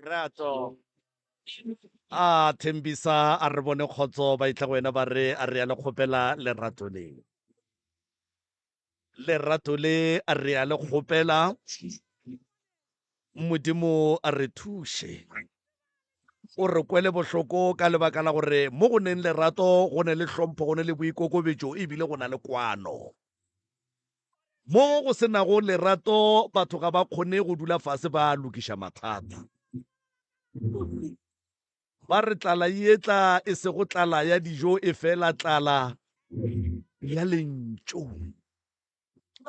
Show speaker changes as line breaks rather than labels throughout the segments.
Rato. A Thembisa a re bone kgotso ba itla go wena ba re a re ya le kgopela lerato le. Lerato le a re ya le kgopela Modimo a re thuše. O re kwele bohloko ka lebaka la gore mo go neng lerato go ne le hlompho go ne le boikokobetšo ebile go na le kwano. Mo go se nago lerato, batho ga ba kgone go dula fase ba lokiša mathata. Ba re tlala e etla e sego tlala ya dijo e fela tlala ya lentšu.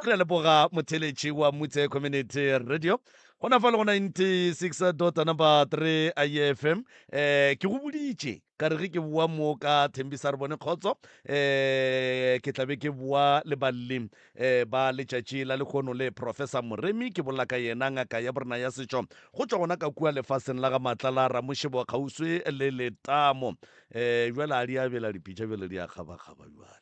Re a leboga motheletši wa Mutse Community Radio gona fa le go 96 dot number 3 IFM. Eh, ke go boditše ka re ge ke boa mo ka Thembisa re bone kgotso eh ke tla be ke boa le balli eh ba letšatši la lekgono le Professor Moremi ke bolela ka yena ngaka ya borena ya setšo go tšwa gona ka kua lefaseng la ga Matlala Ramošebo kgauswi le Letamo eh bjale a di a bela dipitša bjale di a kgabakgaba bjale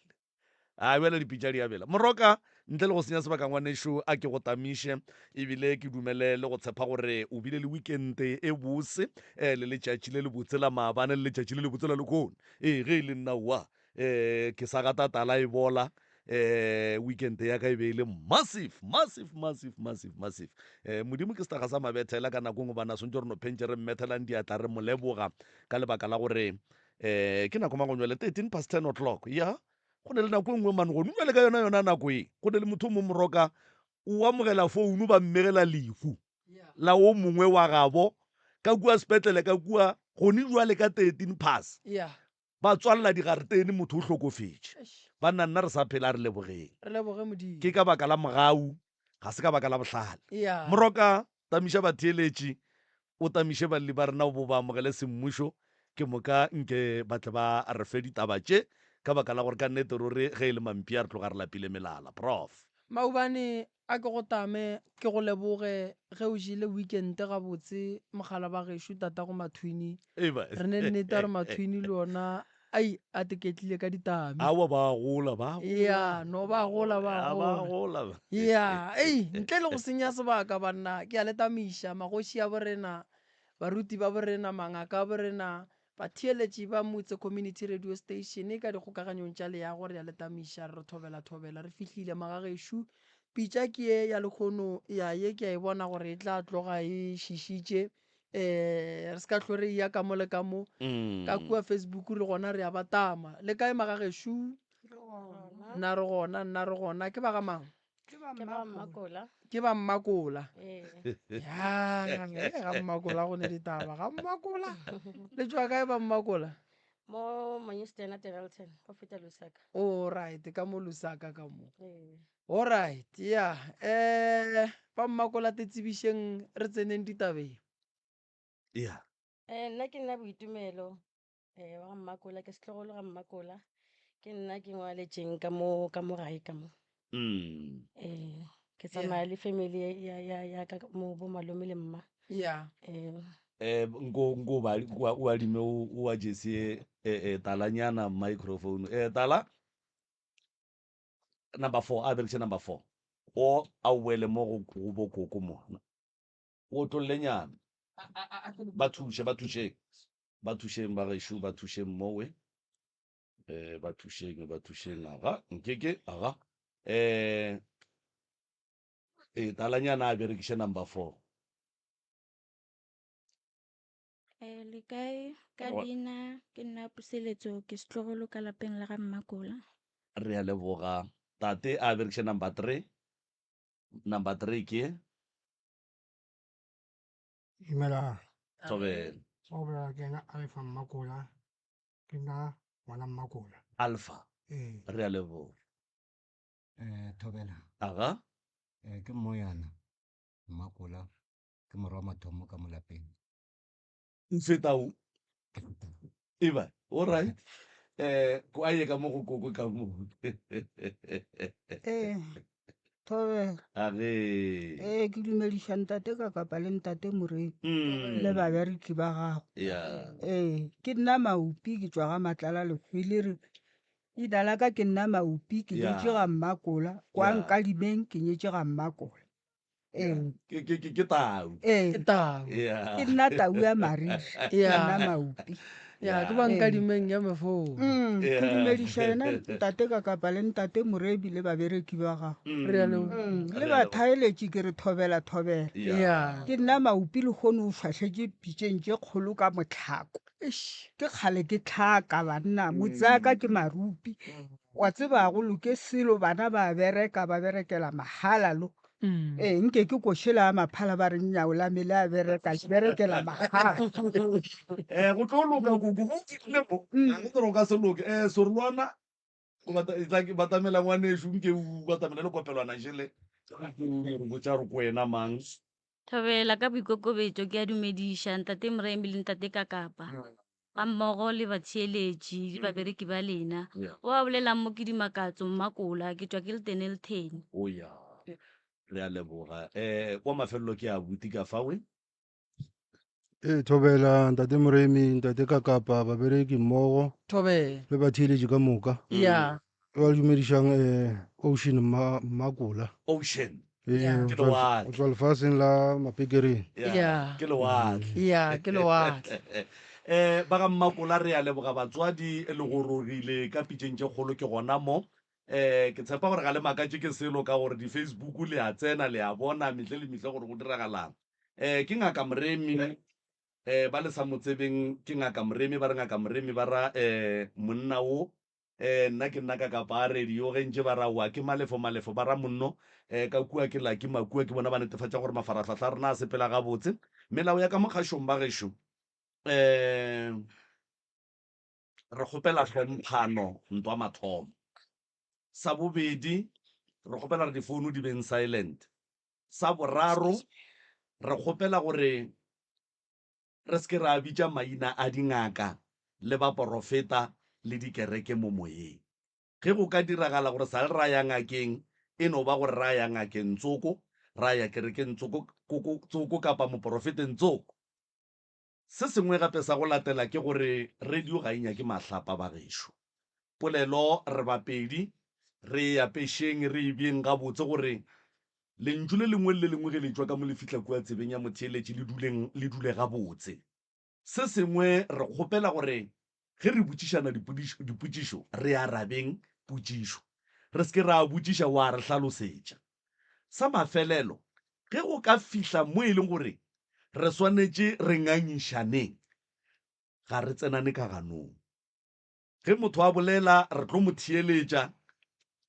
A bjale dipitša di a bela. Moroka, ntle le go senya sebaka ngwanešu, a ke go tamiše ebile ke dumele le go tshepa gore o bile le weekend e bose eh, le letšatši le lebotse la maabane le letšatši le lebotse la lehono. Ee, ge e le nna oa eh, ke sa gata tala e bola eh, weekend ya ka e be e le massive, massive, massive, massive, massive. Eh, Modimo ke setaga sa mabethela ka nako e nngwe bana swantše re no phentše re mmethelang diatla re mo leboga ka lebaka la gore eh ke nako mang go nywele 13 past 10 o'clock ya go ne le nako e nngwe mane gone nywele ka yona yona nako e go ne le motho o mongwe moroka o amogela founu ba mmegela lehu la o mongwe wa gabo ka kua sepetlele ka kua gone jwale ka 13 past
Yeah.
ba tswalela digaretene motho o hlokofetše banna nna re sa phela a re lebogeng
Re leboge Modimo.
ke ka baka la mogau ga se ka baka la bohlale
Yeah.
moroka tamiša batheeletši O tamiše balli ba rena o bo ba amogele semmušo, ke moka nke ba tle ba re fe ditaba tše, ka baka la gore ka nnete ruri ge e le mampia re tloga re lapile melala. Prof.
Maobane a ke go tame ke go leboge ge o jele weekend gabotse mogala ba gešo tatago Mathwini. Re ne nnete ya gore Mathwini le ona ai a teketlile ka ditame.
Aowa ba gola ba gola.
Ya no ba gola ba
Ya, ba
gola.
gola.
Ya ei ntle le go senya sebaka banna ke a le tamiša magoši a borena, baruti ba borena, mangaka a borena, batheeletši ba Motse Community Radio Station ka dikgokaganyong tša leago re a le tamiša re re thobela thobela re fihlile magagešo. Pitša ke ye ya lekgono ya ye ke a e bona gore e tla tloga e šišitše um re se ka hlwe re eya ka mo le ka mo ka mm. kua facebook le gona re a ba tama le kae magagešo nna re gona nna re gona ke ba ga mang ke ba mmakola ya ga mmakola go ne ditaba ga mmakola le tswa kae ba mmakola
mo monyestena terelton go feta lusaka
o right ka mo lusaka ka mo Alright, ya. Eh, ba mmakola te tsebišeng re tseneng ditabeng.
Ya.
Eh, nna ke nna Boitumelo eh, wa ga Mmakola, ke setlogolo ga Mmakola. Ke nna ke ngwaletšeng ka mo ka mo gae ka mo.
Mm.
Eh, ke tsamaya le family ya ya ya ka mo bo malome le mma.
Ya.
Eh,
Eh, nko nko ba o adime o o a jese eh, eh, talanyana microphone. Eh, tala. Number 4, a berekiše number 4. O a o boele mo go go bo koko mo. O otlollenyana. Ba thuše, ba thušeng. Ba thušeng ba gešo, ba thušeng mowe. Eh, ba thušeng, ba thušeng. Aga, nkeke, aga. Eh, eh, talanyana a berekiše number 4.
Eh, le kae ka
Wa-
leina ke nna Puseletso ke setlogolo ka lapeng la ga Mmakola.
Re a leboga. Tate a berekiše number 3. Number 3 ke
Dumelang.
Thobela.
Wa go bolela ke ena Alpha Mmakola. Ke nna ngwana Mmakola.
Alpha.
Ee.
Re a leboga.
Eh, Thobela.
Aga.
Eh, ke Moyana Mmakola. Ke morwa wa mathomo ka mo lapeng.
Mfetau. Eba, all right. Eh, ko a ye ka mo go koko ka mo.
Ee, Thobela.
A ge.
Ee, ke dumediša ntate ka kapa le ntate Moremi
Mm.
le babereki ba gago.
Yeah.
Ee, ke nna Maupi ke tšwa ga Matlala Lehwiliri. Leina la ka ke nna Maupi ke
Yeah.
nyetše ga Mmakola, kwa
Yeah.
Nkadimeng ke nyetše ga Mmakola. Ee.
Ke ke ke ke tau.
Ee.
Ke tau.
Yeah.
Ke nna tau ya mariri. Ke
Yeah.
nna Maupi.
Ya, ke ba
Ee.
nkadimeng ya mefono.
Mm, ke
Yeah.
dumediša yena ntate Kakapa le ntate Morebi le babereki ba gago.
Re a leboga.
Mm, le
Re a leboga.
bathaeletši ke re thobela thobela.
Yeah.
Ya.
Ke nna Maupi lehono o šwahletše pitšeng tše kgolo ka mohlako.
Eish.
Ke kgale ke hlaka banna, motse wa ka ke Marupi. Wa tseba ga go loke selo, bana ba bereka, ba berekela mahala lo. Ee, nke ke košela ya maphala ba re nnyao la me le a bereka, le berekela mahala.
Eh, go tlo loka koko, go fihlile mo. Ga go gore o ka se loke. Eh, Sorolwana, o bata, e tla ke batamela ngwanešu, nke o batamele le kopelwana jele. Re botša gore ko wena mang.
Thobela ka boikokobetšo ke a dumediša Ntate Moremi le Ntate Kakapa ga mmogo le batheeletši le babereki ba lena.
Yeah.
O a bolelang mo ke Dimakatso Mmakola, ke tšwa Kiltenelton.
O ya. Re a leboga. Eh, wa mafelelo ke abuti ka fawe.
Ee, thobela Ntate Moremi, Ntate Kakapa, babereki mmogo
Thobela.
le batheeletši ka moka.
Ya.
Ba dumedišang eh, Ocean Mma, Mmakola.
Ocean.
Ee,
Yeah.
o
Ke
tšwa lef-
lewatle.
o tšwa lefaseng la Mapekereng.
Yeah.
Yeah.
Ke lewatle.
Ya, ke lewatle.
Eh, ba ga Mmakola re a leboga batswadi le gorogile ka pitšeng tše kgolo ke gona mo. Eh, ke tshepa gore ga le makatše ke selo ka gore di-Facebook le a tsena le a bona mehle le mehle gore go diragalang. Eh, ke Ngaka Moremi, eh, ba le sa mo tsebeng ke Ngaka Moremi, ba re Ngaka Moremi ba ra eh, monna wo Eh, nna ke nna ka kapa a radio ge ntše ba ra wa ke malefo malefo ba ra monno eh, ka kua ke laki makua ke bona ba netefatša gore mafarahlahla a rena a sepela gabotse. Melao ya ka mo kgašong ba gešo eh, re kgopela hlomphano ntwa mathomo. Sa bobedi re kgopela re difounu di beng silent. Sa boraro re kgopela gore Re se ke ra bitša maina a dingaka le baporofeta le dikereke mo moyeng. Ge go ka diragala gore sa le ra ya ngakeng, e no ba gore ra ya ngakeng tsoko, ra ya kerekeng tsoko, koko, tsoko kapa moporofeteng tsoko. Se sengwe gape sa go latela ke gore radio ga e nyake mahlapa bagešo. Polelo re bapedi re e apešeng re e beeng gabotse gore Lentšu le lengwe le le lengwe ge le tšwa ka mo le fihla kua tsebeng ya motheeletši le duleng le dule gabotse. Se sengwe re kgopela gore ge re botšišana dipotšišo re arabeng potšišo. Re se ke ra botšiša wa re hlalosetša. Sa mafelelo, ge go ka fihla mo e leng gore re swanetše re ngangišaneng, ga re tsenane ka ganong. Ge motho a bolela, re tlo mo theeletša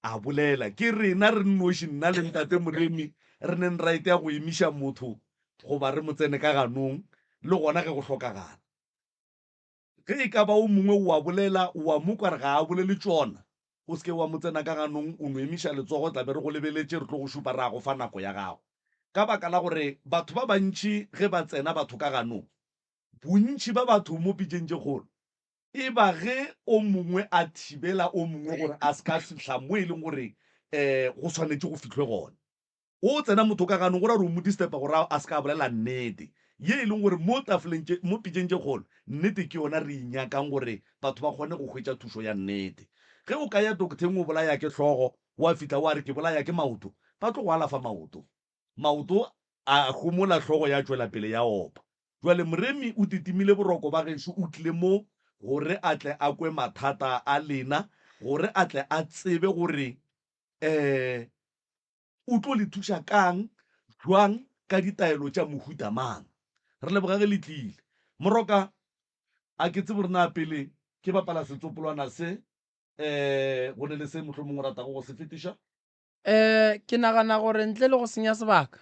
a bolela. Ke rena re nnoši, nna le Ntate Moremi, re neng right ya go emiša motho goba re mo tsene ka ganong, le gona ge go hlokagala. Ge e ka ba o mongwe o a bolela, o a mo kwa re ga a bolele tšona, o se ke wa mo tsena ka ganong, o no emiša letsogo, tla be re go lebeletše, re tlo go šupa ra go fa nako ya gago. Ka baka la gore batho ba bantši ge ba tsena batho ka ganong, bontši ba batho mo pitšeng tše kgolo, E ba ge o mongwe a thibela o mongwe gore a se ka fihla mo e leng gore um go swanetše go fihlwe gona. O tsena motho ka ganong go ra gore o mo disturba gore a se ka bolela nnete ye e leng gore mo tafoleng tše, mo pitšeng tše kgolo, nnete ke yona re e nyakang gore batho ba kgone go hwetša thušo ya nnete. Ge o ka ya docteng o bolaya ke hlogo, wa fihla wa re ke bolaya ke maoto, ba tlo go alafa maoto. Maoto a homola hlogo ya tšwela pele ya opa. Jwale Moremi o titimile boroko ba gešo o tlile mo gore a tle a kwe mathata a lena gore a tle a tsebe gore um o tlo le thuša kang, jwang, ka ditaelo tša mohuta mang. Re leboga ge le tlile. Moroka, a ke tsebe gore na pele ke bapala setsopolwana se um go ne le se mohlomongwe o ratago go se fetiša?
Um ke nagana gore ntle le go senya sebaka,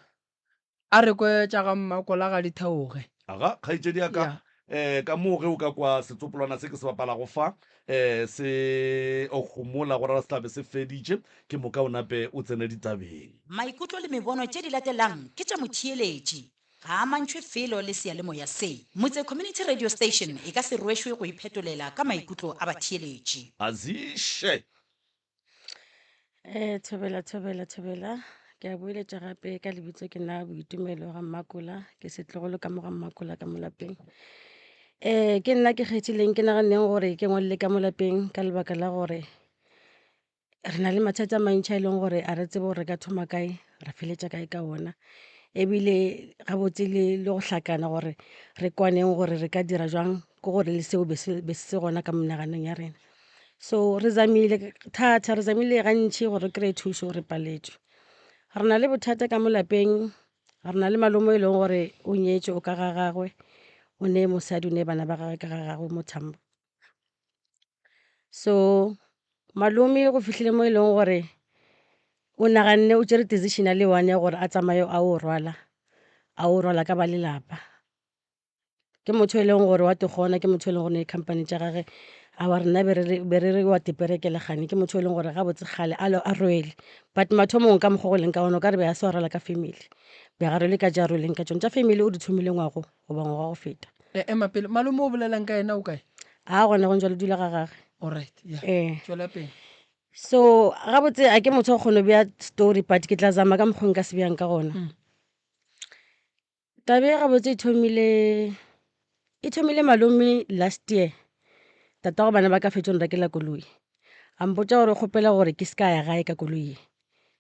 a re kwe tša ga Mmakola ga di theoge.
Aga, kgaetšedi ya ka,
Ya.
um ka moo ge o ka kwa setsopolwana se ke se bapalago fa, um se homola go ra se tla be se feditše, ke moka o nape o tsene ditabeng.
Maikutlo le mebono tše di latelang ke tša motheeletši, ga a amantšhwe felo le seyalemoya se. Motse Community Radio Station e ka se rwešwe go iphetolela ka maikutlo a batheeletši.
Aziše!
Eh, thobela thobela thobela ke a boeletša gape ka lebitso ke nna boitumelo ga mmakola ke setlogolo ka mo ga mmakola ka mo lapeng um ke nna ke kgethileng ke naganneng gore ke ngwalele ka mo lapeng ka lebaka la gore Re na le mathata a mantši a e leng gore a re tsebe gore re ka thoma kae ra feletša kae ka ona. Ebile gabotse le le go hlakana gore re kwaneng gore re ka dira jwang ke gore le seo be se be se gona ka menaganong ya rena. So re zamile thata re zamile gantši gore re kry-e thušo re paletšwe. Re na le bothata ka mo lapeng, re na le malome e leng gore o nyetšwe o ka ga gagwe, o ne mosadi o ne bana ba gagwe ka ga gagwe mo Tambo. So malome go fihlile mo e leng gore o naganne o tšere decision a le one ya gore a tsamaye a o rwala, a o rwala ka ba lelapa. Ke motho e leng gore wa te kgona, ke motho e leng gore ne company tša gage aowa rena be re re be re re wa te perekela kgane, ke motho e leng gore gabotse kgale a a rwele. But mathomong ka mokgwa o go leng ka gona o ka re be a se wa rwala ka family, be a rwele ka tše a rweleng ka tšona. Tša family o di thomile ngwago goba ngwaga wa go feta.
E, ema pele malome o bolelang ka yena o kae?
A gona go ntse le dula ga gage.
Alright, yeah.
Ee.
Tšwela pele.
So gabotse a ke motho wa kgona go bea story but ke tla zama ka mokgwa nka se bjang ka gona. Taba e gabotse e thomile e thomile malome last year. Tatago bana ba ka fetša go nrekela koloi. A mpotša gore o kgopela gore ke se ka ya gae ka koloi ye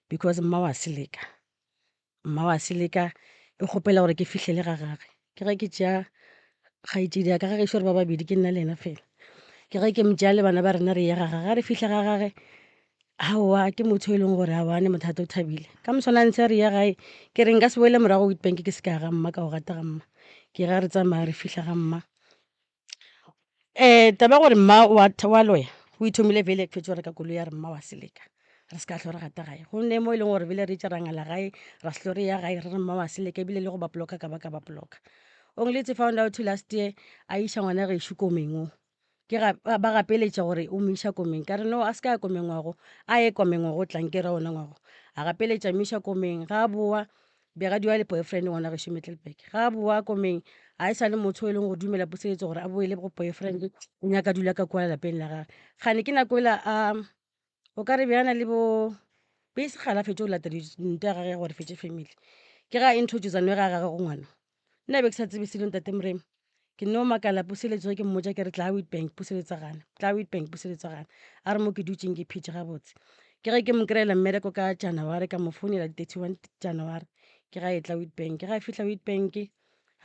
because mma wa seleka. Mma wa seleka e kgopela gore ke fihlele ga gage. Ke ge ke tšea kgaetšedi ya ka, ga gešo re ba babedi ke nna le yena fela. Ke ge ke mo tšea le bana ba rena re ye ga gage. Ga re fihla ga gage, aowa ke motho e leng gore aowa a ne mothata o thabile. Ka moswana ntshe re ya gae, ke re nka se boele morago Witbank ke se ka ya ga mma ka go gata ga mma. Ke ge re tsamaya re fihla ga mma. Taba ya gore mma wa wa loya o ithomile vele ke fetša go reka koloi ya re mma wa seleka re se ka hlwa re gata gae gonne mo e leng gore bile re itše ra ngala gae ra se tlo re ya gae re re mma wa seleka ebile le go ba block-a ka ba ka ba block-a. Only to found out last year a iša ngwana gešo komeng o ke ga ba gapeletša gore o mo iša komeng ka re no a se ka ya komeng ngwago a ye komeng ngwago o tlang ke ra ona ngwago a gapeletša mo iša komeng ga a boa Be ga dula le boyfriend ngwana gešo Middelburg. Ga a boa komeng a e sa le motho e leng go dumela puseletso gore a boele go boyfriend o nyaka dula ka kua lapeng la gage. Kgane ke nako ela a o ka re bjana le bo be e se kgale a fetše go lata nto ya gage ya gore fetše family. Ke ga a introduce no ga gage go ngwana. Nna be ke sa tsebe selo ntate Moremi. Ke no makala puseletso ge ke mmotša ke re tla Witbank puseletso gana, tla Witbank puseletso gana. A re mo ke dutšeng ke phetše gabotse. Ke ge ke mo kry-ela mmereko ka January ka mo founela di 31 January ke ga e tla Witbank. Ge a fihla Witbank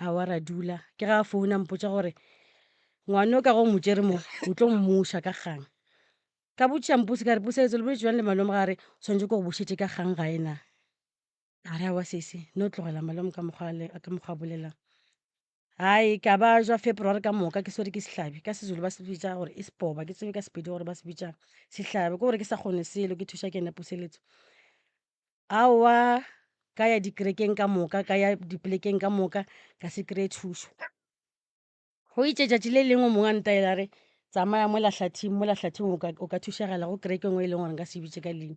aowa ra dula. Ke ga a founa a mpotša gore ngwana o ka go mo tšere mo o tlo mmuša ka kgang. Ka botšiša mpusi ka re puseletso le boletše bjang le malome ga re tshwanetše ke go bušetše ka kgang gae na. A re aowa sesi no tlogela malome ka mokgwa ka mokgwa a bolelang. Hai ka ba jwa February ka moka ke swere ke sehlabi ka Sezulu ba se bitša gore e sepoba ke tsebe ka Sepedi gore ba se bitšang sehlabi ke gore ke sa kgone selo ke thuša ke ena puseletso. Aowa ka ya dikerekeng ka moka ka ya dipolekeng ka moka ka se kry-e thušo. Go itše tšatši le lengwe mongwe a ntaela a re tsamaya mola hlathing mola hlathing o ka, o ka thušagala go kereke nngwe e leng gore nka se bitše ka leina.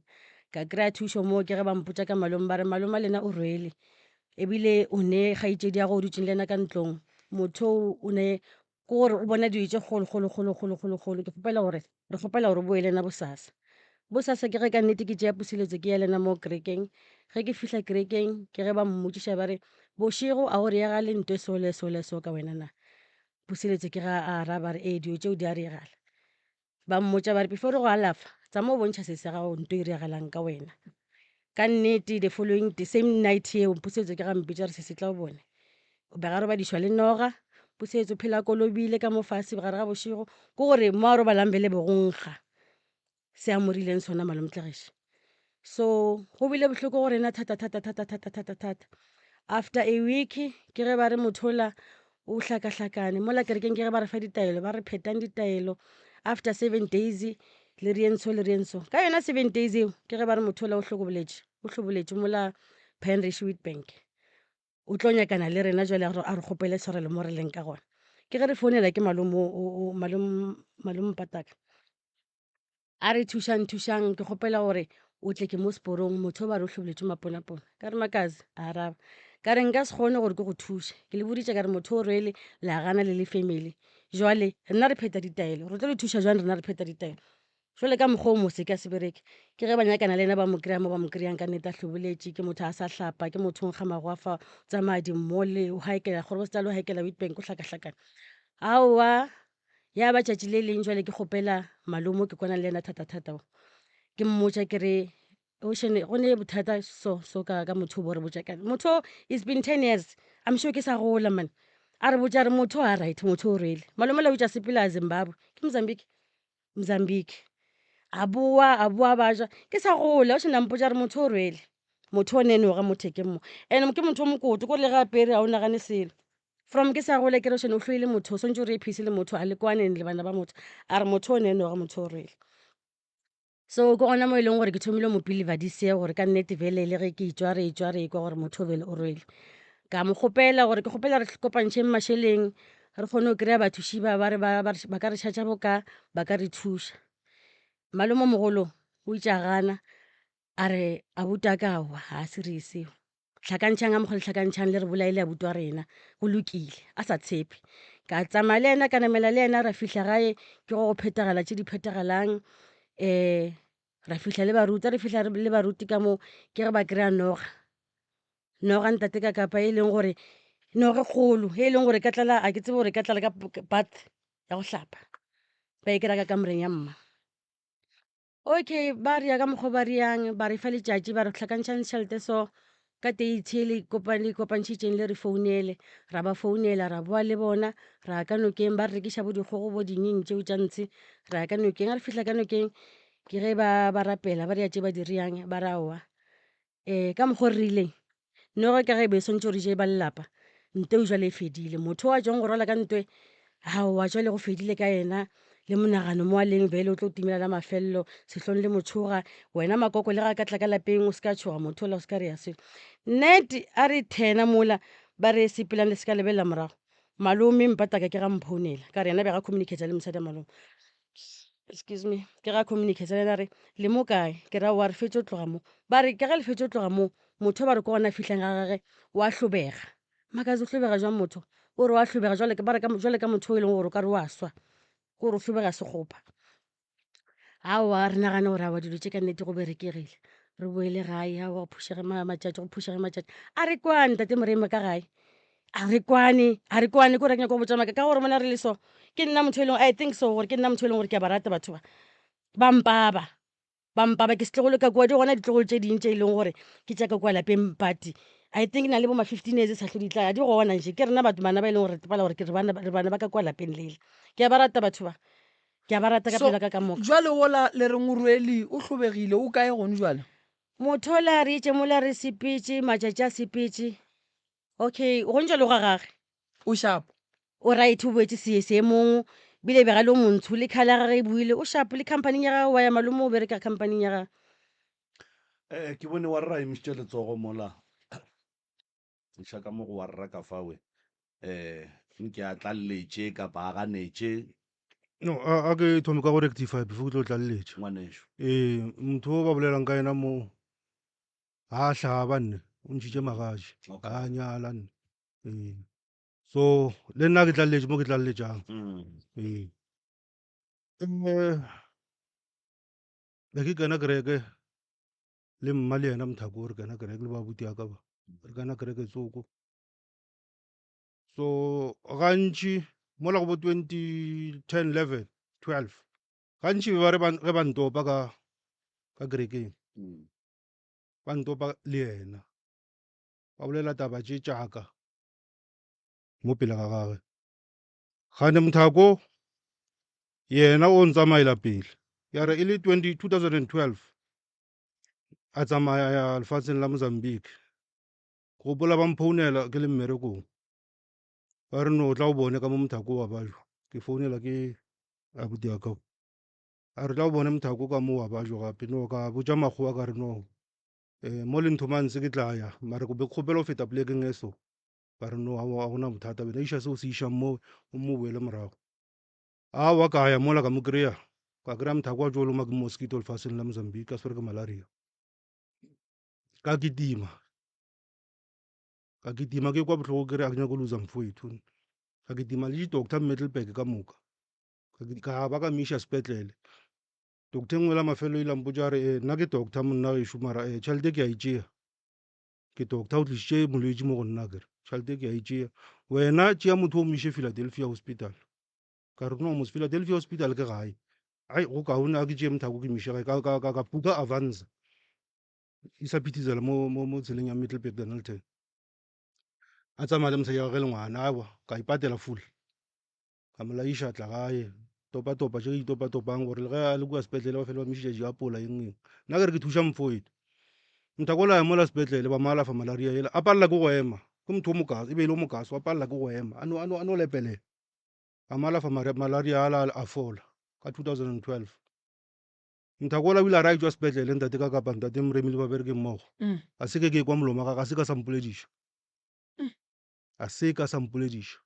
Ka kry-a thušo moo ke ge ba mpotša ka malome ba re malome lena o rwele ebile o ne kgaetšedi ya go o dutšeng le yena ka ntlong motho o o ne ke gore o bona dilo tše kgolo kgolo kgolo kgolo kgolo kgolo ke kgopela gore re kgopela gore o boe le yena bosasa. Bosasa ke ge ka nnete ke tšea puseletso ke ya le yena mo kerekeng ge ke fihla kerekeng ke ge ba mmotšiša ba re bošego a go riagale nto e so le so le so ka wena na. Puseletso ke ge a araba a re ee dilo tšeo di a riagala. Ba mmotša ba re before re go alafa tsamaya o bontšha sesi ya gago nto e riagalang ka wena. Ka nnete the following the same night yeo Puseletso ke ga mpitša re sesi tla o bone o be ga robadišwa le noga. Puseletso o phela a kolobile ka mo fase gare ga bošego ke gore mo a robalang bele be go nkga se a mo rileng sona malome Tlegeše. So go bile bohloko go rena thata thata thata thata thata thata. After a week ke ge ba re motho ola o hlakahlakane mola kerekeng ke ge ba re fa ditaelo ba re phetang ditaelo after 7 days le rieng so le rieng so. Ka yona 7 days eo ke ge ba re motho ola o hlokoboletše o hloboletše mola Pine Witbank. O tlo nyakana le rena jwale a re kgopele tshwarelo mo re leng ka gona. Ke ge re founela ke malome o malome malome Mpataka. A re thušang thušang ke kgopela gore o tle ke mo seporong motho o ba re o hloboletše maponapona. Ka re Makazi a araba ka re nka se kgone gore ke go thuše ke le boditše ka re motho o rwele le a gana le le family jwale rena re phetha ditaelo re tlo le thuša jwang rena re phetha ditaelo. Jwale ka mokgwa o mo se ka se bereke ke ge ba nyakana le yena ba mo kry-a mo ba mo kry-ang ka nnete a hloboletše ke motho a sa hlapa ke motho o nkga magwafa o tsamaya di-mall o haekela kgorobostal o haekela Witbank o hlakahlakana. Aowa ya ba tšatši le leng jwale ke kgopela malome ke kwana le yena thata-thata o. Ke mmotša ke re Ocean go ne bothata so so ka ka motho bo re botša ka motho it's been 10 years I'm sure ke sa gola man a re botša re motho a right motho o rwele malome la botša sepela a Zimbabwe ke Mozambique Mozambique a boa a boa ba ja ke sa gola Ocean a mpotša re motho o rwele motho o nenoga mo thekeng mo and ke motho o mokoto ko le ge apere ga o nagane selo from ke sa gole ke re Ocean o hloile motho o swantse o re peace le motho a le kwaneng le bana ba motho a re motho o nenoga motho o rwele So ke gona mo e leng gore ke thomile mo pele this year gore ka nnete vele le ge ke etswa re etswa re ekwa gore motho o bele o rwele. Ka mo kgopela gore ke kgopela re kopantšheng mašeleng re kgone go kry-a bathuši ba ba re ba ba ba ka re tšhatša boka ba ka re thuša. Malome o mogolo o itše a gana a re abuti wa ka aowa ga a serious. Hlakantšhang ka mokgwa le hlakantšhang le re bolaele abuti wa rena go lokile a sa tshepe. Ka tsamaya le yena ka namela le yena ra fihla gae ke go go phethagala tše di phethagalang um ra fihla le baruti re fihla le baruti ka mo ke ge ba kry-a noga. Noga ntate ka kapa e leng gore noga e kgolo e leng gore e ka tlala a ke tsebe gore e ka tlala ka bath ya go hlapa ba e kry-a ka kamoreng ya mma. Okay, ba ria ka mokgwa ba riang, ba re fa letšatši, ba re hlakantšhang tšhelete so ka date le kopane le kopantšhitšeng le re founele. Ra ba founela, ra boa le bona, ra ya ka nokeng, ba re rekiša bo dikgogo bo dingeng tšeo tša ntshe, ra ya ka nokeng. Ga re fihla ka nokeng, ke ge ba ba rapela, ba ria tše ba di riang, ba re aowa um ka mokgwa o re rileng noga ka ge e be e swantše gore je ba lelapa ntwe jwale e fedile motho wa tšwang go rwala ka ntwe aowa jwale go fedile ka yena le monagano mo a leng bele o tlo timela la mafelelo sehlong le motšhoga wena makoko le ga ka tla ka lapeng o se ka tšhoga motho ola o se ka re ya selo nnete a re thena mola ba re sepelang le se ka lebelela morago malome mpataka ke ga mphounela ka re yena be ga communicate le mosadi wa malome excuse me ke ga communicate le yena re le mo kae ke ra wa re fetše o tloga mo ba re ka ge le fetše o tloga mo motho ba re ke gona fihlang ga gage wa hlobega makazi o hlobega jwang motho o re wa hlobega jwale ba re jwale ka motho o e leng gore o ka re wa swa ke gore o hlobega sekgopa aowa re nagane gore aowa dilo tše ka nnete go berekegile re boele gae aowa go phušege matšatši go phušege matšatši a re kwane tate moremi ka gae A re kwane, a re kwane, ke gore ke nyaka go botša maaka ka gore mona re le so. Ke nna motho e leng, I think so, gore ke nna motho e leng gore ke a ba rata batho ba. Ba mpaba, ba mpaba, ke setlogolo ka kua, di gona ditlogolo tše ding tše e leng gore ke tša ka kua lapeng but I think na le bo ma 15 years sa hlo di tla, di gona nje. Ke rena batho bana ba e leng gore re tsebala gore ke re bana, re bana ba ka kua lapeng lele. Ke a ba rata batho ba, ke a ba rata ka
So,
pelo ya ka ka moka.
jwale wola le reng o rwele, o hlobegile, o kae gone jwale?
Motho ola re itše mola re sepetše, matšatši a sepetše. Okay, go ntšwa le ga gage.
O sharp.
O right, o boetše se seemong, bile be ga le o montsho le colour ya gage e boile. O sharp le company ya gagwe wa ya malome o bereka company ya gagwe.
Eh, ke bone wa rra emišitše letsogo mola. Iša ka mo go wa rra ka fawe. Eh, nke a tlalletše kapa a ganetše.
No, a, a ke thome ka go rectify before ke tlo tlaleletša.
Ngwanešu.
Ee, motho o ba bolelang ka yena mo ga a hlaba nne o ntšhitše magatši
Okay.
ga a nyala nne ee so le nna ke tlaleletše mo ke tlaleletšang ee um be ke kena kereke le mma le yena mothako re kena kereke le babuti ya ka ba re kena kereke tsoko so gantši mola go bo 2010 11 12 gantši be ba re ge ba ntopa ka ka kerekeng ba ntopa le yena ba bolela taba tše tšaka mo pele ga gagwe gane mothako yena o ntsamaela pele ya re e le 20, 2012 a tsamaya ya lefatsheng la mozambique gopola ba mphounela ke le mmerekong ba re no tla o bone ka mo mothako wa bajo ke founela ke abuti wa ka a re tla o bone mothako ka mo wa bajo gape no ka botša makgowa ka re no um mo le nthomang se ke tla ya mare be ke kgopela go feta polekeng e so ba re no a gona bothata wena iša se o se išang mo o mo boele morago awa ka ya mola ka mo kry-a ka kry-a mothako wa tšo loma ke mosquito lefaseng la mozambique ka swere ke malaria ka kitima ka kitima ke kwa bohloko ke re a ke nyako losa mfoetho ka kitima le di-doctor middleburg ka moka ka ba ka miša sepetlele doctor engwe la mafelo ile mpotša re eh, nna ke doctor monna gešo mara eh, tšhelete ke a e tšea ke doctor o tlišitše molwetši mo go nna kere tšhelete ke a e tšea wena tšea motho o mo iše philadelphia hospital ka re no mos philadelphia hospital ke gae. Ai go kaone a ke tšee mothako ke miše gae ka ka ka ka puka Avanza. E sa phithizela mo mo mo tseleng ya Middelburg Dennilton. A tsamaya le mosadi wa gagwe le ngwana awa ka ipatela full. Ka mo laiša tla gae topa topa tše ke di topa topang gore le ge a le kua sepetlele ba fele ba mišitša diapola eng eng. Nna ke re ke thuša mfoeto. Mothako o la ya mola sepetlele ba mo alafa malaria yela a palela ke go ema. Ke motho o mokaso e be e le o mokaso a palela ke go ema a no a no a no lepelela. A mo alafa malaria ala a fola ka 2012. Mothako ola o ile a re a etšwa sepetlele ntate ka kapa ntate Moremi le babereki mmogo. A se ke ke kwa molomo wa gagwe a se ka sa mpolediša. A se ka sa mpolediša.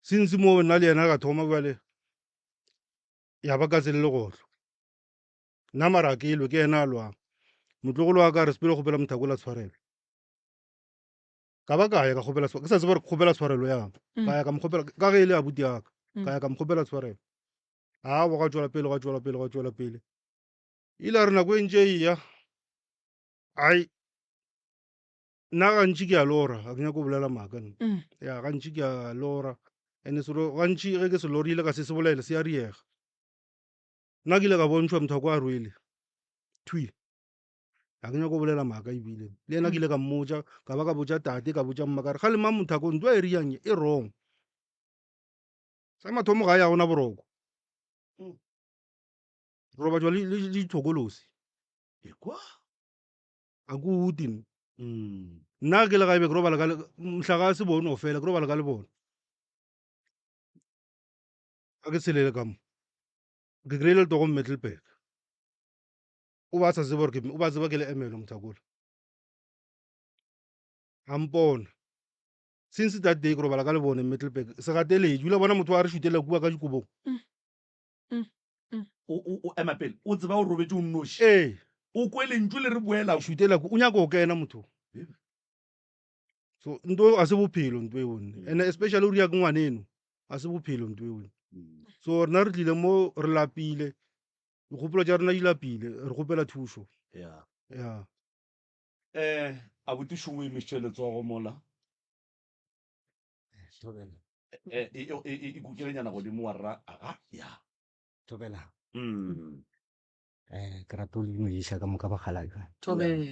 Since moo nna le yena ka thoma bjale ya ba katse le legotlo. Nna mara ke lwe ke yena a lwang. Motlogolo wa ka re sepele kgopela mothako la tshwarelo. Ka ba ka ya ka kgopela ke sa tsebe gore kgopela tshwarelo yang. Ka ya ka mo kgopela ka ge e le abuti ya ka. Ka ya ka mo kgopela tshwarelo. Aowa gwa tšwela pele gwa tšwela pele gwa tšwela pele. Ile a re nako e ntše e ya ai nna gantši ke a lora ga ke nyako bolela maaka nna mm. ya gantši ke a lora and selo gantši ge ke se lorile ka se se bolele se a riega nna ke ile ka bontšhwa motho wa kwa a rwele thwi ga ke nyako bolela maaka ebile le yena ke ile ka mmotša ka ba ka botša tate ka botša mma ka re ga le mang motho ako ntwa e riang e wrong sa mathomo ga ya gona boroko mm. robatšwa le dithokolosi
ekwa
a ko ute nna mm. nna ke le gaebe ke robala ka mohla ga se bone o fela ke robala ka le bone a ke tshelele ka mo ke kry-ile letogo Middelburg o ba sa tseba gore o ba tseba ke le emelo mothakola a mpona since that day ke robala ka lebone Middelburg se gateletše o ile bona motho a re šutela kua ka dikobong mm.
Mm. Mm. O ema pele o tseba o robetše o nnoši
ee
o kwe lentšu le re boela
šutela o nyaka go kena motho so nto a se bophelo nto e bone and especially o ria ke ngwaneno a se bophelo nto e bone so rena re tlile mo re lapile dikgopolo tša rena di lapile re kgopela thušo
yeah
yeah
eh abuti šo o emišitše letsogo mola
Thobela.
Eh, e, e, e, e kukelenyana godimo wa rra aga ya
Thobela.
mm.
Eh, ke rata go le dumediša ka moka bakgalabje.
Thobela.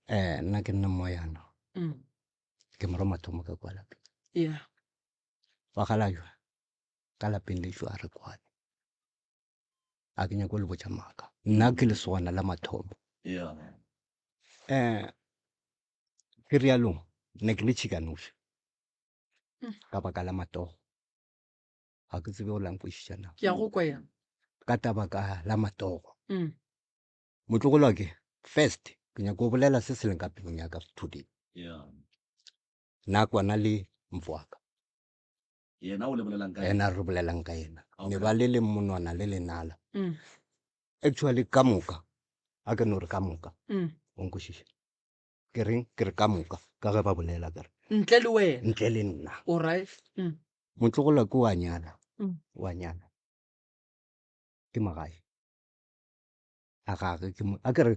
Eh, nna ke nna Moyana.
Mm.
Ke morwa mathomo ka kwa lapeng.
Yeah.
Bakgalabje, ka lapeng lešo a re kwane. A ke nyake go le botša maaka. Nna ke lesogana la mathomo.
Yeah.
Eh, ke rialong, ne ke le tšhikanoši. Ka baka la matogo. Ga ke tsebe go la nkwešiša na.
Ke a go kwa ya.
Ka taba ka la matogo.
Mm.
Motlogolo wa ke, first, ke nyaka go bolela se se leng ka pelong ya ka today.
Yeah.
Nna kwana le mfo wa ka.
Yena o le bolelang ka
yena? Yena re bolelang ka yena.
Okay.
Ne ba le le monwana le lenala.
Mm.
Actually ka moka, a ke no re ka moka.
Mm.
O nkwešiša? Ke reng? Ke re ka moka, ka ge ba bolela ke re.
Ntle le wena.
Ntle le nna.
All right. Mm.
Motlogolo wa ke wa nyala.
Mm.
Wa nyala. Ke magae. A gage ke mo, a ke re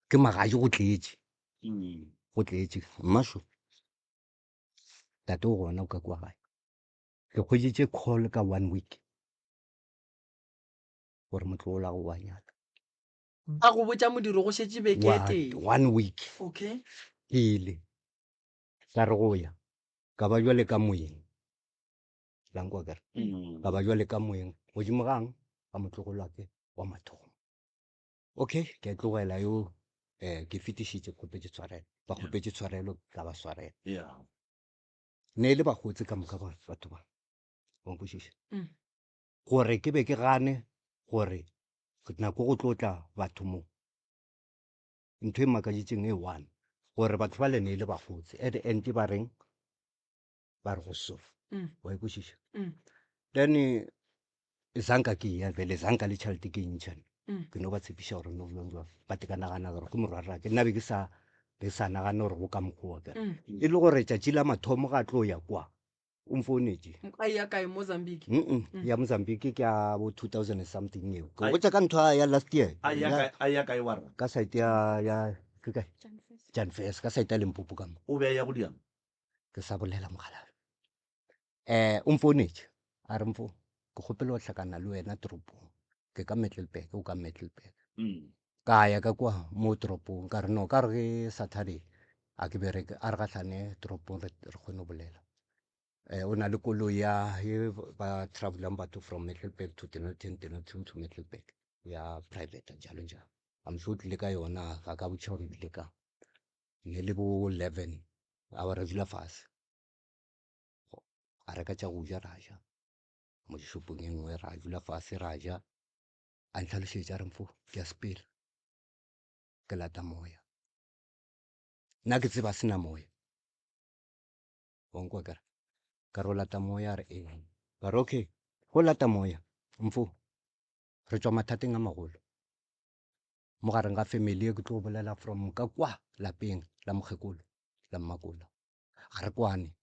ke magae go tletše.
Mm.
Go tletše. Mmašo. Tate o gona o ka kwa gae. Ke hweditše call ka one week. Gore motlogolo wa go wa nyala.
Ba go botša modiro go šetše beke e tee.
One week.
Okay.
Ke ile ka re go ya ka ba jwale ka moyeng la nkwa kere
mm.
ka ba jwale ka moyeng godimo gang ga motlogolo wa ke wa mathomo okay ke a tlogela yo eh ke fetišitše kgopetše tshwarelo ba kgopetše tshwarelo ka ba swarela
yeah
ne e le bagotse ka moka batho ba wa nkwešiša
mm.
gore ke be ke gane gore nako go tlo tla batho mo ntho e makaditseng e one gore batho ba lene e le bagotse at the end ba reng ba re go so
mm.
wa ikwešiša
mm.
then zanka ke ya vele zanka le tšhelete ke ntšha
mm.
ke no ba tshepiša gore no jwang jwang but ka nagana gore ke morwarrake nna be ke sa be sa nagana gore go ka mokgowa kere e le gore tšatši la mathomo ga tlo ya kwa o mfounetše
A ya kae Mozambique?
Mm ya Mozambique ke ya bo 2000 and something eo ke botša ka ntho ya last year
A ya kae a ya kae wa rra?
ka site ya ya ke kae Janfes ka site ya Limpopo ka mo
O be a ya go diang?
ke sa bolela mogala eh o mfounetše a re mfo Ke kgopela go hlakana le wena toropong. Ke ka Middelburg, o ka Middelburg. Ka ya ka kwa mo toropong, ka re no, ka re ke Saturday, a ke bereke, a re gahlane toropong re re kgone go bolela. O na le koloi ya ye ba travelang batho from Middelburg to Dennilton, Dennilton to Middelburg ya private jalo jalo. I'm sure o tlile ka yona, ga ka botšiša gore o tlile kang. Ne le bo 11, a ba ra dula fase. A reka tša go ja ra ja mo shopong e nngwe, ra dula fase ra ja. A ntlhalošetša a re mfo ke a sepela, ke lata moya. Nna ke tseba a se na moya. Wa nkwa ka re, ka re o lata moya, a re ee. Ka re okay, go lata moya mfo, re tšwa mathateng a magolo. Mo gareng ga family ye ke tlo bolela from ka kwa lapeng la mokgekolo la Mmakola. Ga re kwane.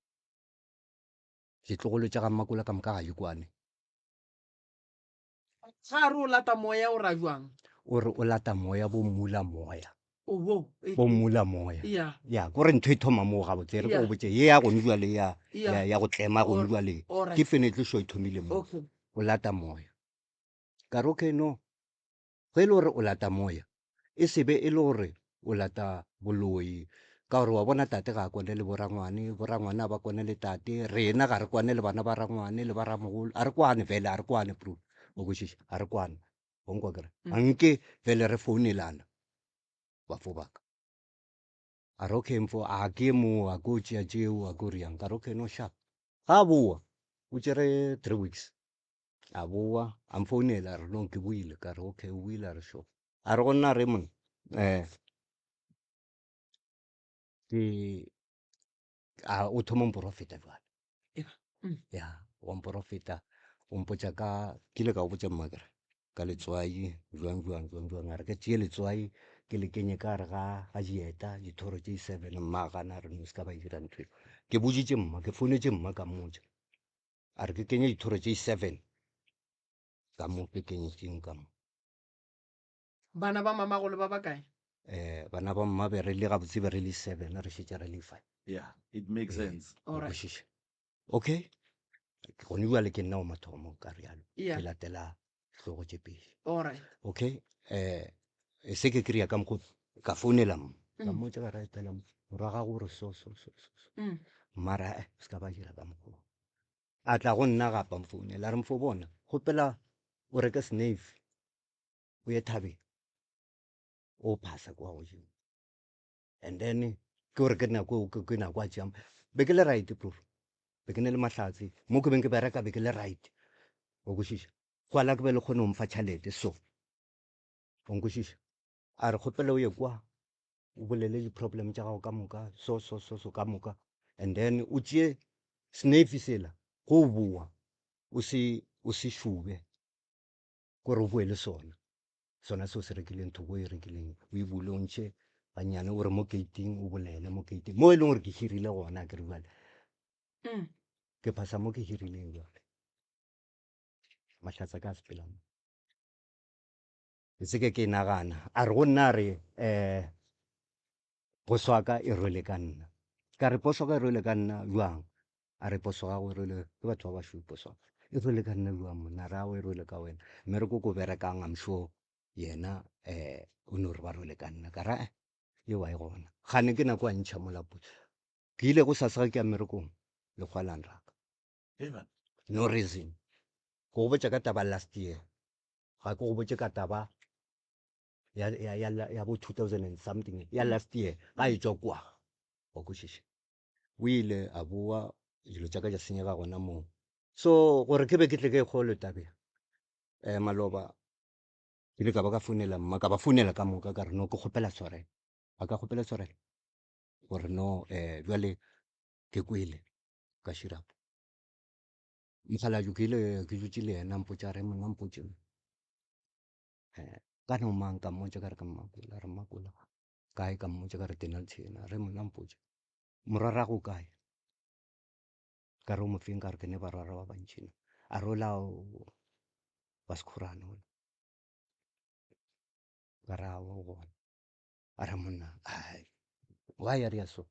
Ditlogolo tša ga Mmakola ka moka ga di kwane.
Ga a re o lata moya o ra jwang?
O re o lata moya bo mmula moya.
Obo.
Bo mmula moya.
Yeah.
Ya, ko re ntho e thoma moo gabotse re
Yeah.
ko botse ye ya gone jwale ya
Yeah.
ya ya go tlema gone
Or-
jwale.
alright.
Definitely sure e thomile moo.
Okay.
O lata moya. Ka re okay no. Ge e le gore o lata moya, e se be e le gore o lata boloi ka gore wa bona tate ga a kwane le borangwane, borangwane ga ba kwane le tate, rena ga re kwane le bana ba rangwane le ba ramogolo, ga re kwane fela, ga re kwane bro, wa kwešiša, ga re kwane, wa nkwa akere? Ga nke fele re founelana bafo ba ka. A re okay mfo, a ke mo, a ko tšea tšeo, a ko riang, ka re okay no sharp. Ga a boa, o tšere 3 weeks, a boa, a mfounela a re no ke boile, ka re okay o boile, a re sure. A re go nna re monna um ke a o thoma mporofeta jwale. Ya, wa mporofeta o mpotša ka, ke ile ka go botša mma kere ka letswai jwang jwang jwang jwang, a re ke tšee letswai ke le kenye ka gare ga ga dieta dithoro tše 7, mma a gana a re no se ka ba dira ntho eo. Ke boditše mma, ke founetše mma ka mmotša, a re ke kenye dithoro tše 7 ka mo, ke kenyetšeng ka mo.
Bana ba mamagolo ba bakae?
Bana ba mma be re le gabotse be re le 7, re šetše re le 5.
Yeah, it makes sense.
Wa
Alright.
kwešiša? Okay. Gone bjale ke nna wa mathomo ka rialo.
Yeah.
Ke latela hlogo tše pedi.
Alright.
Okay. E se ke kry-a ka mokgo ka founela mma. Ka mmotša ka re phela morwa gago o re so so so so. so. Mara se ka ba dira ka mokgo. A tla go nna gape a mfounela a re mfo bona kgopela o reke snafe o ye thabeng o phasa kwa godimo. And then ke gore ke nako ke nako a tšeang be ke le right bro, be ke ne le mahlatse mo ke beng ke bereka be ke le right, wa kwešiša. Gwala ke be le kgone go mfa tšhelete so, wa nkwešiša. A re kgopela o ye kwa o bolele di-problem tša gago ka moka so so so so ka moka, and then o tšee snafe sela go o boa o se o se šube kore o boe le sona. Sona se o se rekileng, thoko e rekileng, o e bule o ntšhe gannyane o re mo gating o bolele mo gating mo e leng gore ke hirile gona akere bjale. Ke phasa mo ke hirileng bjale. Mahlatse a ka a sepela mo. Ke se ke ke nagana. A re go nna a re poso ya ka e rwele ka nna. Ka re poso ya ka e rwele ka nna jwang? A re poso ya gago e rwele ke batho ba bašweu poso ya ka e rwele ka nna jwang monna? A re aowa e rwele ka wena. Mmereko ko o berekang I'm sure yena o no re ba rwele ka nna. Ka re ae yeo ga e gona. Kgane ke nako a ntšha mola poso. Ke ile gosasa ge ke ya mmerekong lekgowa la nraka. No reason. Ke go botša ka taba last year. Ga ke go botše ka taba ya, ya, ya, ya bo 2000 and something ya last year ga e tšwa kwa. Wa kwešiša? O ile a boa dilo tša ka tša senyega gona moo. So gore ke be ke tle ke e kgolwe tabe maloba ke ile ka ba ka founela mma, ka ba founela ka moka ka re no ke kgopela tshwarelo. Ga ka kgopela tshwarelo gore no bjale ke kwele ka širapo. Mokgalabje ke ile ke dutše le yena mpotša re monna mpotše ka no mang ka mmotša ka re ke Mmakola, re Mmakola kae ka mmotša ka re Dennilton, re monna mpotše morwarrago o kae? Ka re o mo feng ka re ke ne barwarra ba bantši na. A re ola wa Sekhorane ola. Ka re aowa o gona. A re monna ai why a rea so?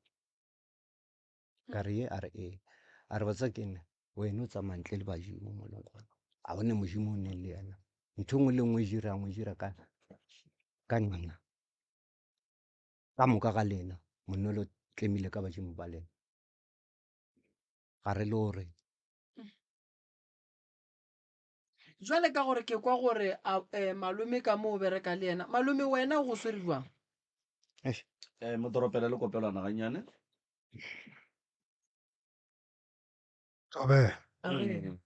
Ka re ye a re ee. A re wa tseba ke eng wena o tsamaya ntle le badimo mo leng gona. A gone Modimo o ne le yena. Ntho e nngwe le nngwe e dirang o dira ka ka nna. Ka moka ga lena monna lo tlemile ka badimo ba lena. Ga re lore.
Jwale ka gore ke kwa gore a eh, malome ka mo o bereka le yena. Malome wena o go swere jwang?
Eish.
Eh, motoropela le kopelwana gannyane.
Thobela.
A re.
Mm.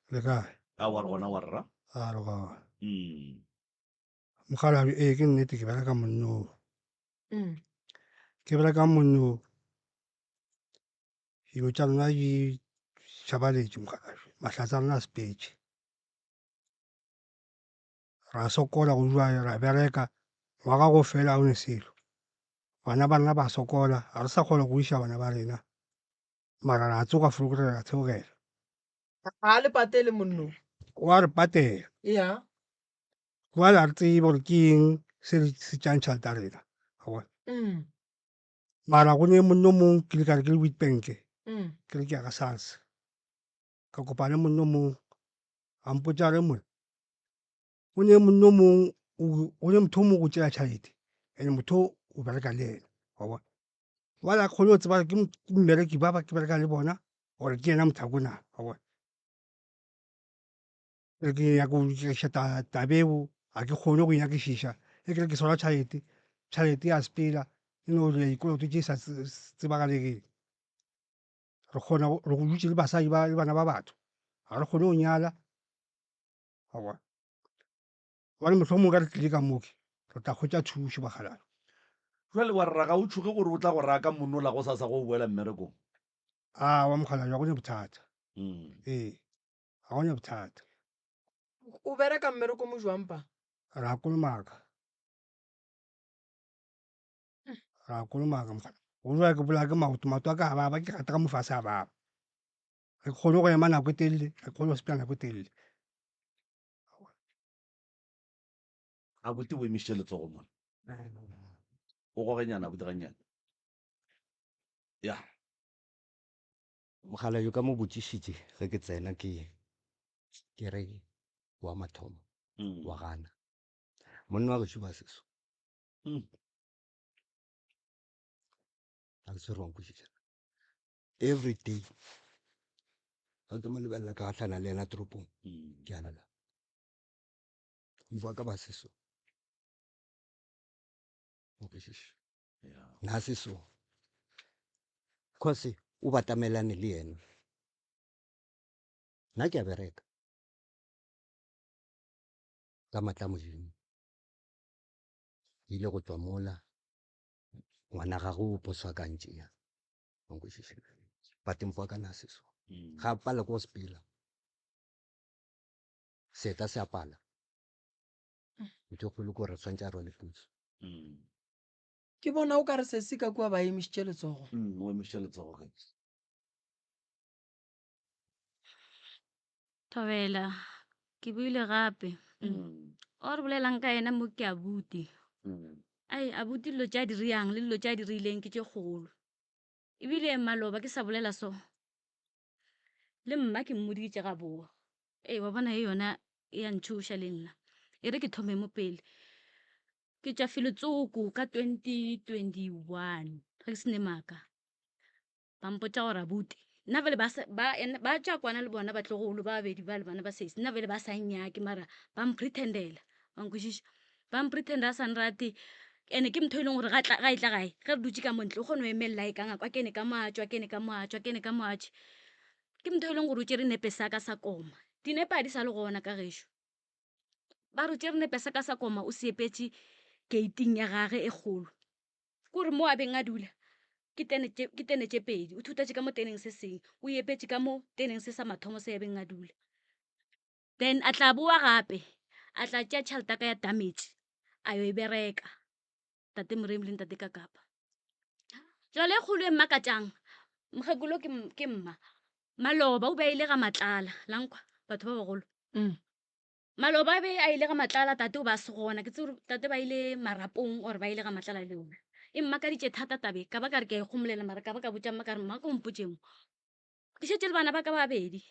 Le kae?
A wa re gona wa rra.
A re gona.
Mm.
Mokgalabje, ee ke nnete ke bereka monnong.
Mm.
Ke bereka monnong. Dilo tša rena di šabaletše mokgalabje. Mahlatse a rena a sepetše. Ra sokola go dula ra bereka ngwaga go fela ga o ne selo. Bana ba rena ba sokola, ga re sa kgona go iša bana ba rena. Mara ra tsoga foloke ra theogela.
Ga le patele monnong?
Wa re patela.
Ya.
Jwale ga re tsebe gore ke eng se se tšang tšhelete ya rena. Wa bona?
Mm.
Mara go ne monna o mongwe ke ile ka re ke le Witbank,
Mm.
ke re ke ya ka SARS. Ka kopana le monna o mongwe, a mpotša a re monna, go ne monna o mongwe, go ne motho o mongwe o go tšeela tšhelete, and motho o o bereka le yena, wa bona. Jwale ga ke kgone go tseba ke mmereki ba ba ke berekang le bona or ke yena motho wa ko na, wa bona. Ke ke nyaka go nyakišiša taba eo, ga ke kgone go e nyakišiša. Ge ke re ke swara tšhelete, tšhelete ya sepela e no dira dikoloto tše sa tsebagaleng. Re kgona re dutše le basadi ba le bana ba batho, ga re kgone go nyala, wa bona. Gobane mohlomongwe ka re tlile ka moke re tla hwetša thušo bakgalabje.
Jwale wa rra ga o tšhoge gore o tla go raka monola gosasa ge o boela mmerekong?
Aowa mokgalabje, ga go ne bothata. Ee, ga go ne bothata.
O bereka mmereko mo jwang pa?
Ra kolomaka. Ra kolomaka mokgalabje. Go jwale ke bolaya ke maoto, maoto a ka a baba, ke gata ka mo fase a baba. Ga ke kgone go ema nako e telele, ga ke kgone go sepela nako e telele.
Abuti o emišitše letsogo mola. O gogenyana abuti gannyane. Ya.
Mokgalabje ka mo botšišitše ge ke tsena ke ke re wa mathomo mm. wa gana monna wa gešo ba seso mm. a ke tshwere wa nkwešiša every day ga ke mo lebelela ka gahlana le yena toropong mm. ke a lla mfa ka ba seso o kwešiša na seso cause o batamelane le yena nna ke a bereka ka matla modimo ile go tswa mola ngwana gagwe o poswa ka ntšea wa nkwešiša but mfo wa ka na seso mm. ga pala ko go sepela seeta se a pala ntho e kgolo ke gore tshwanetse a rwale putso
mm.
ke bona o ka re sesi ka kua ba emišitše letsogo
mm, o emišitše letsogo ge
Thobela, ke buile gape. Mm. O re bolelang ka yena mo ke abuti.
Mm.
Ai, abuti dilo tša diriang le dilo tša dirileng ke tše kgolo. Ebile maloba ke sa bolela so. Le mma ke mmoditše ga boa. Ee, wa bona e yona e ya ntšhoša le nna. E re ke thome mo pele. Ke tšwa felotsoko ka 2021 ge ke se ne maaka. Ba mpotša gore abuti nna bjale ba ba ba tša kwana le bona batlogolo ba babedi ba le bana ba sesi nna bjale ba sa nnyake mara ba mpretendela wa nkwešiša ba mpretenda a sa nrate ene ke motho e leng gore ga e tla gae ge re dutše ka mo ntle o kgone go emelela e ka ngako a kene ka mo a tšwa kene ka mo a tšwa kene ka mo a tšwe ke motho e leng gore o tšere nepe sa ka sa koma dinepe a di sa le gona ka gešo ba re o tšere nepe sa ka sa koma o se epetše gating ya gage e kgolo Kore mo a beng a dula ke tene tše ke tene tše pedi o thutatše ka mo teneng se seng o epetše ka mo teneng se sa mathomo se a beng a dula. Then a tla boa gape a tla tšea tšhelete ya ka ya damage a yo e bereka tate Moremi le ntate Kakapa. Jwale e kgolo e mmakatšang mokgekolo ke ke mma maloba o be a ile ga Matlala la nkwa batho ba bagolo.
Mm.
Maloba a be a ile ga Matlala tate o ba se gona ke tsebe gore tate ba ile marapong or ba ile ga Matlala le yona e mmakaditše thata tabe ka ba ka re ke a ikgomolela mara ka ba ka botša mma ka re mma ko mpotše mo ke šetše le bana ba ka ba babedi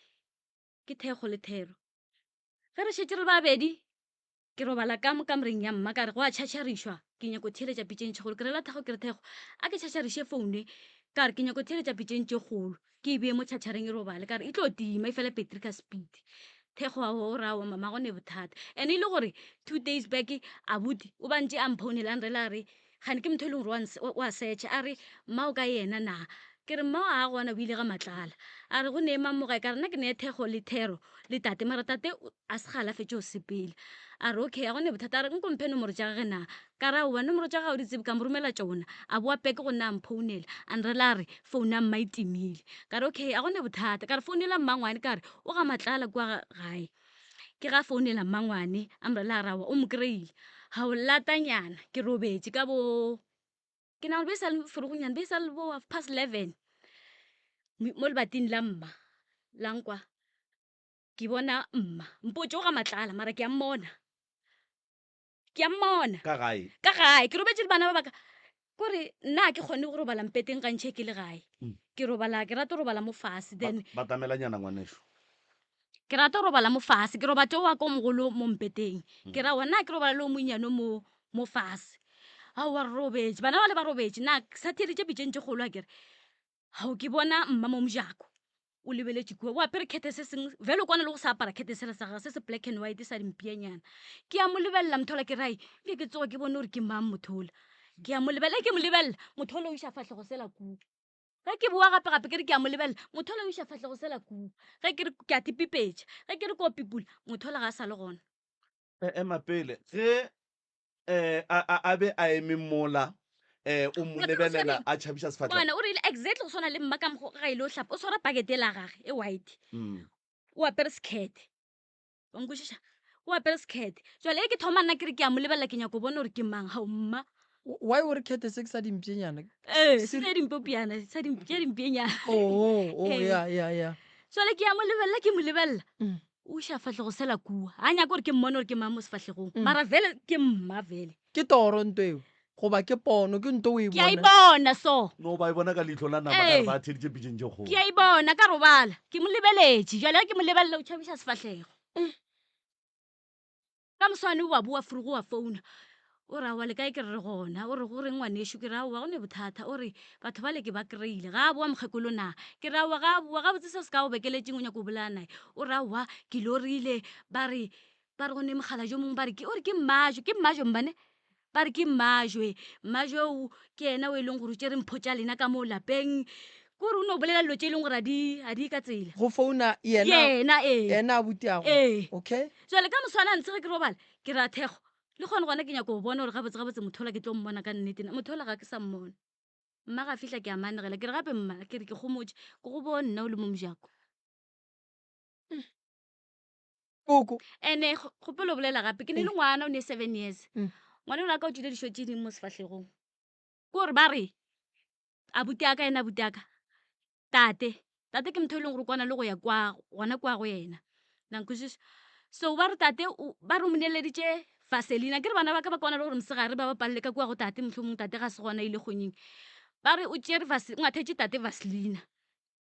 ke thekgo le thero. Ge re šetše re le babedi, ke robala ka mo kamoreng ya mma ka re go a tšhatšharišwa ke nyako theeletša pitšeng tše kgolo. Ke rela Thekgo ke re Thekgo a ke tšhatšhariše foune ka re ke nyako theeletša pitšeng tše kgolo ke e bee mo tšhatšhareng e robale ka re e tlo tima e fele petri ka speed. Thekgo a o ra wa mama go ne bothata and e le gore 2 days back abuti o ba ntše a mphounela a nrela a re Kgane ke motho e leng gore wa search a re mma o ka yena na? Ke re mma a gona o ile ga Matlala. A re go ne mang mo gae? Ka re nna ke ne Thekgo le Thero le tate mara tate a se gale a fetše go sepela. A re okay a go ne bothata. A re nko mphe nomoro tša gage na? Ka re aowa nomoro tša gage ga o di tsebe ka mo romela tšona. A boa back go nna a mphounela a nrela a re phone ya mma e timile. Ka re okay a go ne bothata. Ka re founela mmangwane ka re o ga Matlala kua gae. Ke ga founela mmangwane a mo rela a rawa o mo kry-ile ga o latanyana ke robetše ka bo ke nagana be e sa le ferogonyana be e sa le bo half past 11 mo lebating la mma la nkwa ke bona mma mpotše o ga matlala mara ke a mmona ke a mmona
Ka gae.
Ka gae. Ke robetše le bana ba baka. Kore nna ke kgone go robala mpeteng gantši ke le gae. Ke robala, ke rata go robala mo fase then.
Batamelanyana ngwanešu.
Ke rata go robala mo fase, ke robatše wa ka o mogolo mo mpeteng. Ke ra nna ke robala le o monnyane mo mo fase. Aowa re robetše, bana bale ba robetše, nna ke sa theeditše pitšeng tše kgolo akere. Gao ke bona mma mo mojako o lebeletše kua o apere khethe se sengwe vele o kwana le go sa apara khethe sela sa gage se se black and white sa dimpianyana ke a mo lebelela mothola ke rai nke ke tsoga ke bone gore ke mang mothola ke a mo lebelela ke mo lebelela mothola o iša fahlego sela kua ge ke boa gape gape ke re ke a mo lebelela mothola o iša fahlego sela kua ge ke re ke a tipipetša ge ke re ko pipula mothola ga a sa le gona
Ema pele ge eh a a a be a eme mola eh o mo
Wa tseba o
lebelela
swereng?
a tšhabiša sefahlego
Bona o rile exactly go swana le mma ka mokgo ga ile o hlapa o swara pakete la gage e white o apere sekhethe wa nkwešiša o apere sekhethe jale e ke thoma nna ke re ke a mo lebelela ke nyako bona gore ke mang gao mma
Why o re khethe se ke sa dimpšenyana?
Ee, se sa dimpopiana, sa tša dimpenyana.
Oh, oh, ya, ya, ya.
Jwale ke ya mo lebelela, ke mo lebelela. O iša fahlego sela kua. A nyaka gore ke mmone gore ke mang mo sefahlegong. Mara vele ke mma vele.
Ke toro nto eo goba ke pono, ke nto o e
Ke a e
bona.
bona so.
No ba e bona ka leihlo la nama ka re ba theeditše pitšeng tše kgolo.
Ke a e bona ka robala. Ke mo lebeletše. Jwale ge ke mo lebelela o tšhabiša sefahlego. Ka moswane wa boa frugo wa founa. O re aowa le kae ke re re gona. O re go reng ngwanešu ke re aowa go ne bothata. O re batho bale ke ba kry-ile. Ga a boa mokgekolo na? Ke re aowa ga a boa. Gabotse se se ka go bekeletšeng o nyaka go bolaya nae. O re aowa ke lorile ba re ba re go ne mogala jo mongwe ba re ke o re ke mmajwe ke mmajwe mmane ba re ke mmajwe mmajwe o ke yena o e leng gore o tšere mpho tša lena ka moo lapeng ke gore o no bolela dilo tše e leng gore a di a di ka tsela
Go founa yena
yena ee
yena abutiago.
Ee.
Okay.
Jwale ka moswana ntshe ge ke robala ke ra thekgo le kgone gona ke nyako go bona gore gabotse gabotse motho ola ke tlo mmona ka nnete na motho ola ga ke sa mmona mma ga fihla ke a manegela ke re gape mma ke re ke gomotše ke go bone nna o le mo mojako
Koko.
Ene kgopelo bolela gape ke ne le ngwana o ne 7 years ngwana ola ka o tšwile dišo tše ding mo sefahlegong ke gore ba re abuti aka ena abuti aka tate tate ke motho e leng gore kwana le go ya kwa gona kwa go yena la nkwešiša so ba re tate ba re o mo neleditše vaselina ke re bana ba ka ba kwana le gore mosegare ba bapalele ka kua go tate mohlomong tate ga se gona ile kgonyeng ba re o tšere o ngwathetše tate vaselina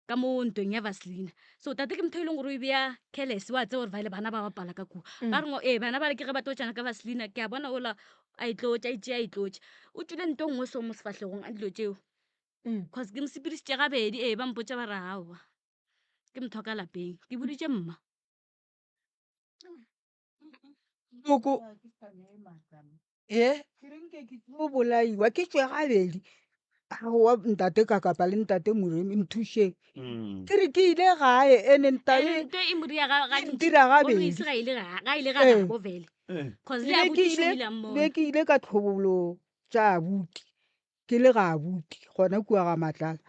ka mo ntweng ya vaselina so tate ke motho e leng gore o e bea careless wa tseba gore vale bana ba bapala ka kua ba re ee bana ba re ke ge ba tlotšana ka vaselina ke a bona ola a e tlotša a itšea a e tlotša o tšwile nto nngwe so mo sefahlegong a dilo tšeo cause ke mo sepedisitše gabedi ee ba mpotša ba re aowa ke motho wa ka lapeng ke boditše mma
Koko.
Ee, ke re nke ke tlo bolaiwa ke tšwe gabedi. Aowa ntate Kakapa le ntate Moremi nthušeng. Ke re ke ile gae ene ntabe
Ntho e mo dira ga- ga
e ntira
o no
gabedi.
ise ga ile ga ga ile ga
Ee.
gabo vele. Cause le
Be ke
abuti
ile
o ile a mmona.
be ke ile ka tlhobolo tša abuti ke le ga abuti gona kua ga Matlala.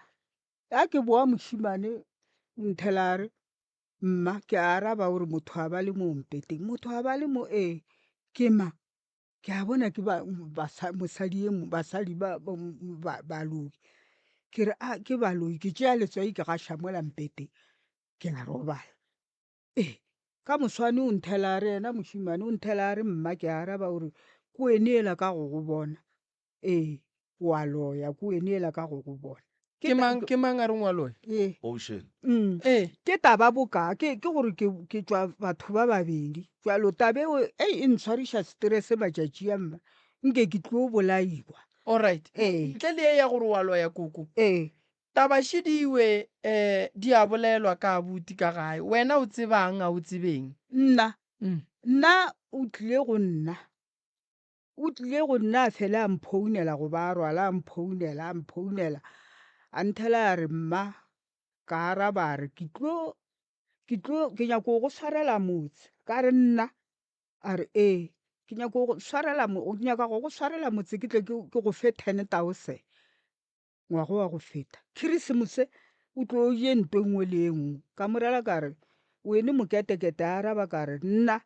Ga ke boa mošemane o nthela a re mma ke a araba o re motho a ba le mo mpeteng motho a ba le mo ee ke mang? Ke a bona ke ba, mosadi ye basadi ba, ba, baloi. Ke re a ke baloi, ke tšea letswai ke gaša mola mpeteng, ke a robala. Ee, ka moswane o nthela a re yena mošemane o nthela a re mma ke a araba o re ke wene yela ka go go bona. Ee, o a loya ke wene yela ka go go bona.
Ke mang ke mang a reng wa loya?
Ee.
Ocean.
Mm.
Ee.
Ke taba boka ke ke gore ke ke tšwa batho ba babedi. Jwalo taba eo ei e ntshwariša stress matšatši a mma. Nke ke tlo bolaiwa.
Alright.
Ee.
Ntle le ye ya gore wa loya koko.
Ee.
Taba šidiwe eh di a bolelwa ka abuti ka gae. Wena o tsebang a o tsebeng?
Nna
Mm.
nna o tlile go nna. O tlile go nna a fele a mphounela goba a rwala a mphounela a mphounela a nthela a re mma ka araba a re ke tlo ke tlo ke nyako go swarela motse ka re nna a re ee ke nyako go swarela ke nyaka go go swarela motse ke tle ke go fe 10000. Ngwaga wa go feta, Khirisemose o tlo o je nto e nngwe le e nngwe. Ka mo rela ka re, Wene moketekete, a araba ka re, Nna,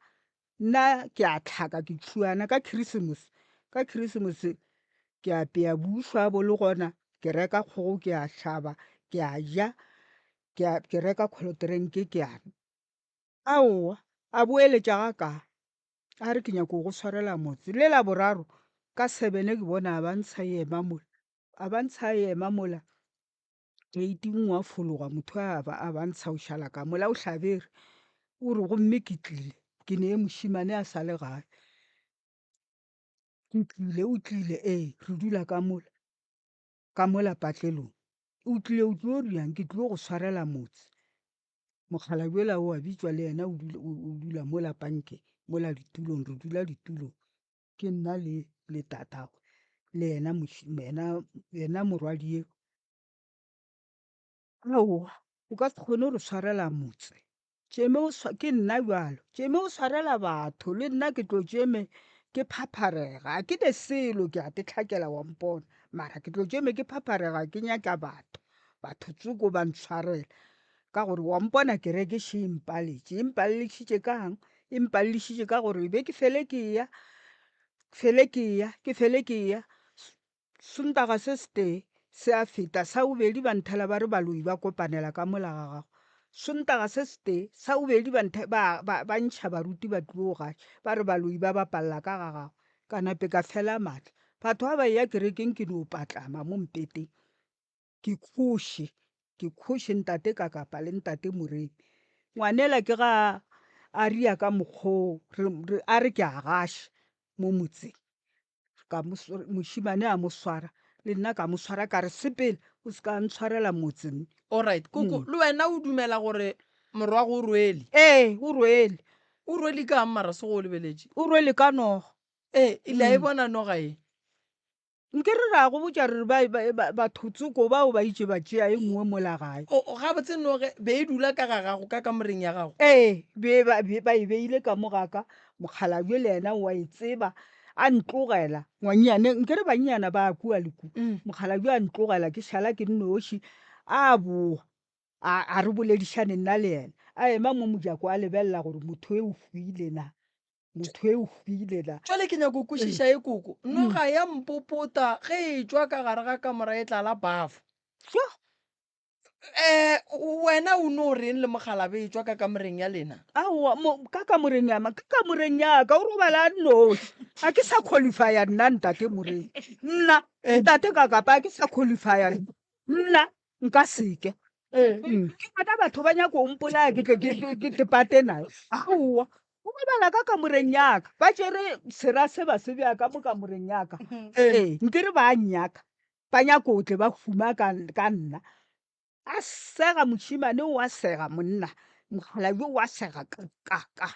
nna ke a tlhaka ke tšhuana ka Khirisemose. Ka Khirisemose ke apea bušwa bo le gona, ke reka kgogo ke a hlaba, ke a ja, ke a, ke reka kholotrenke ke a nwa. Aowa, a boeletša ga kaa. A re ke nyako go swarela motse. Le la boraro ka sebene ke bona a ba ntsha e ema mola. A ba ntsha a ema mola gate-ing wa fologa motho a ba a ba ntsha o šala ka mola o hlabere. O re gomme ke tlile ke nee mošemane a sa le gae. Ke tlile o tlile ee re dula ka mola ka mola patlelong. O tlile o tlo riang ke tlo go swarela motse. Mokgalabje yola o a bitšwa le yena o dula o dula mola pankeng mola ditulong re dula ditulong. Ke nna le le tatagwe le yena yena yena morwadi eo. Aowa o ka se kgone go re swarela motse tšeme o ke nna bjalo tšeme o swarela batho le nna ke tlo tšeme ke phapharega ga ke ne selo ke a te hlakela wa mpona mara ke tlo tšeme ke phapharega ke nyaka batho batho tsoko ba ntshwarela Ka gore wa mpona kereke še e mpaletše. E mpalešitše ka'ng? E mpalešitše ka gore be ke fele ke eya, fele ke eya, ke fele ke eya. Sontaga se setee se a feta, sa bobedi ba nthela ba re baloi ba kopanela ka mola ga gago. Sontaga se setee, sa bobedi ba nthe, ba, ba, ba ntšha baruti ba tlilo gaša, ba re baloi ba bapalela ka ga gago. Ka nape ka fela matla. Batho ga ba eya kerekeng ke no patlama mo mpeteng. Ke khoše, ke khoše ntate Kakapa le ntate Moremi. Ngwanela ke ga a ria ka mokgoo, re, re, a re ke a gaša mo motseng. Ka mo, mošemane a mo swara, le nna ka mo swara ka re sepela o se ka ntshwarela motse mme.
Alright, koko, le wena o dumela gore morwago o rwele?
Ee, o rwele.
O rwele ka'ng mara se go o lebeletše?
O rwele ka noga.
Ee, le a e bona noga ye?
Nke re ra go botša re re ba, ba, ba, batho tsoko bao ba itše ba tšea e nngwe mola gae.
O, o, gabotse noge be e dula ka ga gago, ka kamoreng ya gago?
Ee, be ba, be ba e beile ka mo ga ka. Mokgalabje le yena o a e tseba. A ntlogela, ngwannyane, nke re bannyana ba kua le kua. Mokgalabje a ntlogela ke šala ke nnoši. A boa, a, a re boledišane nna le yena. A ema mo mojako a lebelela gore motho e o hwile na. Motho e o hwile na.
Jwale ke nyako kwešiša e koko. Noga ya mpopota ge e tšwa ka gare ga kamora e tlala bafo.
Tšo!
Eh, wena o no reng le mokgalabje e tšwa ka kamoreng ya lena?
Aowa, mo, ka kamoreng ya ma, ka kamoreng ya ka, o robala a nnoši. Ga ke sa qualifya nna ntate Moremi. Nna, ntate Kakapa, ga ke sa qualifya nna. Nka seke. Mm. Ke bona batho ba nyako o mpolaya ke tle ke- ke- ke pate naye. Aowa, o robala ka kamoreng ya ka. Ba tšere sera se ba se bea ka mo kamoreng ya ka. Ee, nke re ba nnyaka. Ba nyako tle ba huma ka, ka nna. A sega mošemane o a sega monna. Mokgalabje o a sega ka, ka, ka.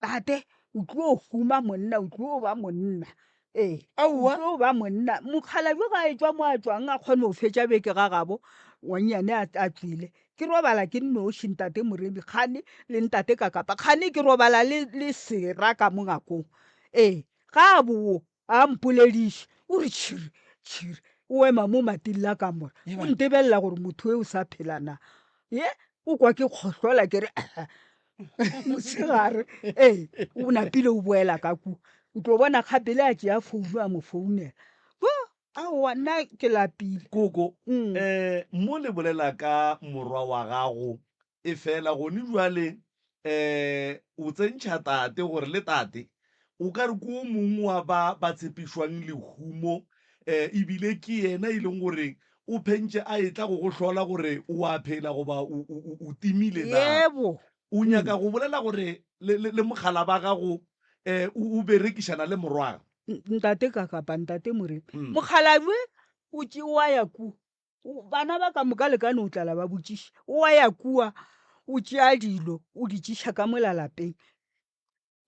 Tate, o tlo huma monna, o tlo ba monna. Ee,
Aowa.
o tlo ba monna. Mokgalabje ga a etšwa mo a tšwang a kgone go fetša beke ga gabo, ngwannyane a, a tšwele. Ke robala ke nnoši, ntate Moremi, kgane le ntate Kakapa, kgane ke robala le, le sera ka mo ngakong. Ee, ga a bowo, a mpolediše, o re tšhiri, tšhiri, o ema mo mating la kamora, o ntebelela gore motho e o sa phela na. Ye, o kwa ke kgohlola ke re mosegare ee o napile o boela ka kua o tlo bona kgapele a tšea founu a mo founela bo aowa nna ke lapile
Koko, um mo le bolela ka morwa wa gago, efela gone bjale um o tsentšha tate gore le tate o ka re ke o mongwe wa ba ba tshepišwang lehumo, um ebile ke yena e leng gore o phentše a etla go go hlola gore o a phela goba o, o, o, o timile na.
Yebo.
O nyaka go bolela gore le, le, le mogala ba gago eh, o, o berekišana le morwago?
Ntate ka kapa ntate Moremi.
Mm.
Mokgalabje o tše wa ya kua. O- Bana ba ka moka le ka no tlala ba botšiša. O wa ya kua, o tšea dilo, o di tšiša ka mola lapeng.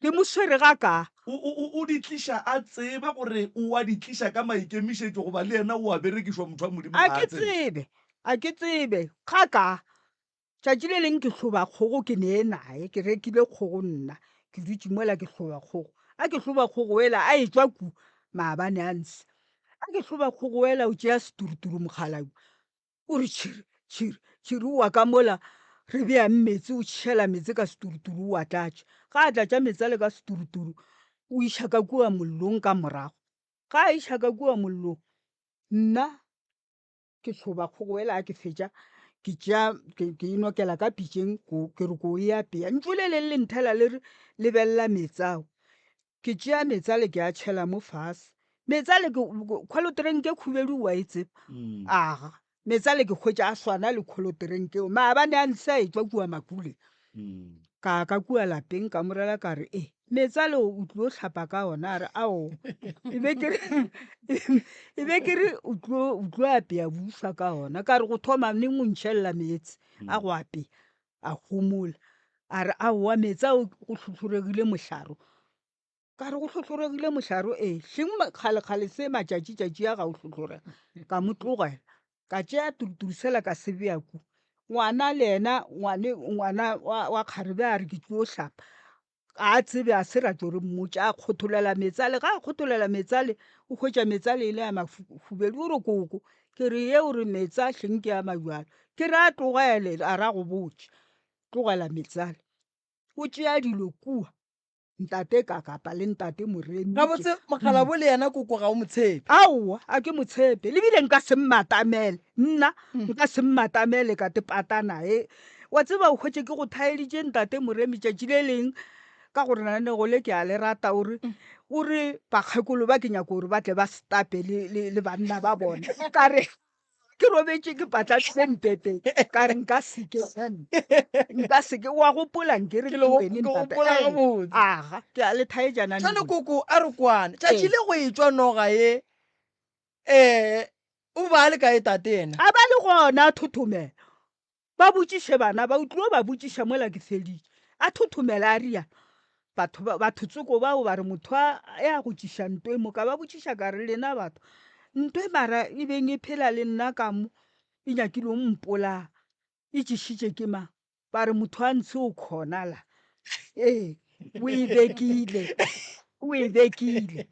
Ke mo swere ga ka.
O, o, o, o di tliša a tseba gore o a di tliša ka maikemišetšo goba le yena o a berekišwa motho wa Modimo
A
ga
ke
a tsebe?
tsebe, a ke tsebe. Ga ka. Tšatši le leng ke hloba kgogo ke nee naye, ke rekile kgogo nna, ke dutše mola ke hloba kgogo. A ke hloba kgogo ela a etšwa ku maabane a ntshe. A ke hloba kgogo ela o tšea seturuturu mokgalabje o re tšhiri tšhiri tšhiri o wa ka mola re beang meetse o tšhela meetse ka seturuturu o a tlatša. Ga a tlatša meetse ale ka seturuturu o iša ka kua mollong ka morago. Ga a iša ka kua mollong nna ke hloba kgogo ela a ke fetša ke tšea ke ke e nokela ka pitšeng ko ke re ko e apea. Ntšu le leng le nthela le re lebelela meetse ao. Ke tšea meetse ale ke a tšhela mo fase. Meetse ale ke kholoterenke khubedu wa e tseba. Aga, meetse ale ke hwetša a swana le kholoterenke eo. Maabane a nse a etšwa kua Makule. Ka ya ka kua lapeng ka mo rela ka re, E, meetse ale o tlilo hlapa ka ona? A re, Aowa. E be ke re, e be ke re o tlo, o tlo apea bušwa ka ona. Ka re go thoma neng o ntšhelela meetse a go apea? A homola. A re, Aowa, meetse ao go hlohloregile mohlaro. Ka re, Go hlohloregile mohlaro? Ee, hleng kgalekgale se matšatšitšatši a ga o hlohlorega. Ka mo tlogela. Ka tšea turuturu sela ka se bea ku. Ngwana le yena, ngwane, ngwana wa, wa kgarebe a re ke tlilo hlapa. Ga a tsebe, a se ra tšo re mmotša. A kgotholela meetse ale. Ga a kgotholela meetse ale, o hwetša meetse ale e le a mahubedu. O re koko, ke re ye o re meetse a hleng ke a mabjalo. Ke re a tlogele, a ra go botša. Tlogela meetse ale. O tšea dilo kua. Ntate Kakapa le Ntate Moremi.
Gabotse mokgalabo le yena koko ga o mo tshepe?
Aowa, a ke mo tshepe. Le bile nka se mmatamele. Nna nka se mmatamele ka te pata naye. Wa tseba o hwetše ke go thaeditše Ntate Moremi tšatši le leng ka gore nanego le ke a le rata o re o re bakgekolo ba ke nyako gore ba tle ba setape le, le, le banna ba bona. Ka re ke robetše ke patlatlile mpete ka re nka seke nka seke wa gopola nke re
Ke le go-
wene
ke
ntate.
gopola
Eh,
gabotse.
aga ke a le thaetšana
Tšhane koko a re kwane tšatši
Ee.
le go etšwa noga ye um o ba a le kae tate yena?
A ba le gona a thothomela. Ba botšiše bana ba, o tlilo ba botšiša mola ke feditše. A thothomela a rialo. Batho ba, batho tsoko bao ba re motho a ya go tšiša ntwe mo. Ka ba botšiša ka re lena batho, ntwe mara e beng e phela le nna ka mo, e nyakile go mpolaya, e tšišitše ke mang? Ba re motho a ntshe o khona la. Ee, o e bekile, o e bekile,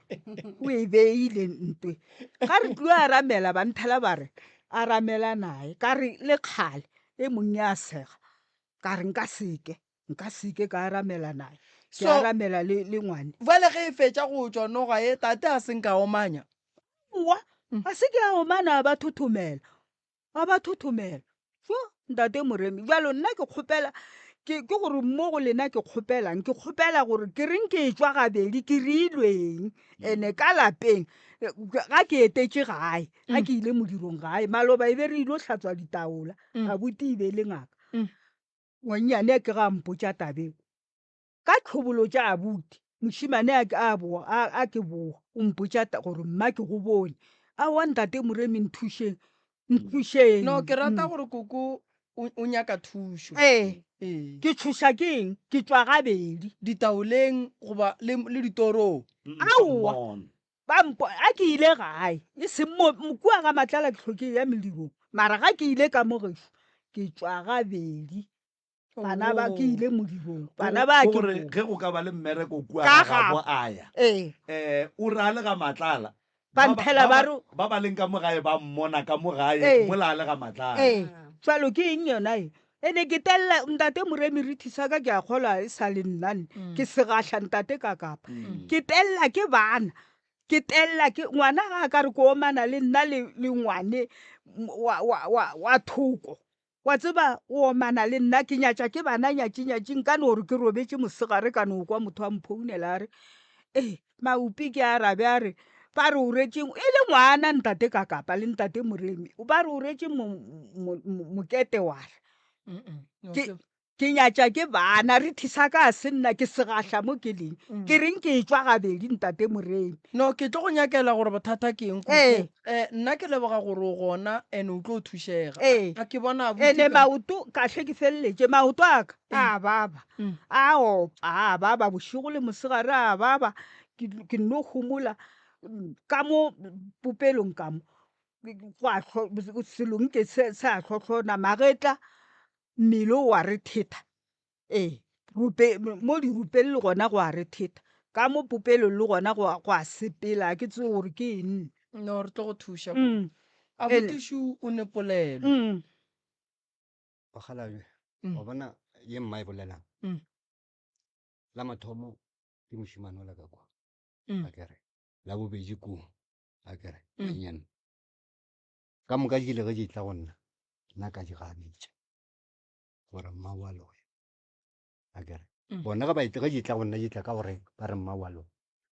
o e beile ntwe. Ga re tlilo aramela ba nthela ba re aramela naye. Ka re le kgale e mong ya sega. Ka re nka seke, nka seke ka aramela naye. Ke
So-
aramela le, le ngwane.
Bjale ge e fetša go tšwa noga ye tate a se nka omanya.
Aowa, a se ke a omana a ba thothomela. A ba thothomela. Jo, Ntate Moremi, bjalo nna ke kgopela, ke, ke gore mo go lena ke kgopelang? Ke kgopela gore ke reng ke etšwa gabedi, ke reilweng? Ene ka lapeng, ga ke etetše gae, ga ke ile modirong gae, maloba e be re ilo hlatswa ditaola, abuti e be e le ngaka. Ngwannyane ke ga a mpotša tabeo. Ka tlhobolo tša abuti, mošemane a ke a boa, a, a ke boa, o mpotša ta, gore mma ke go bone. Aowa ntate Moremi nthušeng, nthušeng.
No, ke rata gore koko o, o nyaka thušo.
Ee.
Ee.
Ke tšhoša ke eng? Ke tšwa gabedi.
Ditaoleng goba le, le ditorong.
Aowa. Ba mpo, a ke ile gae, e seng mo, kua ga Matlala ke hloke ya medirong, mara ga ke ile ka mo gešo, ke tšwa gabedi. Bana ba ke ile modirong, bana ba
Ke
ke
gore
boa.
ge go ka ba le mmereko kua
Ka
ga gabo
gabo.
a ya.
Ee.
Eh, o re a le ga Matlala.
Ba
Ba ba,
nthela
ba
ba
ba,
re.
ba ba leng ka mo gae ba mmona ka mo gae,
Ee.
mola a le ga Matlala.
Ee. Jwalo ke eng yona e? Ene ke telela ntate Moremi Rithi sa ka ke a kgolwa e sa le nna nne. Ke segahla ntate ka kapa. Ke telela ke bana. Ke telela ke ngwana ga a ka re ko omana le nna le, le ngwane wa, wa, wa, wa thoko. Wa tseba, o omana le nna, ke nyatša ke bana nyatšinyatši, nka no re ke robetše mosegare ka no kwa motho a mphounela a re, Ee, Maupi ke arabe a re, Ba re o retše e le ngwana ntate Kakapa le ntate Moremi, ba re o retše mokete wa re. Ke, ke nyatša ke bana, re thisa ka se nna ke segahla mo ke leng. Mm. Ke reng ke tšwa gabedi ntate Moremi.
No, ke tlo go nyakela gore bothata ke eng.
Ee.
Eh, nna ke leboga gore o gona and o tlo thušega.
Ee.
A ke bona abuti
Ene
ka-
maoto kahle ke feleletše maoto a ka a baba
Mm.
a opa a baba bošego le mosegare a baba ke ke nno homola ka mo popelong ka mo gwa selo nke se se a hlohlona magetla mmele o wa re thetha ee rupe mo dirupeng le gona go a re thetha ka mo popelong le gona go a go a sepela ga ke tsebe gore ke eng.
No re tlo go thuša.
Mm.
Abuti Shu o ne polelo.
Mm.
Bakgalabje,
Mm.
wa bona ye mma e bolelang.
Mm.
La mathomo ke mošemane ola ka kwa
Mm.
a kere la bobedi ko a kere
Mm.
nnyane ka moka di ile ge di tla go nna nna ka di ganetša gore mma wa loya a kere
Mm.
bona ge ba ge di tla go nna di tla ka gore ba re mma wa loya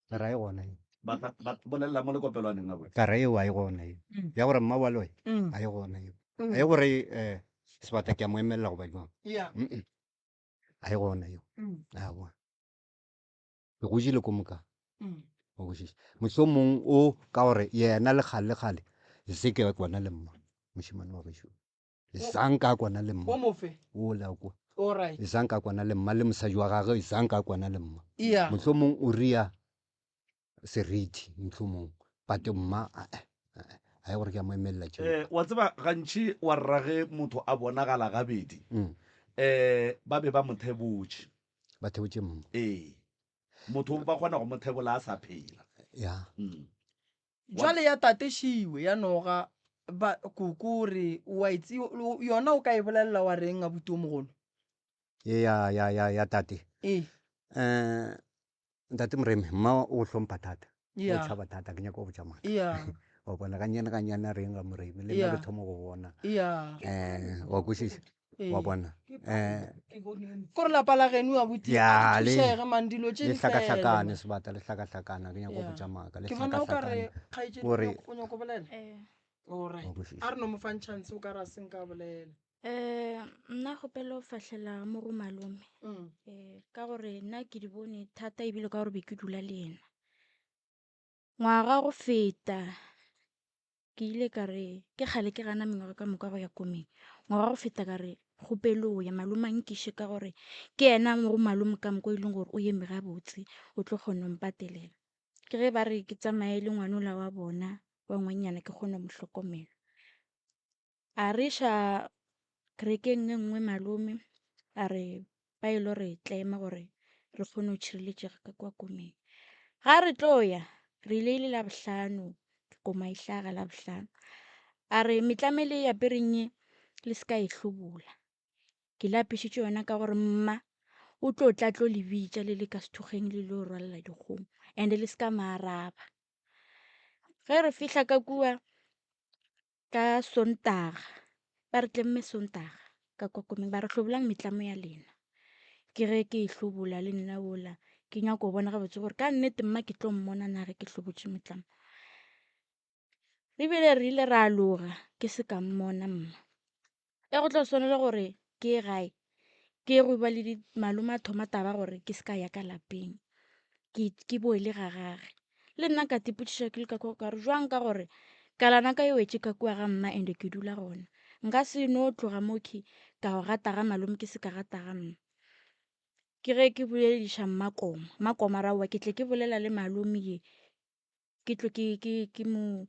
ka ra e gona e
Ba tla- ba bolelela mo lekopelwaneng a bone
ka ra eo a e gona e
Mm.
ya gore mma wa loya
Mm.
a e gona eo
Mm.
a e gore um sebata ke a mo emelela goba jwang
Yeah.
Mm-mm. a e gona eo
Mm.
aowa Ke go jele ko moka.
Mm.
O kwešiša. Mohlomong o ka gore yena le kgale le kgale se ke kwana le mma mošemane wa gešo. Zanka a kwana le mma.
O mofe?
O la kwa.
All right.
Zanka a kwana le mma le mosadi wa gagwe zanka a kwana le mma.
Yeah.
Mohlomong o ria seriti mohlomong but mma a eh a ye gore ke a mo emelela tšeo.
Eh, wa tseba gantši wa rra ge motho a bonagala gabedi
Mm.
eh ba be ba mo thebotše.
Ba thebotše mma.
Ee. Motho ba kgona go mo thebola a sa phela.
Ya.
Mm.
Jwale ya tate Šiwe ya noga ba koko o re wa itse yona o ka e bolelela wa reng abuti o mogolo?
Ye ya ya ya ya tate.
Ee.
Eh ntate Moremi mma o hlompha thata. O
Yeah.
tšhaba thata ke nyaka go botša maaka.
Yeah.
Wa bona gannyane gannyane a reng ga Moremi le nna
Yeah.
ke thoma go bona.
Yeah.
Eh wa kwešiša. Wa
Ee.
bona. Eh
Kore lapa la geno abuti
Ya,
a
le-
thušege man dilo tše
le
di fele.
hlakahlakane sebata le hlakahlakana ke nyaka go
Yeah.
botša maaka le
Ke bona o ka re
hlakahlakane.
kgaetšedi
Gore-
o nyako- o nyako bolela.
Eh.
Alright.
Wa kwešiša.
A re no mo fang chance o ka re a se nka bolela.
Eh, nna kgopelo fahlela mo go malome.
Mm.
Eh, ka gore nna ke di bone thata ebile ka gore be ke dula le yena. Ngwaga go feta ke ile ka re ke kgale ke gana mengwaga ka moka go ya komeng. Ngwaga go feta ka re kgopelo ya malome a nkiše ka gore ke yena mo go malome ka moka e leng gore o eme gabotse o tlo kgona go mpatelela. Ke ge ba re ke tsamaye le ngwanola wa bona wa ngwannyana ke kgone go mo hlokomela. A re iša kerekeng e nngwe malome a re ba e lo re tlema gore re kgone go tšhireletšega ka kwa komeng. Ga re tlo ya re ile e le Labohlano, koma e hlaga Labohlano. A re metlamo e le e apereng ye le se ka e hlobola. Ke le apešitše yona ka gore mma o tlo tla tlo le bitša le le ka sethokgweng le lo rwalela dikgong and le se ka mo araba. Ge re fihla ka kua ka Sontaga, ba re tlemme Sontaga ka kwa komeng ba re hlobolang metlamo ya lena. Ke ge ke e hlobola le nna ola ke nyako bona gabotse gore ka nnete mma ke tlo mmona na ge ke hlobotše metlamo. Ebile re ile ra aloga ke se ka mmona mma. E go tlo swanela gore ke ye gae ke ye go ba le di malome a thoma taba gore ke se ka ya ka lapeng ke ke boele ga gage. Le nna ka tipotšiša ke le ka kwa ka re jwang ka gore kalana ka e wetše ka kua ga mma and ke dula gona. Nka se no tloga mo ke ka go gata ga malome ke se ka gata ga mma. Ke ge ke bolediša mmakoma, mmakoma ra aowa ke tle ke bolela le malome ye ke tlo ke ke ke mo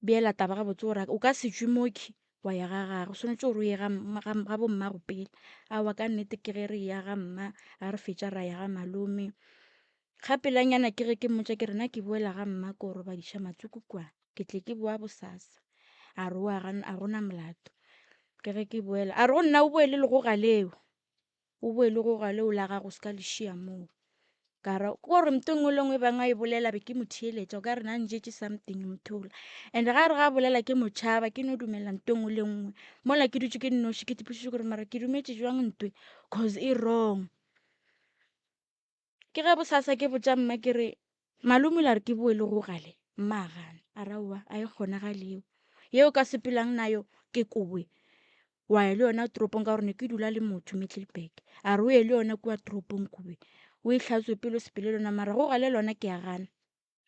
beela taba gabotse gore o ka se tšwe mo ke wa ya ga gagwe o swanetše gore o ye ga ga ga bommago pele. Aowa ka nnete ke ge re ya ga mma ga re fetša ra ya ga malome. Ga pelanyana ke ge ke mmotša ke re nna ke boela ga mma ko robadiša matsuku kwa ke tle ke boa bosasa. A re oa ga gona molato. Ke ge ke boela a re go nna o boe le legoga leo, o boe le legoga leo la gago o se ka le šia moo. Ka ra ke gore ntho e nngwe le nngwe e bang a e bolela be ke mo theeletša o ka re na njetše something motho ola. And ga re ga bolela ke mo tšhaba ke no dumela ntho e nngwe le nngwe. Mola ke dutše ke nnoši ke ipotšiša gore mara ke dumetše jwang ntwe cause e wrong. Ke ge bosasa ke botša mma ke re malome o ile a re ke boe le gogale. Mma a gana, a re aowa a e kgonagale eo. Ye o ka sepelang nayo ke kowe, wa ya le yona toropong ka gore ne ke dula le motho Middelburg. A re o ye le yona kua toropong kowe, o e hlatswe pele o sepele le yona mara go gale lona ke a gana.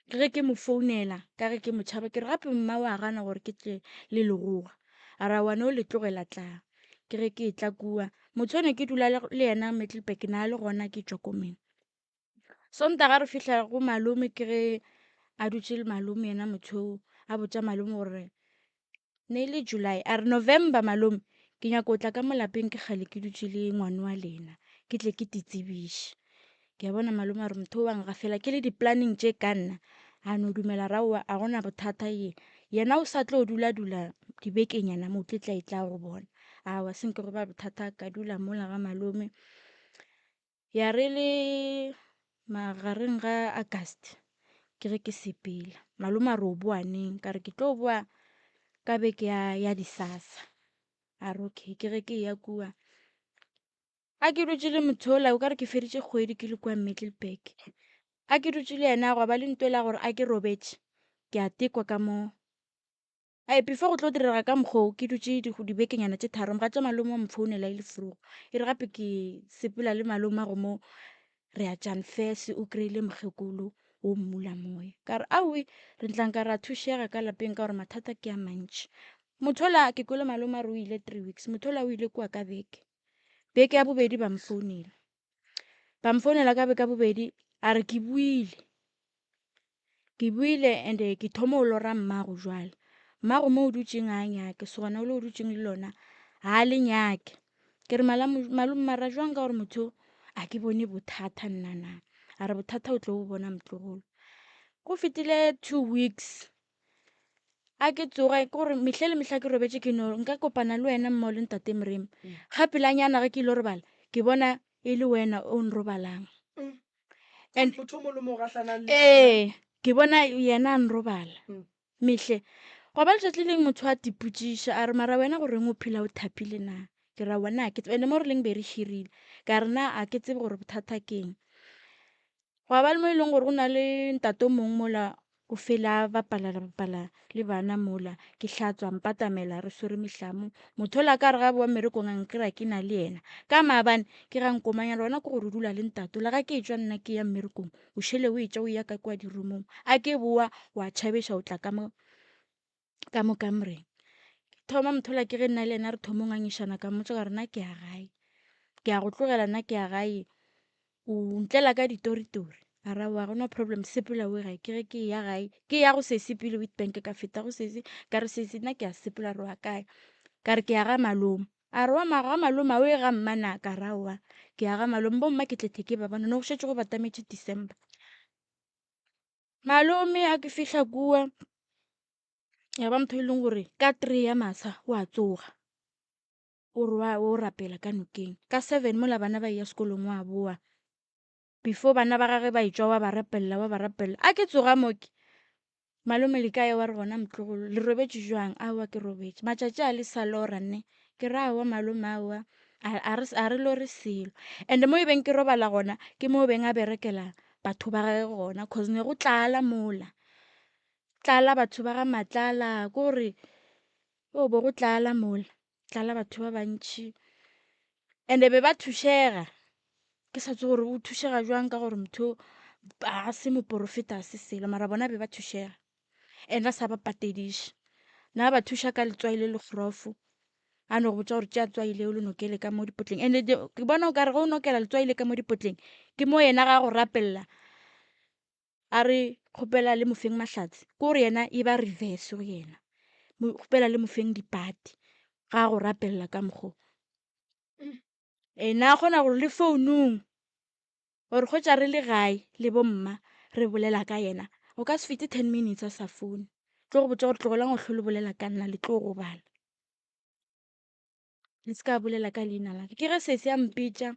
Ke ge ke mo founela ka ge ke mo tšhaba ke re gape mma wa gana gore ke tle le legoga. A re aowa no le tlogela tla. Ke ge ke etla kua, motho o ne ke dula le yena Middelburg na le gona ke tšwa komeng. Sontaga re fihla go malome ke ge a dutše le malome yena motho oo a botša malome gore ne e le July a re November malome ke nyaka go tla ka mo lapeng ke kgale ke dutše le ngwane wa lena ke tle ke te tsebiše. Ke a bona malome a re motho o wa ngafela ke le di-planning tše ka nna a no dumela ra aowa a gona bothata ye yena o sa tlo dula dula dibekenyana mo tle tla e tla go bona. Aowa se nke go ba bothata ka dula mola ga malome. Ya re le magareng ga August ke ge ke sepela, malome a re o boa neng? Ka re ke tlo boa ka beke ya disasa. A re okay, ke ge ke eya kua. A ke dutše le motho yola o ka re ke feditše kgwedi ke le kua Middelburg. A ke dutše le yena gwa ba le ntho e la gore a ke robetše ke a tekwa ka mo. Ai, before go tlo direga ka mokgwa o, ke dutše dibekenyana tše tharo, mogatša malome wa mphounela e le vroeg. E re gape ke sepela le malomago mo re ya Janfes, o kry-ile mokgekolo wo mmula moya. Ka re aowi, re tla nka ra thušega ka lapeng ka gore mathata ke a mantši. Motho ola ke kwele malome a re o ile 3 weeks, motho ola o ile kua ka beke. Beke ya bobedi ba mfounela. Ba mfounela ka beke ya bobedi a re ke boile. Ke boile and-e ke thoma go lora mmago jwale. Mmago mo o dutšeng ga a nyake, sogana le o dutšeng le lona ga a le nyake. Ke re malome mara jwang ka gore motho o a ke bone bothata nna na. A re bothata o tlo bo bona motlogolo. Go fetile 2 weeks a ke tsoga ke gore mehla le mehla ke robetše ke no nka kopana le wena mmo le ntate Moremi. Ga pelanyana ge ke ile go robala ke bona e le wena o nrobalang. And
Motho o mongwe le mongwe o gahlanang le
ee ke bona yena a nrobala
Mm.
mehle gwa ba letšatši le leng motho a tipotšiša a re mara wena goreng o phela o thapile na ke ra wena a ke tsebe ene mo re leng be re hirile ka re na a ke tsebe gore bothata ke eng gwa ba le mo e leng gore go na le ntate o mongwe mola O fele a bapala bapala le bana mola ke hlatswa mpatamela re swere mehlamu. Motho ola ka re ga boa mmerekong a nkry-a ke na le yena. Ka maabane ke ga nkomanya le gona ke gore o dula le ntate ola ga ke etšwa nna ke ya mmerekong o šele o etša o ya ka kua dirumong. A ke boa wa tšhabeša o tla ka mo ka mo kamoreng. Ke thoma motho ola ke ge nna le yena re thoma go ngangišana ka mmotša ka re nna ke ya gae, ke ya go tlogela nna ke ya gae o ntlela ka ditoritori. A re aowa ga gona problem sepela o ye gae. Ke ge ke eya gae ke ya go sesi pele Witbank ka feta go sesi ka re sesi nna ke a sepela re wa kae? Ka re ke ya ga malome. A re wa ga malome a o ye ga mma na? Ka re aowa ke ya ga malome bomma ke tlethe ke ba bona ne go šetše go batametše December. Malome a ke fihla kua ya ba motho e leng gore ka 3 ya masa o a tsoga o re wa o rapela ka nokeng ka 7 mola bana ba eya sekolong wa boa before bana ba gage ba etšwa wa ba rapelela wa ba rapelela a ke tsoga mo ke malome le kae wa re gona motlogolo le robetše jwang aowa ke robetše matšatši a le sa lora nne ke re aowa malome aowa a re lore selo and mo e beng ke robala gona ke mo beng a berekela batho ba gage gona cause ne go tlala mola tlala batho ba ga Matlala ke gore o bo go tlala mola tlala batho ba bantši and-e be ba thušega ke sa tsebe gore o thušega jwang ka gore motho ga se moporofeta ga se selo mara bona be ba thušega and a sa ba patediše na ba thuša ka letswai le le grof a no go botša gore tšea tswai leo le nokele ka mo dipotleng and ke bona o kare ge o nokela letswai le ka mo dipotleng ke mo yena ga go rapelela a re kgopela le mofeng mahlatse ke gore yena e ba reverse go yena kgopela le mofeng dipati ga go rapelela ka mokgo ena a kgona gore le founung gore kgotsa re le gae le bomma re bolela ka yena o ka se fete 10 minutes a sa foune tlo go botša gore tlogelang go hlole bolela ka nna le tlo gobala le se ka bolela ka leina la ka. Ke ge sesi a mpitša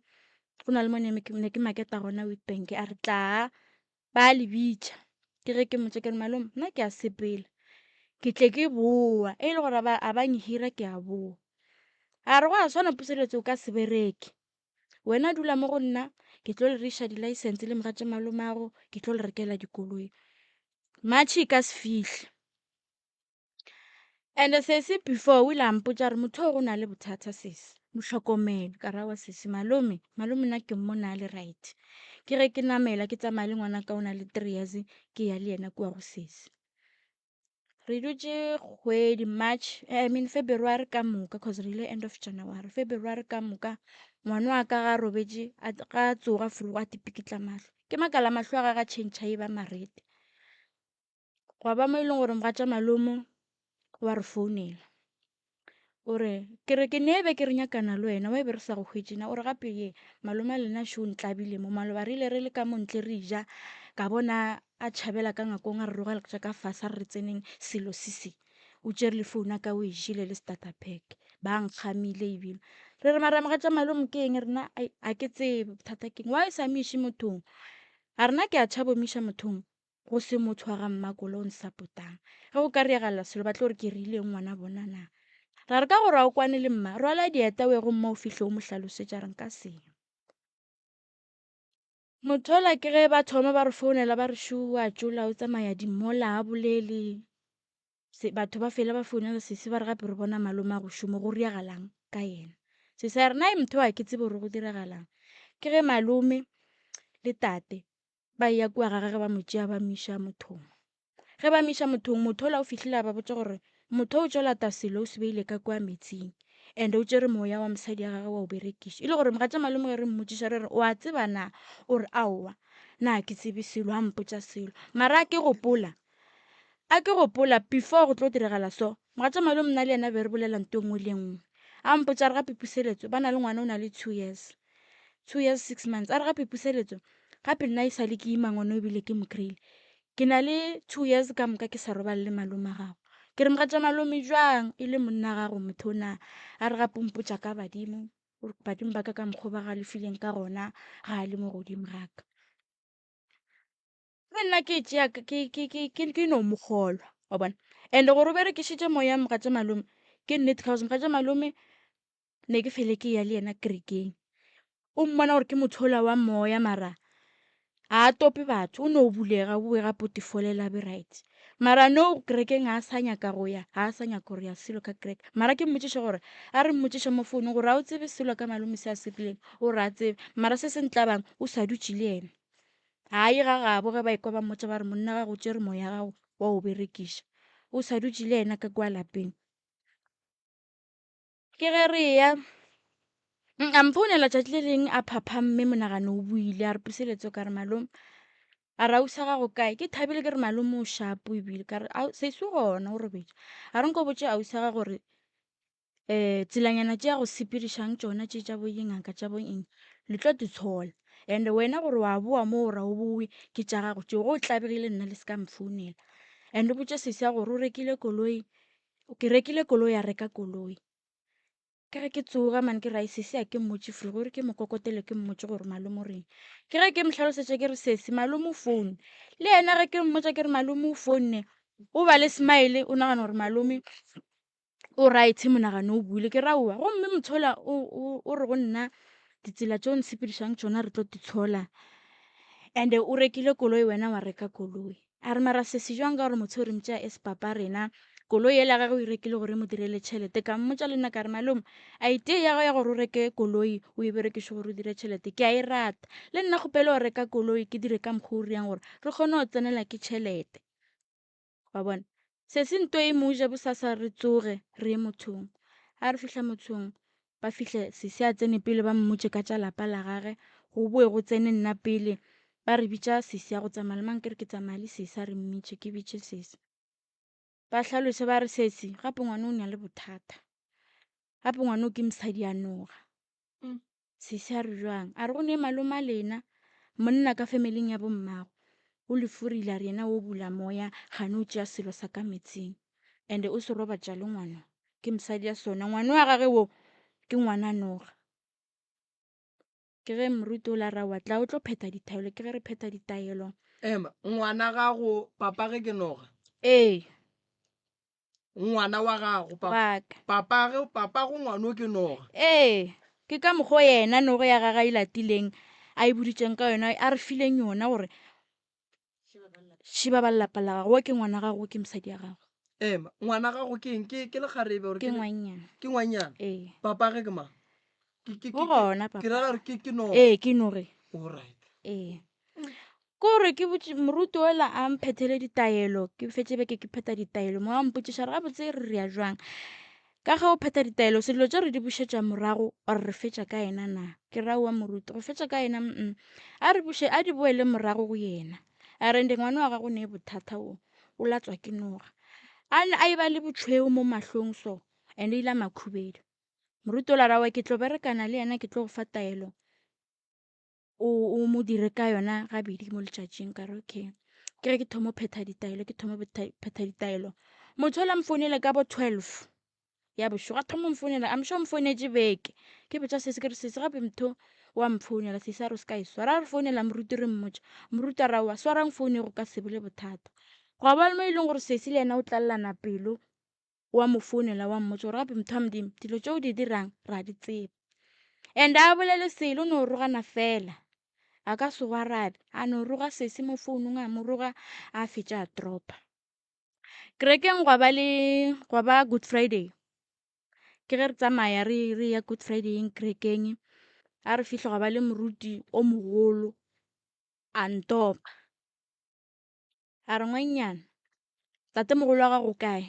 go na le mo ne ke maketa gona Witbank a re tlaa ba le bitša. Ke ge ke mmotša ke re malome nna ke a sepela ke tle ke boa e le gore a ba nhira ke a boa. A re gwa swana Puseletso o ka se bereke wena dula mo go nna ke tlo le reiša di-licence le mogatša malomago ke tlo le rekela dikoloi. March e ka se fihle. And-e sesi before o ile a mpotša gore motho o go na le bothata sesi, mo hlokomele. Ka re aowa sesi malome, malome nna ke mmona a le right. Ke ge ke namela ke tsamaya le ngwanaka o na le three years ke ya le yena kua go sesi. Re dutše kgwedi March, I mean February ka moka cause re ile end of January. February ka moka ngwana wa ka ga a robetše ga a tsoga vroeg a tipikitla mahlo. Ke makala mahlo a gage a tšhentšha e ba marete. Gwa ba mo e leng gore mogatša malome wa re founela o re ke re ke ne be ke re nyakana le wena wa e be re sa go hwetše na o re gape ye malome a lena šo ntlabile mo maloba re ile re le ka mo ntle re ja ka bona a tšhabela ka ngakong a re rogeletša ka fase a re re tseneng selo se se o tšere le founu ya ka o e jele le starter pack ba nkgamile ebile re re mara mogatša malome ke eng rena a ke tsebe bothata ke eng why sa mo iše mothong a rena ke a tšhaba o mo iša mothong go se motho wa ga mmakolo o nsapotang. Ge go ka riagala selo ba tlo re ke rileng ngwana bona na. Ra re ka gore a o kwane le mma, rwala dieta o ye go mma o fihle o mo hlalosetša re nka seng. Motho ola ke ge ba thoma ba re founela ba re šu a tšola o tsamaya dimola a bolele. Se, batho ba fela ba founela sesi ba re gape re bona malome a go šoma go riagalang ka yena. Sesi a re na e motho a ke tsebe gore go diragalang. Ke ge malome le tate Ba eya kua ga gage ba mo tšea ba mo iša mothong. Ge ba mo iša mothong, motho ola o fihlile a ba botša gore motho o tšo lata selo o se beile ka kua metsing and o tšere moya wa mosadi ya gagwe wa o berekiša. E le gore mogatša malome ge re mmotšiša re re o a tseba na? O re aowa, na ke tsebe selo, a mpotša selo. Mara a ke gopola, a ke gopola before go tlo diragala so, mogatša malome nna le yena be re bolela nto e nngwe le e nngwe. A mpotša a re gape Puseletso ba na le ngwana o na le two years. two years six months a re gape puseletso gape nna e sale ke ima ngwana o ebile ke mo kry-ile ke na le two years ka moka ke sa robale le malome a gago ke re mogatša malome jwang e le monna gago motho o na a re gape mpotša ka badimo badimo ba ka ka mokgwa ba galefileng ka gona ga a le mo godimo ga ka le nna ke tšea ke no mo kgolwa wa bona and gore o berekišitše moya mogatša malome ke nnete cause mogatša malome ne ke fele ke ya le yena kerekeng o mmona gore ke motho ola wa moya mara a a tope batho o no bulega o boe gape o tefolela be right mara no kerekeng ga a sa nyaka go ya ga a sa nyaka gore ya selo ka kereke mara ke mmotšiše gore a re mmotšiše mo founung gore a o tsebe selo ka malome se a se rileng o re a tsebe mara se se ntlabang o sa dutše le yena ga ye ga gabo ge ba ekwa ba mmotša ba re monna gago o tšere moya gago wa o berekiša o sa dutše le yena ka kwa lapeng Ke ge re eya a mphounela tšatši le leng a phaphamme monagano o buile a re puseletso ka re malome a re ausi wa gago kae ke thabile ke re malome o shapo ebile ka re sesi gona o robetše a re nko botše ausi wa gago gore um tselanyana tše ya go sepedišang tšona tše tša bo dingaka tša bo eng le tlo di tshola and wena gore wa boa mo o ra o boe ke tša gago tšeo ge o tlabegile nna le se ka mfounela and o botše sesi ya gore o rekile koloi Ke rekile koloi a reka koloi. Ke ge ke tsoga man ke re ai sesi a ke mmotše free gore ke mo kokotele ke mmotše gore malome o reng. Ke ge ke mo hlalosetša ke re sesi malome o foune. Le yena ge ke mmotša ke re malome o founne o ba le smile o nagana gore malome o right monagano o buile. Ke re aowa gomme motho ola o re go nna ditsela tšeo ntshepedišang tšona re tlo di tshola and o rekile koloi wena wa reka koloi. A re mara sesi jwang ka gore motho o re mtšea as papa rena koloi yela ya gagwe o e rekile gore e mo direle tšhelete ka mmotša le nna ka re malome idea ya gago ya gore o reke koloi o e berekiše gore o dire tšhelete ke a e rata le nna kgopelo go reka koloi ke dire ka mokgwa o riang gore re kgone go tsenela ke tšhelete wa bona sesi nto e mo ja bosasa re tsoge re ye mothong a re fihla mothong Ba fihle sesi a tsene pele ba mmotše ka tša lapa la gage, go boe go tsene nna pele. Ba re bitša sesi ya go tsamaya le mang ke re ke tsamaya le sesi a re mmitše ke bitše sesi. Ba hlaloše ba re sesi gape ngwana o na le bothata, gape ngwana o ke mosadi a noga. Sesi a re bjang? A re go ne malome a lena monna ka familing ya bommago o le furile a re yena o bula moya gane o tšea selo sa ka metsing and o se robatša le ngwana ke mosadi ya sona ngwana wa gage wo ke ngwana noga. Ke ge moruti o la ra wa tla o tlo phetha ditaelo ke ge re phetha ditaelo.
Ema, ngwana gago papage ke noga?
Ee.
Ngwana wa gago pa,
Wa ka.
papage, papago ngwano ke noga.
Ee, ke ka mokgwa o yena nogo ya gage a e latileng, a e boditšeng ka yona, a re fileng yona gore Šiba ba lelapa la gago, wo ke ngwana gago, wo ke mosadi ya gago.
Ema, ngwana gago ke eng? Ke, ke lekgarebe or
Ke ngwannyana.
Ke ngwannyana?
Ee.
Papa ge ke mang? Ke, ke,
O
ke,
gona papa.
Ke ra gore ke, ke noge.
Ee, ke noge.
All right.
Ee. Ke gore ke botše moruti ola a mphethele ditaelo, ke fetše beke ke phetha ditaelo. Mo a mpotšiša re gabotse re ya jwang. Ka ge o phetha ditaelo, se dilo tše re di bušetša morago or re fetša ka yena na? Ke ra aowa moruti, go fetša ka yena mm. A re buše, a di boele morago go yena. A re ende ngwana wa gago ne bothata o, o latswa ke noga. A a e ba le botšhweu mo mahlong so, and e ile a makhubedu. Moruti ola ra aowa ke tlo berekana le yena ke tlo go fa taelo. O, o mo dire ka yona gabedi mo letšatšing ka re okay. Ke ge ke thoma go phetha ditaelo, ke thoma go phetha ditaelo. Motho ola mfounela ka bo 12 ya bošego, a thoma go mfounela, I'm sure o mfounetše beke. Ke botša sesi ke re sesi gape motho wa mfounela, sesi a re o se ka e swara. A re founela moruti re mmotša, moruti a re aowa swarang founu e go ka se be le bothata. Gwa ba le mo e leng gore sesi le yena o tlalelana pelo wa mo founela wa mmotša gore gape motho wa Modimo dilo tše o di dirang ra di tseba. And a bolele selo o no rogana fela a ka se go arabe a no roga sesi mo founung a mo roga a fetša a dropa. Kerekeng gwa ba le gwa ba Good Friday ke ge re tsamaya re re ya Good Friday-eng kerekeng a re fihla gwa ba le moruti o mogolo a ntopa. A re, Ngwannyana, tatemogolo wa gago o kae?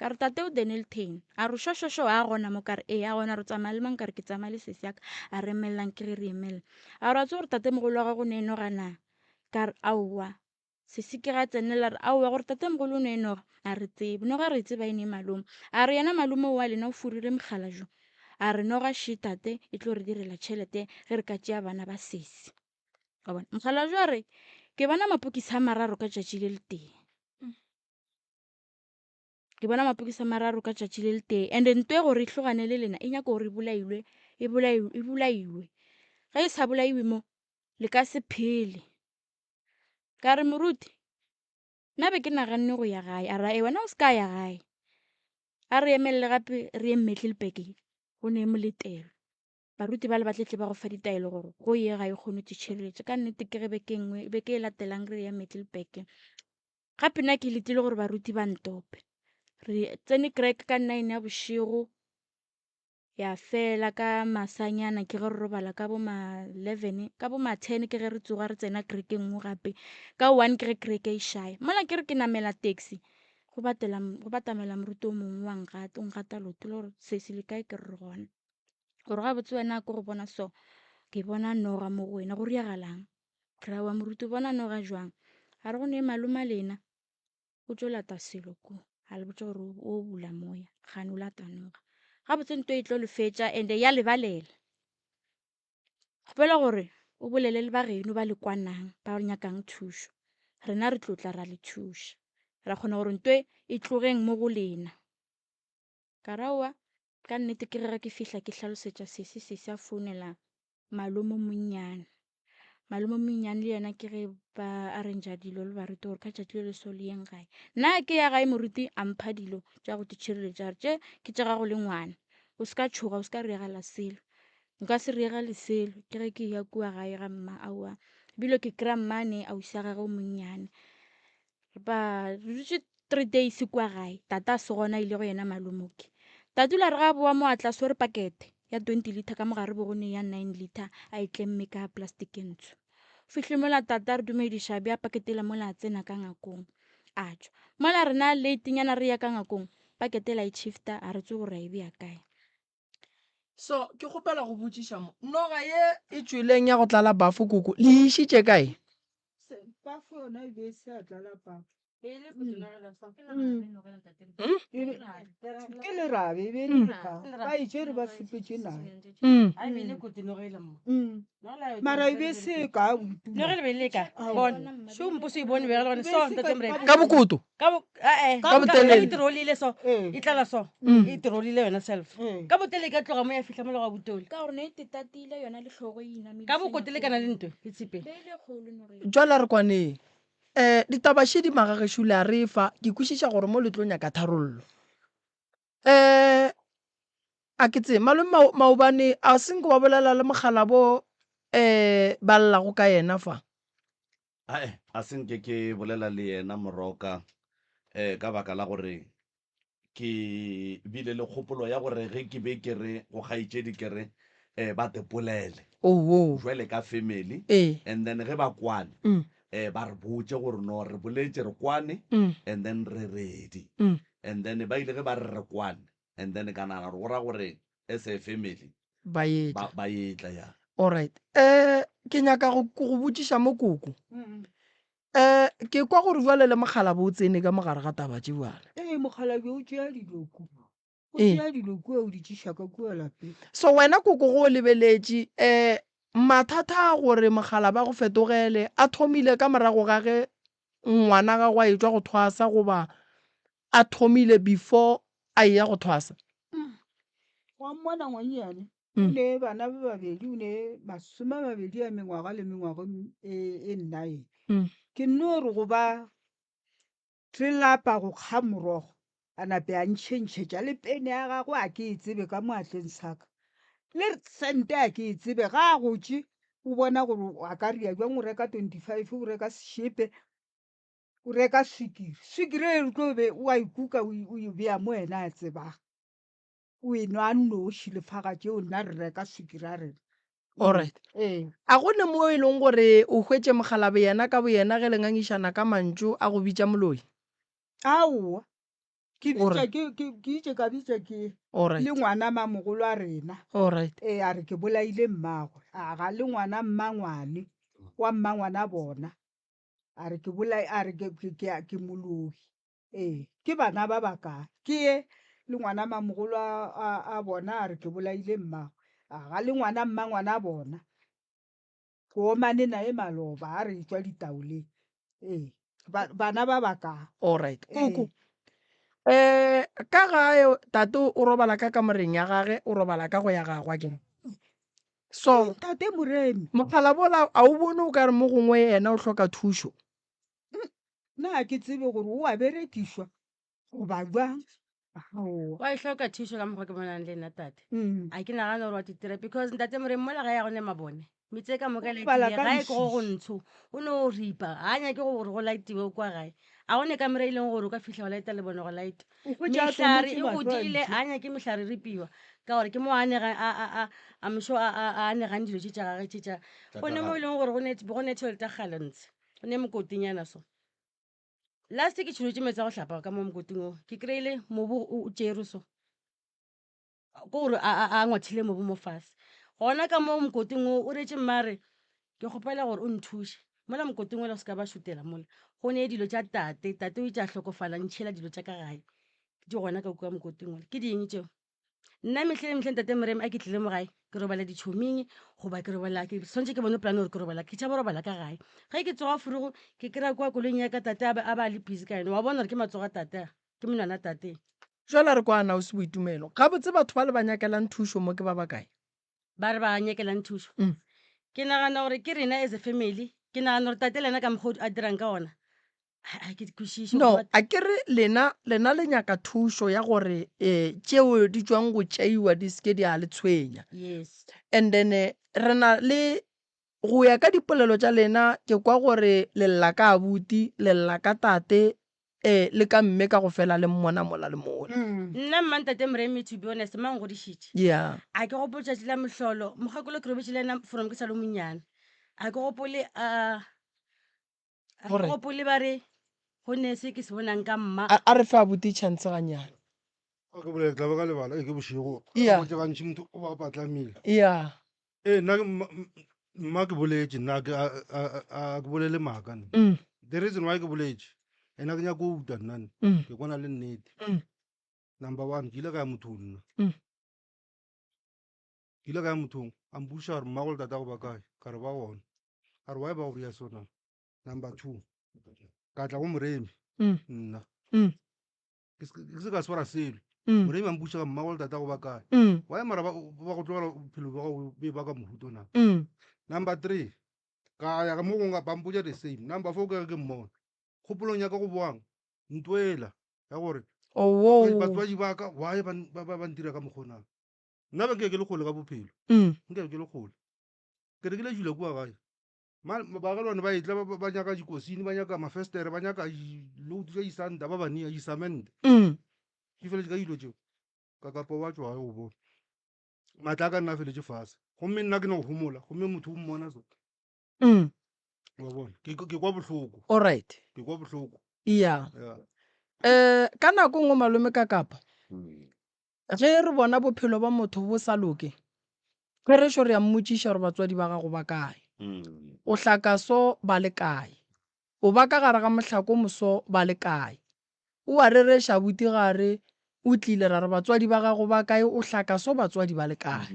Ka re, Tate o Dennilton. A re, Sho, sho, sho, a gona mo? Ka re, Ee, a gona. Re tsamaya le mang? Ka re, Ke tsamaya le sesi ya ka. A re, Emellang ke ge re emelela. A re, Wa tseba gore tatemogolo wa gago o ne enoga na? Ka re, Aowa. Sesi ke ge a tsenelela a re, Aowa, gore tatemogolo o ne enoga a re tsebe. Noga re e tseba e ne malome. A re, Yena malome o wa lena o furile mogala jo. A re, Noga še tate e tlo re direla tšhelete ge re ka tšea bana ba sesi. Wa bona? Mokgalabje a re, Ke bona mapokisi a mararo ka tšatši le letee. Ke bona mapokisi a mararo ka tšatši le letee. And nto e gore e hlogane le lena e nyaka gore e bolailwe, e bolaiwe, e bolaiwe. Ge e sa bolaiwe mo, le ka se phele. Ka re moruti, nna be ke naganne go ya gae. A ra, e wena o se ka ya gae. A re emelele gape re ye Middelburg, go ne moletelo. Baruti bale ba tle tle ba go fa ditaelo gore go ye ga e kgone go tšhireletša. Ka nnete ke ge beke e nngwe, beke e latelang re ya Middelburg. Gape nna ke letile gore baruti ba ntope. Re tsene kereke ka 9 ya bošego, ya fela ka masanyana ke ge re robala ka bo ma 11, ka bo ma 10 ke ge re tsoga re tsena kereke e nngwe gape. Ka 1 ke ge kereke e šaya. Mola ke re ke namela taxi, go batela, go batamela moruti o mongwe wa ngata, o ngata leoto le gore sesi le kae ke re re gona. Gore gabotse wena ko go bona so ke bona noga mo go wena go riagalang ke ra wa moruti o bona noga jwang a re go ne maloma lena o tlo lata selo ko a le botse gore o bula moya gane o lata noga gabotse nto e tlo le fetša and-e ya lebalela kgopela gore o bolele le ba geno ba le kwanang ba nyakang thušo rena re tlo tla ra le thuša ra kgona gore nto e tlogeng mo go lena. Ka ra aowa, ka nnete ke re ge ke fihla ke hlalosetša sesi, sesi a founela malome o monnyane. Malome o monnyane le yena ke ge ba arrange-a dilo le baruti gore ka tšatši le le so le yeng gae. Nna ke ya gae moruti a mpha dilo tša go tšhireletša a re tše ke tša gago le ngwana, o se ka tšhoga, o se ka riegela selo. Nka se riegele selo ke ge ke eya kua gae ga mma aowa, ebile ke kry-a mmane ausi wa gagwe o monnyane. Ba dutše 3 days kua gae, tata a se gona ile go yena malomoke. Tatu la re ga a boa mo a tla swere pakete ya 20 litre ka mogare bo go ne ya 9 litre a e tlemme ka plastic e ntsho. Fihle mola tata a re dumediša bja pakete la mola a tsena ka ngakong a tšwa. Mola rena late nyana re ya ka ngakong pakete la e shifta a re tswe gore a e bea kae.
So ke kgopela go botšiša mo, noga ye e tšweleng ya go tlala bafo koko le e išitše kae?
Bafo yona e be e se ya tlala bafo. Ke lerabe e be e le ka ba e tšere ba sepetše nayo. Mara e be se ka
Ka bokoto.
Ka bo eh
Ka botelele.
E trolile so.
Ee.
E tlala so. E trolile yona self.
Ee.
Ka botelele e ka tloga mo ya fihla mo le ga botole.
Ka gore ne e tetatile yona le hlogo e inamile.
Ka bokote le kana le ntwe le tshipe.
Be e le kgolo noge.
Jwale a re kwaneng. Um ditaba še di magagešo le a re fa, ke kwešiša gore mo le tlo nyaka tharollo. Um a ke tsebe malome mao, maobane a se nke wa bolela le mokgalabo um ba llago ka yena fa?
Ae. A se nke ke bolela le yena Moroka um ka baka la gore ke bile le kgopolo ya gore ge ke be ke re go kgaetšedi ke re um ba tepolele
Owo.
jwale ka family
Ee.
and then ge ba kwane
Mm.
um ba re botše gore no re boletše re kwane
Mm.
and then re ready
Mm.
and then ba ile ge ba re re kwane and then ka nagana gore go ra gore as a family
Ba etla.
ba, ba etla ya.
Alright. Eh ke nyaka go go botšiša mo koko. Eh ke kwa gore jwale le mokgalabje o tsene ka mogare ga taba tše bjale.
Ee, mokgalabje o tšea dilo kua. O
Ee.
tšea dilo kua o di tšiša ka kua lapeng.
So wena koko go o lebeletše eh mathata a gore mokgalabje a go fetogele a thomile ka morago ga ge ngwana gagwe a etšwa go thwasa goba a thomile before a eya go thwasa?
Wa mmona ngwannyane o ne bana ba babedi, o ne masome a mabedi a mengwaga le mengwaga e, e nnae. Ke nno re go ba re lapa go kga morogo, a nape a ntšhentšhetša le pene ya gagwe a ke e tsebe ka mo atleng sa ka. Le sente a ke e tsebe, ga a gotše o bona gore a ka ria bjang, o reka 25, o reka sešepe, o reka swikiri. Swikiri e re tlo be o a e kuka o e bea mo yena a tsebago. O e nwa a nnoši lefaga tšeo nna re reka swikiri a rena.
Alright.
Ee.
A go ne mo e leng gore o hwetše mokgalabje yena ka boyena ge le ngangišana ka mantšu a go bitša moloi?
Aowa. Ke
Alright.
bitša ke ke ke itše ka bitša ke
Alright.
le ngwana mamogolo a rena.
Alright.
Ee, a re ke bolaile mmagwe. A ga le ngwana mmangwane wa mmangwana bona. A re ke bolai a re ke ke ke ke moloi. Ee, ke bana ba bakae? Ke ye le ngwana mamogolo a, a, a bona a re ke bolaile mmagwe. A ga le ngwana mmangwana a bona. Ke omane naye maloba a re etšwa ditaoleng. Ee, ba, bana ba bakae?
Alright.
Ee.
Koko, eh, ka gae tate o robala ka kamoreng ya gage, o robala ka go ya gagwe akere? So,
Tate Moremi.
Mogala bola a o bone o ka re mo gongwe yena o hloka thušo?
Nna ga ke tsebe gore o a berekišwa goba jwang. Aowa.
Wa e hloka thušo ka mokgwa ke bonang le nna tate.
Mm.
A ke nagane gore wa titira because ntate Moremi mola gae a go ne mabone. Metse ka moka
O bala
laetile
ka
gae ke go go
leswiswi.
ntsho. O no ripa. Ga a nyake gore go laetiwe kwa gae. A go ne kamora e leng gore o ka fihla wa laeta lebone go laeta.
O hwetša a
Mehlare
tomotše
e
mahlo a
godile,
ntšhu.
a nyake mehlare e ripiwa ka gore ke mo a anega a a a I'm sure a a a anegang dilo tše tša gage tše tša.
Tša
Go
ka
ne mo e
gare.
leng gore go ne go ne toilet ya kgale ntshe. Go ne mokotinyana so. Last ke tšholotše meetse a go hlapa ka mo mokoting wo, ke kry-ile mobu o tšerwe so. Ke gore a a a ngwathile mobu mo fase. Gona ka mo mokoting wo o retše mma a re ke kgopela gore o nthuše. Mola mokoting wola o se ka ba šutela mola. Go ne dilo tša tate, tate o itše a hlokofala ntšhela dilo tša ka gae. Di gona ka kua mokoting wola. Ke di eng tšeo? Nna mehleng le mehleng tate Moremi a ke tlile mo gae ke robala ditšhoming goba ke robala ke swantše ke bone polane gore ke robala ke tšhaba robala ka gae. Ge ke tsoga forogo ke kry-a kua koloing ya ka tate a ba a ba a le busy ka yone wa bona gore ke matsogo a tate a ke menwana tate.
Jwale a re kwana ausi Boitumelo, gabotse batho ba le ba nyakelang thušo mo ke ba bakae?
Ba re ba nyakelang thušo? Ke nagana gore ke rena as a family, ke nagana gore tate le yena ka mokgwa o a dirang ka ona ga ke kwešiše
No, a ke re lena, lena le nyaka thušo ya gore um tšeo di tšwang go tšeiwa di se ke di a le tshwenya.
Yes.
And then re na le, go ya ka dipolelo tša lena, ke kwa gore le lla ka abuti, le lla ka tate, um le ka mme ka go fela le mmona mola le mola.
Nna mma ntate Moremi to be honest, mma ngodišitše.
Yeah.
A ke gopole tšatši la mohlolo, mokgekolo ke robetše le yena from ke sa le monnyane. A ke gopole a. A
Gore-
gopole ba re go ne se ke se bonang ka mma.
A, a re fe abuti chance ganyane.
A ke bolela tla ba ka lebala e ke bošego.
Yeah.
Go tše gantši motho o ba patlamile.
Yeah.
Ee nna ke mma, mma ke boletše nna ke a, a, a, a ke bolele maaka nna.
Mm.
The reason why ke boletše ena ke nyaka go uta nna nne.
Mm.
Ke kwana le nnete.
Mm.
Number one ke ile ka ya mothong nna.
Mm.
Ke ile ka ya mothong a mpuša gore mmago le tatago ba kae ka re ba gona. A re why ba go ria sona. Number 2 ka tla go Moremi
Mm.
nna.
Mm.
Ke se ke se ka swara selo.
Mm.
Moremi a mpuša ka mmago le tatago ba kae.
Mm.
Why mara ba ba go tlogela bophelo bja gago be ba ka mohuta ona.
Mm.
Number 3 ka ya mo gongwe ba mpotša the same. Number 4 ke ge ke mmona. Kgopolong ya ka go boang ntwela ya gore
Oh,
batswadi ba ka why ba ba ba ntira ka mokgwa ona. Nna be nke ke le kgole ka bophelo.
Mm.
Nke ke le kgole. Ke rekile jula kua gae. Baagelwane ba etla ba, ba nyaka dikosini, ba nyaka mafestere, ba nyaka diloutu tša disanta, ba ba nea disamente.
Mm.
Ke feletše ka dilo tšeo. Ka kapa wa tšwa go bona. Matla a ka nna a feletše fase. Gomme nna ke no homola, gomme motho o mmona so.
Mm.
Wa bona. Ke ke kwa bohloko.
All right.
Ke kwa bohloko.
Yeah.
Yeah.
Eh, ka nako nngwe malome ka kapa. Ge re bona bophelo ba motho bo sa loke, therešo re a mmotšiša gore batswadi ba gago ba kae? O hlaka so ba le kae? O ba ka gare ga mohlako moso ba le kae? O a rereša abuti gare o tlile ra re batswadi ba gago ba kae o hlaka so batswadi ba le kae?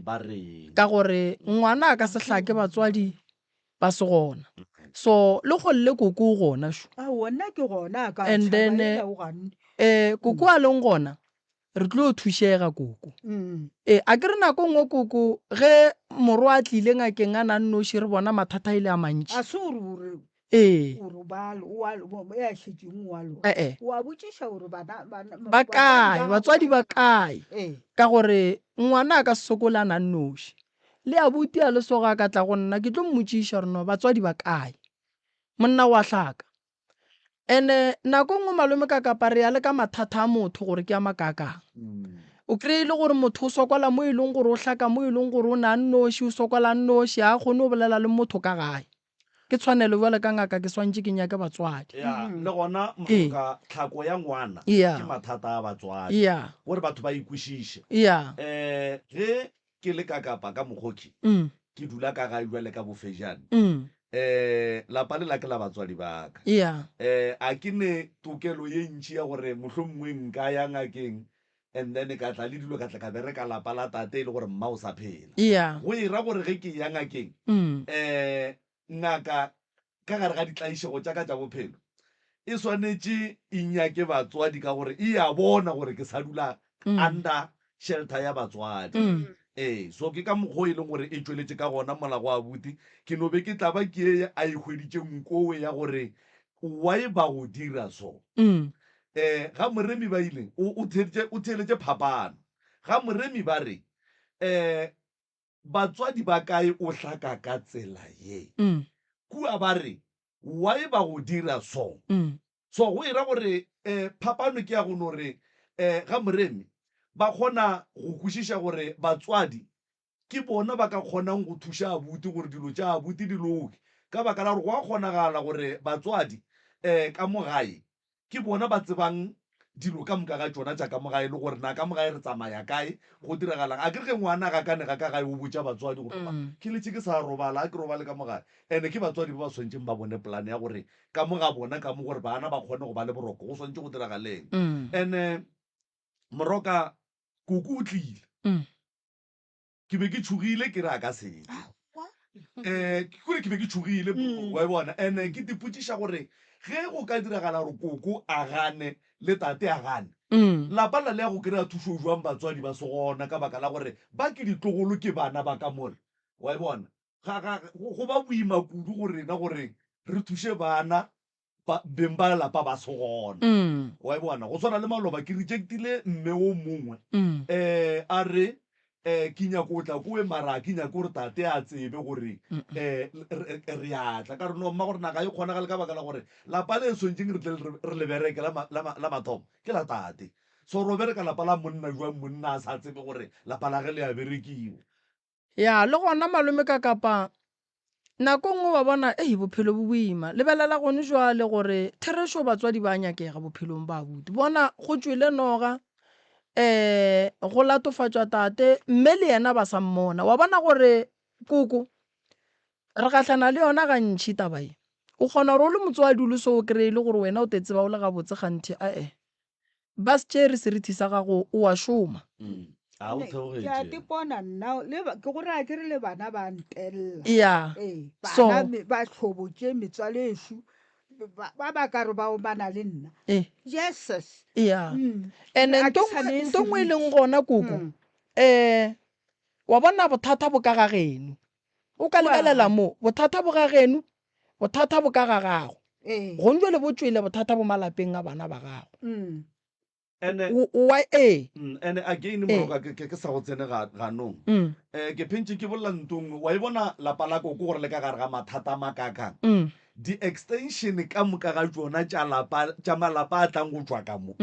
Ka gore ngwana a ka se hlake batswadi ba se gona. So le kgolle koko o gona šo.
Aowa nna ke gona a ka
And
tšhaba
then
yela o ganne.
eh koko a leng gona re tlo thušega koko. Ee a ke re nako nngwe koko ge morwa a tlile ngakeng a na nnoši re bona mathata e le a mantši.
A se gore o re
Ee.
o re ba o a o ya šetšeng o a loga.
Eh-eh.
O a botšiša gore bana bana
Ba kae batswadi ba kae
Ee.
ka gore ngwana a ka se sokole a na nnoši. Le abuti a le soga a ka tla go nna ke tlo mmotšiša gore no batswadi ba kae. Monna wa hlaka. Ene nako nngwe malome ka kapa re ya le ka mathata a motho gore ke a makaakang. O kry-e le gore motho o sokola mo e leng gore o hlaka mo e leng gore o ne a nnoši, o sokola a nnoši, ga a kgone go bolela le motho ka gae. Ke tshwanelo bjale ka ngaka ke swantše ke nyake batswadi.
Ya, le gona
Ee.
moroka tlhako ya ngwana
Ya.
ke mathata a batswadi.
Ya.
Gore batho ba ikwešiše.
Ya.
Eh, ge ke le ka Kapa ka mokgoki,
Mm.
ke dula ka gae bjale ka bofejane.
Mm.
Eh, lapa le la ke la batswadi ba ka.
Ya.
Eh, a ke ne tokelo ye ntši ya gore mohlomongwe nka ya ngakeng and then ka tla le dilo ka tla ka bereka lapa la tate e le gore mma o sa phela.
Ya.
Go e ra gore ge ke ya ngakeng,
Mm.
eh, ngaka ka gare ga ditlaišego tša ka tša bophelo e swanetše e nyake batswadi ka gore e a bona gore ke sa dula under shelter ya batswadi. Ee, so ke ka mokgwa o e leng gore e tšweletše ka gona mola go abuti. Ke no be ke tla ba ke ye a e hweditše nkowe ya gore why ba go dira so. Eh, ga Moremi ba ile, o, o theeditše, o theeletše phapano. Ga Moremi ba re, eh, Batswadi ba kae o hlaka ka tsela ye? Kua ba re, Why ba go dira so? So go era gore eh, phapano ke ya go no re eh, ga Moremi ba kgona go kwešiša gore batswadi ke bona ba ka kgonang go thuša abuti gore dilo tša abuti di loke ka baka la gore go a kgonagala gore batswadi eh, ka mo gae Ke bona ba tsebang dilo ka moka ga tšona tša ka mo gae le gore na ka mo gae re tsamaya kae, go diragalang. Akere ge ngwana a gakanega ka gae o botša batswadi gore ba ke letše ke sa robala, a ke robale ka mo gae. And-e ke batswadi ba ba swanetšeng ba bone plan ya gore ka mo ga bona ka mo gore bana ba kgone go ba le boroko go swanetše go diragaleng. And-e Moroka koko o tlile. Ke be ke tšhogile ke re a ka se tle. Um kore ke be ke tšhogile wa e bona and ke tipotšiša gore ge go ka diragala gore koko a gane le tate a gane lapa la le ya go kry-a thušo jwang batswadi ba se gona ka baka la gore ba ke ditlogolo ke bana ba ka mola wa e bona ga ga go ba boima kudu go rena gore re thuše bana ba, beng ba lapa ba se gona. Wa e bona? Go swana le maloba ke rejectile mme o mongwe um a re um ke nyako o tla kowe mara a ke nyake gore tate a tsebe gore um re a tla. Ka re no mma gore naga e kgonagale ka baka la gore lapa le swanetšeng re tle re le bereke la mathomo ke la tate. So ro bereka lapa la monna jwang monna a sa tsebe gore lapa la ge le a berekiwa.
Ya, le gona malome ka kapa nako nngwe wa bona ei bophelo bo boima. Lebelela gone jwale gore therešo batswadi ba nyakega bophelong ba abuti. Bona go tšwele noga eh go latofatšwa tate mme le yena ba sa mmona. Wa bona gore koko re gahlana le yona gantši taba ye. O kgona gore o le motswadi o le so o kry-e le gore wena o te tseba o le gabotse kganthe ae. Ba se tšere seriti sa gago, o a šoma.
A o
Ke a
theogetše.
tipona nna le ba- ke go raya ke re le bana ba ntelela.
Ya.
Ee,
So-
bana me- ba hlobotše metswalo ešo ba ba ba ka re ba omana le nna.
Eh.
Jesus.
Ya.
Mm.
And
A
ntho
ke sa
nngwe
nee
ntho nngwe e
seriti.
leng gona koko.
Mm.
Eh wa bona bothata bo ka ga geno. O ka
Wa.
lebelela mo, bothata bo ga geno, bothata bo ka ga gago.
Ee.
Gong jwale bo tšwele bothata bo malapeng a bana ba gago.
Mm.
Ene
Wa ee.
Ene again moroka ke ke sa go tsene ga ganong. Eh ke phentše ke bolela ntong wa e bona lapa la koko gore le ka gare ga mathata a makakang. Di extension ka moka ga tšona tša lapa tša malapa a tlang go tšwa ka mo.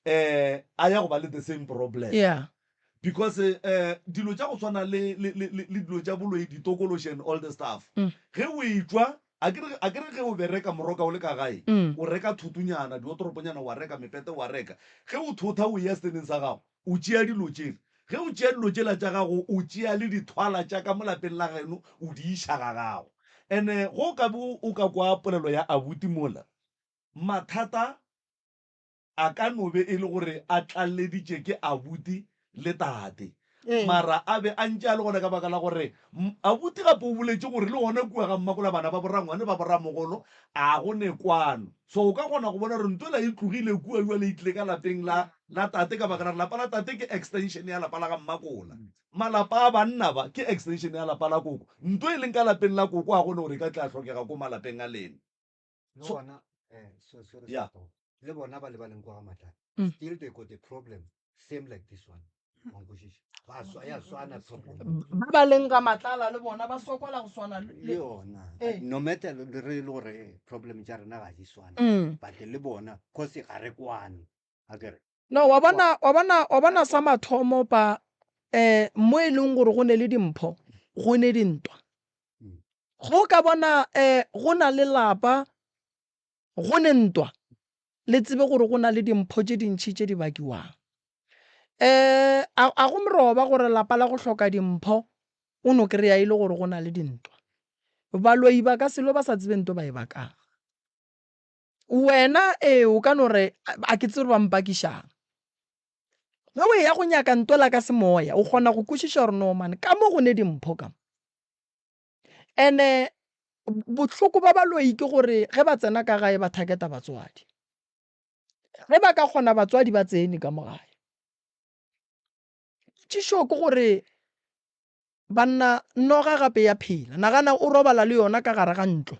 Eh a ya go ba le the same problem.
Yeah.
Because eh dilo tša go swana le le le le dilo tša boloi ditokološi and all the stuff. Ge o etšwa A ke re, a ke re ge o bereka moroka o le ka gae, o reka thotonyana, diotoroponyana wa reka, mepete wa reka. Ge o thotha o eya seteneng sa gago, o tšea dilo tšela. Ge o tšea dilo tšela tša gago, o tšea le dithwala tša ka mo lapeng la geno o di iša ga gago. And-e ge o ka be o ka kwa polelo ya abuti mola, mathata A ka no be e le gore a tlalleditše ke abuti le tate. Mara a be a ntše a le gona ka baka la gore abuti gape o boletše gore le gona kua ga mmakola bana ba borangwane ba boramogolo a go ne kwano. So o ka kgona go bona gore ntwela e tlogile kua bjale e tlile ka lapeng la la tate ka baka la gore lapa la tate ke extension ya lapa la ga mmakola. Malapa a banna ba ke extension ya lapa la koko. Nto e leng ka lapeng la koko ga go ne gore e ka tla hlokega ko malapeng a lena.
Le
So
gona eh so sorry
yeah.
Sefako. Le bona ba le ba leng kwa ga Matlala.
Mm.
Still they got a problem same like this one. Wa nkwešiša? Ba swa ya swana problem.
Ba ba leng ga Matlala le bona ba sokola go swana
Le
le
yona.
Eh.
No matter le re le gore problem tša rena ga di swane.
Mm.
But le bona cause ga re kwane. Akere.
No, wa bona, wa bona, wa bona sa mathomo pa eh mo e leng gore go ne le dimpho, go ne dintwa.
Mm.
Go ka bona eh go na le lapa, go ne ntwa, le tsebe gore go na le dimpho tše dintši tše di bakiwang. Eh a, a go moroba gore lapa la go hloka dimpho o no kry-a e le gore go na le dintwa. Baloi ba ka selo ba sa tsebe nto ba e bakang. Wena, ee, o ka no re, A ke tsebe gore ba mpakišang. Ge o eya go nyaka ntwela ka semoya, o kgona go kwešiša gore no man, ka mo go ne dimpho ka mo. Ene bohloko ba baloi ke gore ge ba tsena ka gae ba targeta batswadi. Ge ba ka kgona batswadi ba tsene ka mo gae. Potšišo ke gore Banna, noga gape ya phela. Nagana o robala le yona ka gare ga ntlo.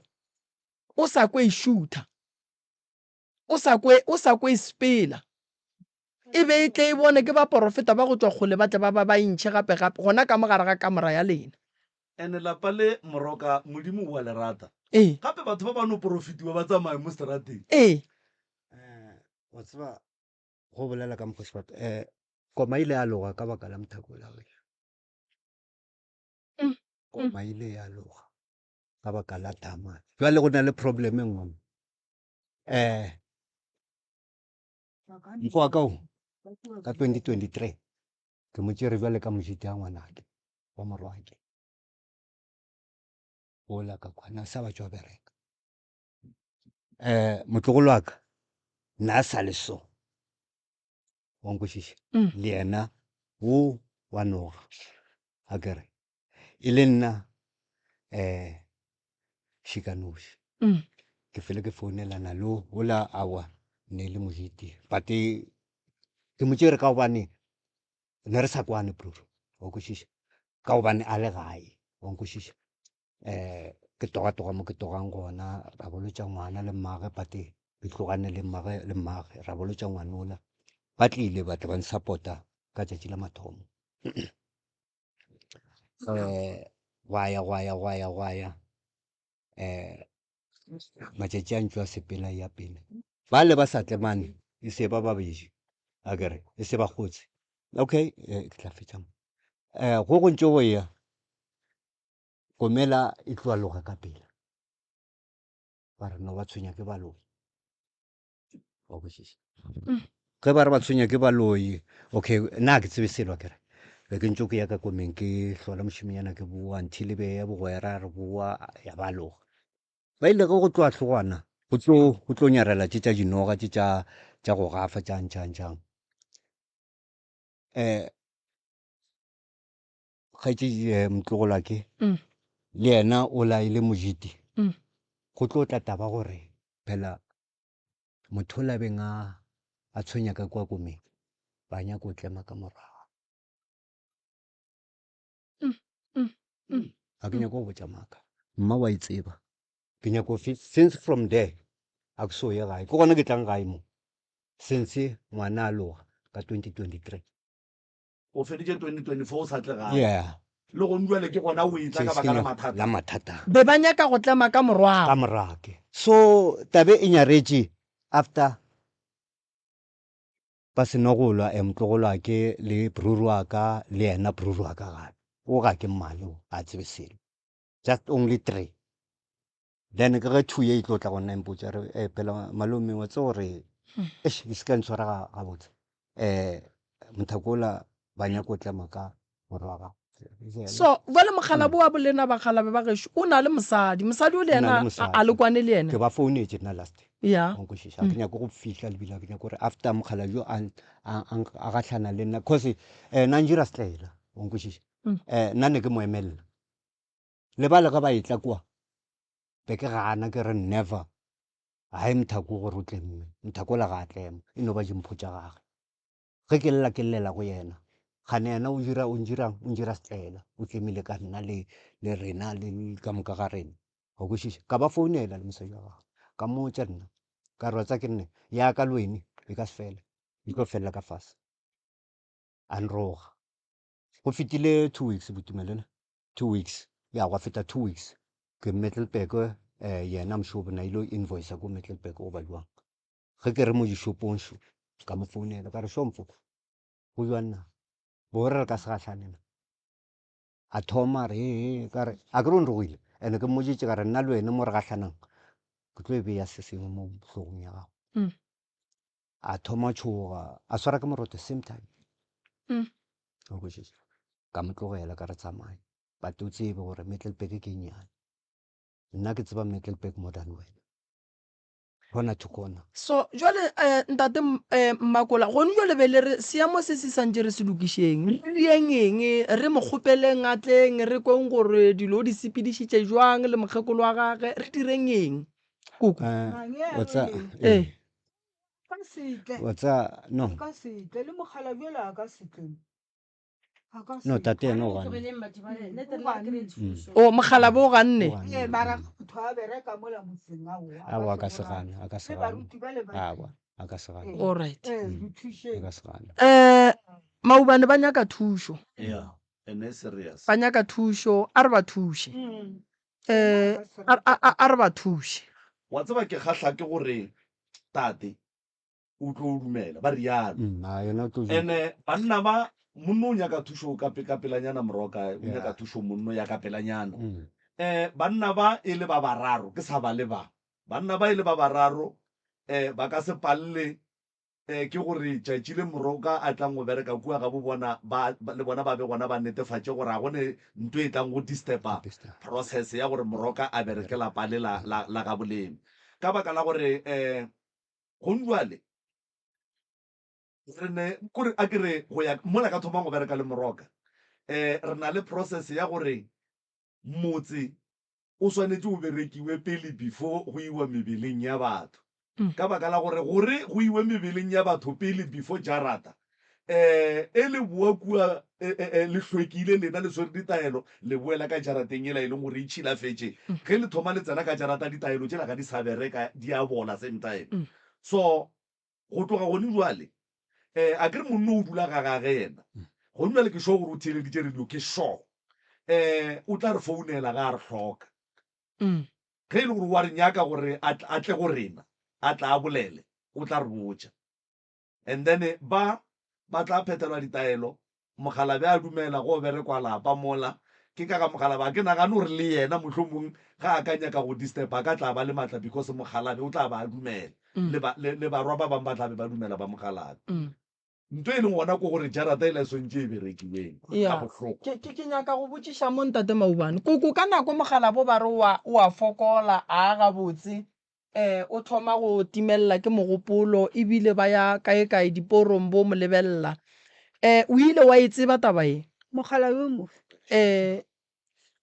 O sa kwe e šutha. O sa kwe, o sa kwe e sepela. E be e tle e bone ke baporofeta ba go tšwa kgole ba tle ba, ba, ba e ntšhe gape, gape, gona ka mo gare ga kamora ya lena.
And lapa le Moroka, Modimo o a le rata.
Ee.
Gape batho ba ba no porofetiwa ba tsamaye mo seterateng.
Ee.
Eh, wa tseba, go bolela ka mokgwa Sebato, eh, koma ile ya loga ka baka la mothako ola wešo. Koma ile ya loga ka baka la tamane. Jwale go na le problem e nngwe. Eh, mfo wa ka o ka 2023 ke mo tšere bjale ka mojiti ya ngwanake wa morwake ola ka kwana sa ba tšwa bereka eh motlogolo wa ka nna a sa le so wa nkwešiša
Mm.
le yena wo wa noga a kere e le nna um šikanoši
Mm.
ke fele ke founelana le ola awa ne le mojiti but ke mo tšere ka gobane ne re sa kwane bro wa kwešiša ka gobane a le gae wa nkwešiša um ke togatoga mo ke togang gona ra bolotša ngwana le mmage but ke tlogane le mmage le mmage ra bolotša ngwanola ba tlile ba tla ba nsapota ka tšatši la mathomo um gwa ya gwa ya gwa ya gwa ya um matšatši a ntšo a sepela ya pele ba le ba sa tlemane e se ba babedi a kere e se ba kgotse okay eh, ke tla fetša mo um go go ntše go ya komela e tloa loga ka pela ba re no ba tshwenya ke baloi wa kwešiša ge ba re ba tshwenya ke baloi okay nna ke tsebe selo kere be ke ntse ke ya ka komeng ke hlola mošominyana ke boa until be ya bogwera re boa ya ba loga ba ile ge go tloa hlogwana go tlo go tlo nyarela tše tša dinoga tše tša tša go gafa tša ntšhang tšang eh kgaetšedi eh, motlogolwake
Mm.
le yena o la e le mojiti
Mm.
go tlo tla taba gore phela motho o labeng a a tshwenya ka kwa komeng ba nyaka o tlema ka morago
Mm, mm, mm.
ga ke nyaka go botša maaka mma wa e tseba ke nyako since from there a ke so ye gae ke gona ke tlang gae mo. Since ngwana a loga ka 2023.
O feditše 2024 o sa tle gae.
Yeah.
Le gone bjale ke gona o etla ka baka la mathata.
La mathata.
Be ba nyaka go tlema ka morwago.
Ka morake. So tabe e nyaretše after ba seno go lwa eh, motlogolwake le bruru wa ka le yena bruru wa ka gape. O ga ke mmale o, ga a tsebe selo. Just only three. Then ke ge two ye e tlo tla go nna e mpotša re eh, phela malome wa tseba gore eish e se ka ntshwara ga- gabotse um mothakola ba nyaka go tlema ka morwa wa gago
So bjale mokgalabo wa bolena bakgalabe ba gešo o na le mosadi, mosadi o le
O na
yena
le mosadi.
a le kwane le yena?
Ke ba founetše nna last
Ya.
wa nkwešiša ga ke nyake go fihla lebile ga ke nyake gore after mokgalabje yo a a- a- a gahlana le nna cause um nna njira setlaela wa nkwešiša um nna ne ke mo emelela Le bale ge ba etla kua, be ke gana ke re never, hae Mthako gore o tlemme. Mthako ola ga a tlema, e no ba dimpho tša gage. Ge ke lla ke llela go yena, kgane yena o dira, o ndirang, o ndira setlaela, o tlemile ka nna le, le rena le ka moka ga rena. Wa kwešiša? Ka ba founela le mosadi wa gagwe, ka mmotša nna, ka re wa tseba ke nne, ya ka le wene e ka se fele, e tlo felela ka fase. A nroga. Go fetile 2 weeks Boitumelo ne? 2 weeks ya gwa feta 2 weeks ke Middelburg eh, yena mšobo na ile invoice ko Middelburg goba jwang ge ke re mo dishopong šo ka mo founela ka re šomfo go jwang na bo re re ka se gahlane na a thoma re ee ka re a ke re o nrogile ene ke mmoditše ka re nna le wene mo re gahlanang ke tlo e beya se sengwe mo hlogong ya gago mm. a thoma tšhoga a swara ke moroto same time
mm.
o kwešiša ka mo tlogela ka re tsamaye but o tsebe gore Middelburg ke nnyane nna ke tseba Middelburg more than wena corner to corner
so jwale eh, ntate eh, mmakola gone jwale be le re seemo se se santše re se lokišeng re dieng eng re mo kgopeleng a tleng re kweng gore dilo o di sepedišitše jwang le mokgekolo wa gage re direng eng koko
Eh,
Mang
wa tsa
ee
eh,
ka se tle
wa tsa no
ka se tle le mogala bjale a ka se tle a ka
no
se
tate yena o ganne
Tlogeleng batho ba le nete rena re kry thušo.
o mogala bo ganne
O ganne.
ee mara motho a bereka mola motseng aowa
Aowa, a ka se gane a ka se
le
gane
baruti ba le ba
aowa a ka se gane
all right
ee
Mm.
re thušeng
a ka se gane
um maubane ba nyaka thušo
Yeah, and e serious.
ba nyaka thušo a re ba thuše
Mm.
um a re ba thuše.
Wa tseba ke kgahla ke gore tate o tlo dumela ba rialo.
Mm, a yena o tlo
Ene banna ba monno o nyaka thušo ka ka pelanyana moroka o nyaka
Yeah.
thušo monno ya ka pelanyana.
Mm.
Eh banna ba e le ba bararo ke sa ba le ba. Banna ba e le ba bararo eh ba ka se palle Eh, ke gore tšatši le Moroka a tlang go bereka kua gabo bona, ba, ba, le bona ba be gona ba netefatše gore ga go ne nto e tlang go disturba process ya gore Moroka a bereke lapa le la, la, la gaboleme. Ka baka la gore, eh, gong jwale, re ne, kore a ke re go ya mola ka thomang go bereka le Moroka, eh, re na le process ya gore motse o swanetše o berekiwe pele before go iwa mebeleng ya batho. Ka baka la gore, gore go iwe mebeleng ya batho pele before jarata, eh, e le boa kua, e, e, e, le hlwekile lena le swere ditaelo, le boela ka jarateng yela e leng gore e tšhilafetše. Ge le thoma le tsena ka jarata, ditaelo tšela ga di sa bereka, di a bola same time. So, go tloga gone jwale, eh, a ke re monno o dula ga gage yena. Gone jwale ke sure gore o theeleditše radio, ke sure. Eh, o tla re founela ga a re hloka. Ge e le gore wa re nyaka gore a a tle go rena, a tla a bolele, o tla re botša. And then ba ba tla phethelwa ditaelo, mokgalabje a dumela go berekwa lapa mola. Ke ka ga mokgalabje, ga ke nagane gore le yena mohlomong ga a ka nyaka go disturb-a a ka tla ba le matla because mokgalabje o tla ba a dumela. Le ba, le, le barwa ba bang ba tla be ba dumela ba mokgalabje. Nto e leng gona ke gore jarata ela e swantše e berekiweng
Ya.
gabohloko.
Ke, ke, ke nyaka go botšiša mo Ntate Maubane. Koko, ka nako mogalabo ba re o a, o a fokola, a a gabotse, eh, o thoma go timelela ke mogopolo, ebile ba ya kaekae diporong bo mo lebelela. Eh, o ile wa e tseba taba ye?
Mogala yo mofe?
Eh.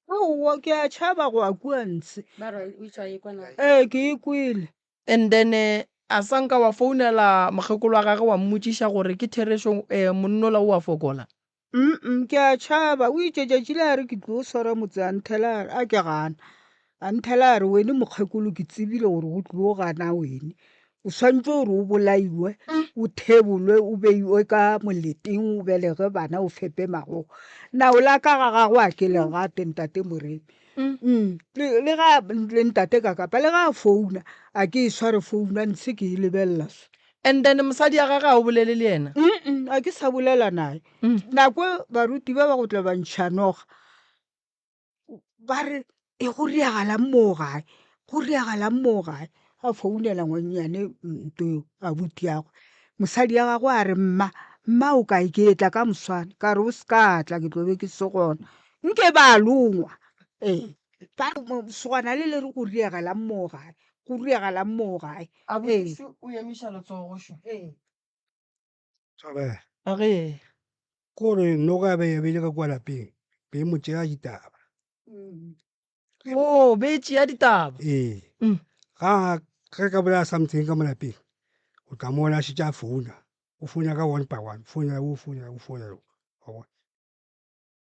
Aowa, ke a tšhaba go ya kua ntshe.
Ba re o itšwa e kwa na?
Ee, ke e kwele.
And then a sa nka wa founela mokgekolo wa gage wa mmotšiša gore ke therešo monnola o a fokola?
Mm-mm, ke a tšhaba. O itše tšatši le a re ke tlo swara motse a nthela a re, a ke gana. A nthela a re wene mokgekolo ke tsebile gore go tlo gana wene. O swantše gore o bolaiwe, o thebolwe, o beiwe ka moleteng, o belege bana, o fepe magogo. Nao la ka ga gago a ke le gate, Ntate Moremi. Le, le ga, le Ntate Kakapa, le ga a founa, a ke e sware founu, a ntshe ke e lebelela so.
And then mosadi ya gage ga o bolele le yena?
Mm, a ke sa bolela naye. Nako e baruti ba ba go tla ba ntšha noga, Ba re, E go riagalang moo gae? Go riagalang moo gae? A founela ngwannyane nto eo, abutiagwe. Mosadi ya gagwe a re, Mma, mma o kae? Ke etla ka moswane. Ka re, O se ka tla, ke tlo be ke se gona. Nke ba longwa. Ee. Ba re, Lesogana le le re go riagalang moo gae? Go riagalang moo gae?
Abuti šo o emiša letsogo šo.
Ee.
Thobela.
A re.
Kore noga be ya beile ka kua lapeng, be e mo tšea ditaba.
Oh, be e tšea ditaba.
Ee. Ga ge ka bolela something ka mo lapeng, o tla mona a šetše a founa. O founa ka one by one, founela o, founela o, founela o. Wa bona?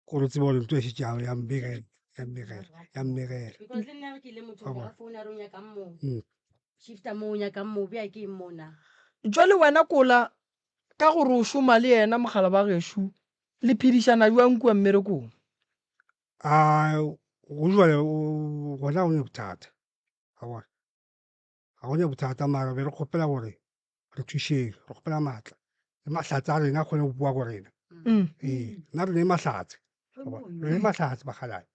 Kore o tsebe gore ntho e šetše ya mmegela, ya mmegela, ya mmegela.
Because le nna ge ke ile motho
Wa
ga
bona?
founa re o nyakang moo. Shifta mo o nyakang mo bja ke eng mo na.
Jwale wena Kola ka gore o šoma le yena mogala wa gešo le phedišana bjang kua mmerekong?
A go jwale gona go ne bothata wa bona, ga go ne bothata mara be re kgopela gore re thušeng, re kgopela maatla le mahlatse a rena a kgone go boa go rena. Ee, nna re ne mahlatse, re ne mahlatse bakgalabje.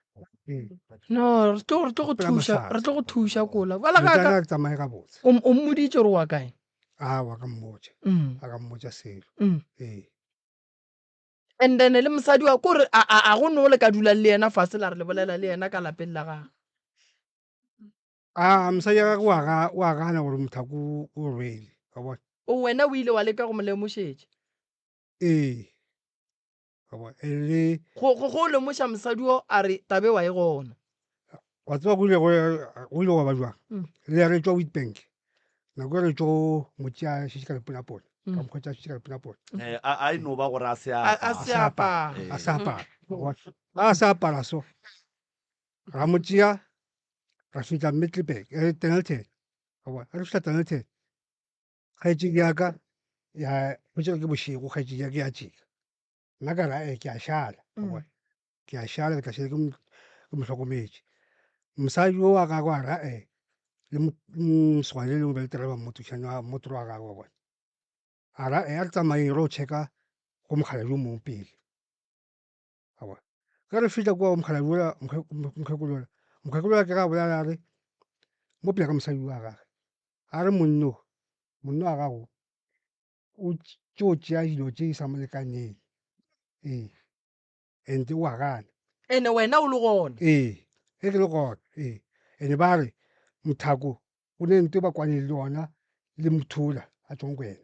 Ee.
No, re tlo re tlo go
Kgopela
thuša,
mahlatse.
re tlo go thuša Kola. Bjale ga
Metsana
ka
re tsamaye gabotse.
o o mmoditše gore wa kae?
Aowa ka mmotša,
Mm.
a ka mmotša selo. Ee.
And then le mosadi wa kore a a a go no le ka dulang le yena fase la re le bolela le yena ka lapeng la gagwe.
A mosadi wa gagwe wa ga wa gana gore mothako o rwele, wa bona.
O wena o ile wa leka go mo lemošetša?
Ee. Wa bona, e le
Go go go lemoša mosadi o a re tabe wa e gona.
Wa tseba go ile go go ile gwa ba jwang? Le re tšwa Witbank. Nako e re tšo mo tšea šetše ka leponapona. Ka mo hwetša šetše ka leponapona.
Eh, a a e no ba gore a se
A a
apara.
se apara.
A se apara. Wa bona? A se apara so. Ra mo tšea ra fihla Middelburg, eh, Dennilton. Wa bona? Re fihla Dennilton. Kgaetšedi ya ka ya hwetša ke bošego kgaetšedi ya ka ya tšeka. Nna ka re eh, ke a šala. Wa bona? Ke a šala ke tla šala ke mo ke mo hlokometše. Mosadi yo wa gagwe a re eh le mosogana le lengwe be le driver mmotošana wa mmotoro wa gagwe wa bona. A re eh a re tsamayeng re yo checka go mokgalabje yo mongwe pele. Wa bona. Ge re fihla kua go mokgalabje yola mokgekolo yola, mokgekolo yola ke ge a bolela a re mo pele ga mosadi wa gagwe, a re monno, monno wa gago o tšo tšea dilo tše di sa mo lekaneng. Ee. And o a gana.
Ene wena o le gona?
Ee, ge ke le gona, ee. Ene ba re mothako o ne nto ba kwane le yona le mothola a tšwang go yena.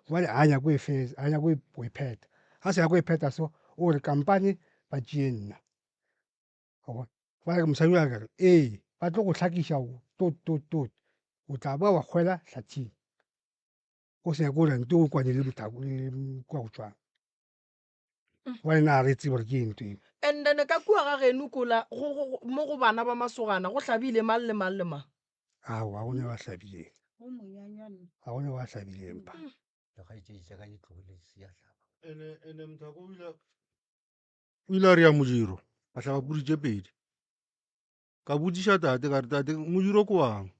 Jwale a nyako e fetsa, a nyako go e phetha. Ga se nyako e phetha so, o re kampane ba tšee nna. Wa bona? Jwale mosadi o re ee, ba tlo go hlakiša tot tot tot, o tla boa wa hwela hlathing. O se nyake gore nto o kwane le mothako le kwa go tšwang. Jwale na re tsebe gore ke eng ntho eo.
And then ka kua ga geno kola go, go, go, mo go bana ba masogana go hlabile mang le mang le mang?
Aowa, ga go ne ba hlabileng. Ga go ne ba hlabileng pa.
Dikgaetšedi tša ka di tlogile di se ya hlaba.
Ene ene Mthako o ile o ile a re ya modiro a hlaba pudi tše pedi. Ka botšiša tate ka re tate modiro ke wang?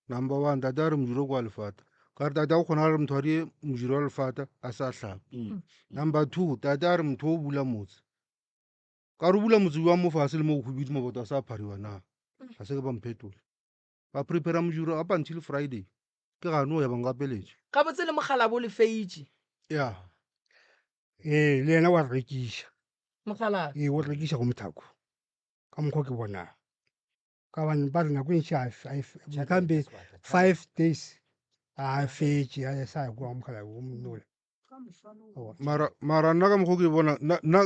Number one tate a re modiro ke wa lefata. Ka re tate a go kgona gore motho a die modiro wa lefata a sa hlaba. Number two tate a re motho o bula motse. Ka re o bula motse jwang mo fase le mo go hubidu maboto a sa phariwa na? Ga se ke ba mphetola. Ba prepare modiro up until Friday. Ke gano ya ba nkapeletše.
Gabotse le mokgalabo o le feitše.
Ya.
Ee, le yena wa re rekiša.
Mokgalabo.
Ee, o re rekiša go mothako. Ka mokgwa ke bonang. Ka gobane ba re nako e ntši a e motlhampe 5 days a fetše a sa ya kua mogala o monnola.
Mara mara nna ka mokgwa ke bona nna nna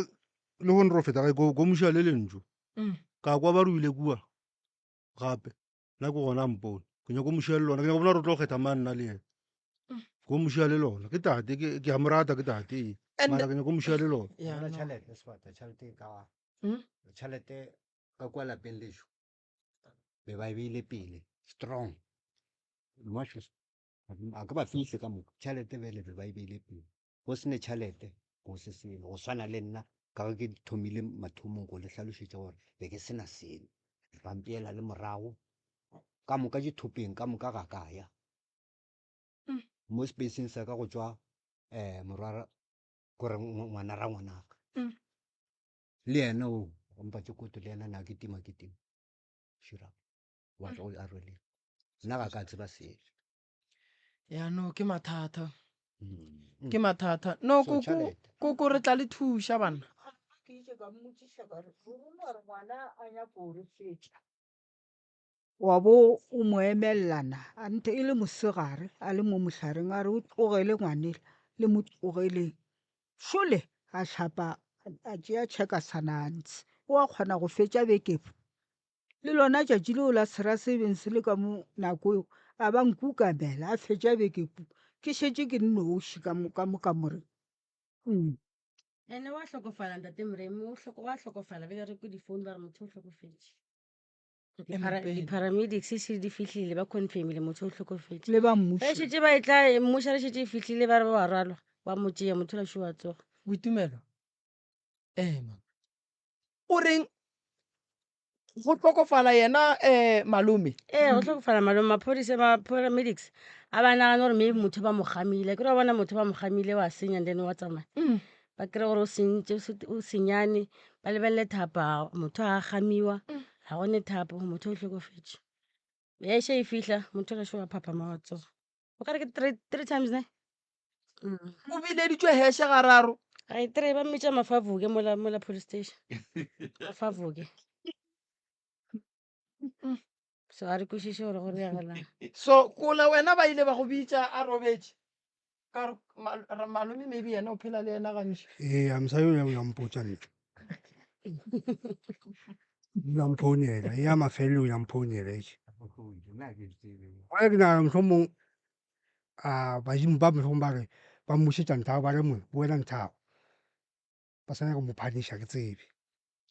le go nro feta gae ko ko moša le lentšu. Ka kwa ba re o ile kua gape nna ke gona a mpone ke nyako mošia le lona ke nyako bona re tlo kgetha mang nna le yena ko mošia le lona ke tate ke ke a mo rata ke tate ee
And
mara ke nyako mošia le lona
Yeah,
Bona
no.
tšhelete sebata tšhelete ka tšhelete ka kua lapeng lešo be ba e beile pele strong. A ke ba fihle ka moka. Tšhelete bjale be ba e beile pele. Go se ne tšhelete, go se selo. Go swana le nna, ka ge ke thomile mathomong go le hlalošetša gore be ke se na selo. Ba mpeela le morago, ka moka dithopeng ka moka ga ka ya. Mo spaceng sa ka go tšwa um morwa kore ngwana rangwanaka. Le yena o mpatše koto le yena na kitima kitima. Šira wa tlo a rwele. Nna ga ka tseba selo.
Ya no ke mathata. Mm. Ke mathata. No
So,
koko
tšhelete.
koko re tla le thuša bana.
Ke itše ka mmotšiša ka re, ruri wa re ngwana a nyako go re fetša. Wa bo o mo emelela na? Anthe e le mosegare a le mo mohlareng a re o tlogele ngwanela, le mo tlogeleng. Šole a hlapa a tšea tšhekasana a ntshe. O a kgona go fetša beke. Le lona tšatši leo la sera se beng se le ka mo nako eo, a ba nkukamela a fetša beke pu. Ke šetše ke nnoši ka mo ka mo kamoreng. Mm.
Ene wa hlokofala ntate Moremi, o hloko wa hlokofala bjale re kwe di-phone ba re motho o hlokofetše. Di-paramedics se di fihlile ba confirmile motho o hlokofetše.
Le ba mmušo.
Ge šetše ba etla eh, mmušo re šetše e fihlile ba re ba wa rwalwa ba mo tšea motho la šo wa tsoga.
Boitumelo. Ema. O reng go hlokofala yena eh malome?
Ee, go hlokofala malome maphodisa ba paramedics a ba nagana gore maybe motho ba mo gamile ke re wa bona motho ba mo gamile wa senya and then wa tsamaya. Ba kry gore o sentše o senyane ba lebelele thapo a motho a gamiwa ga gone thapo motho o hlokofetše. Ya še e fihla motho ge šo wa phaphama wa tsoga. O ka re ke three times ne?
O bileditšwe heshe gararo.
Ga e three ba mmitša Mafavuke mola mola police station. Mafavuke. So ga re kwešiše gore go diragalang.
So kola wena ba ile ba go bitša a robetše. Ka gore ma- malome maybe yena o phela le yena gantši.
Ee, a mosadi o ya mpotša nna. O ya mphounela, e ya mafelelo o ya mphounela eish. Gona ke nagana mohlomong a badimo ba mohlomong ba re ba mmušetša nthago ba re mona boela nthago. Ba sa nyaka go mo punish-a ke tsebe.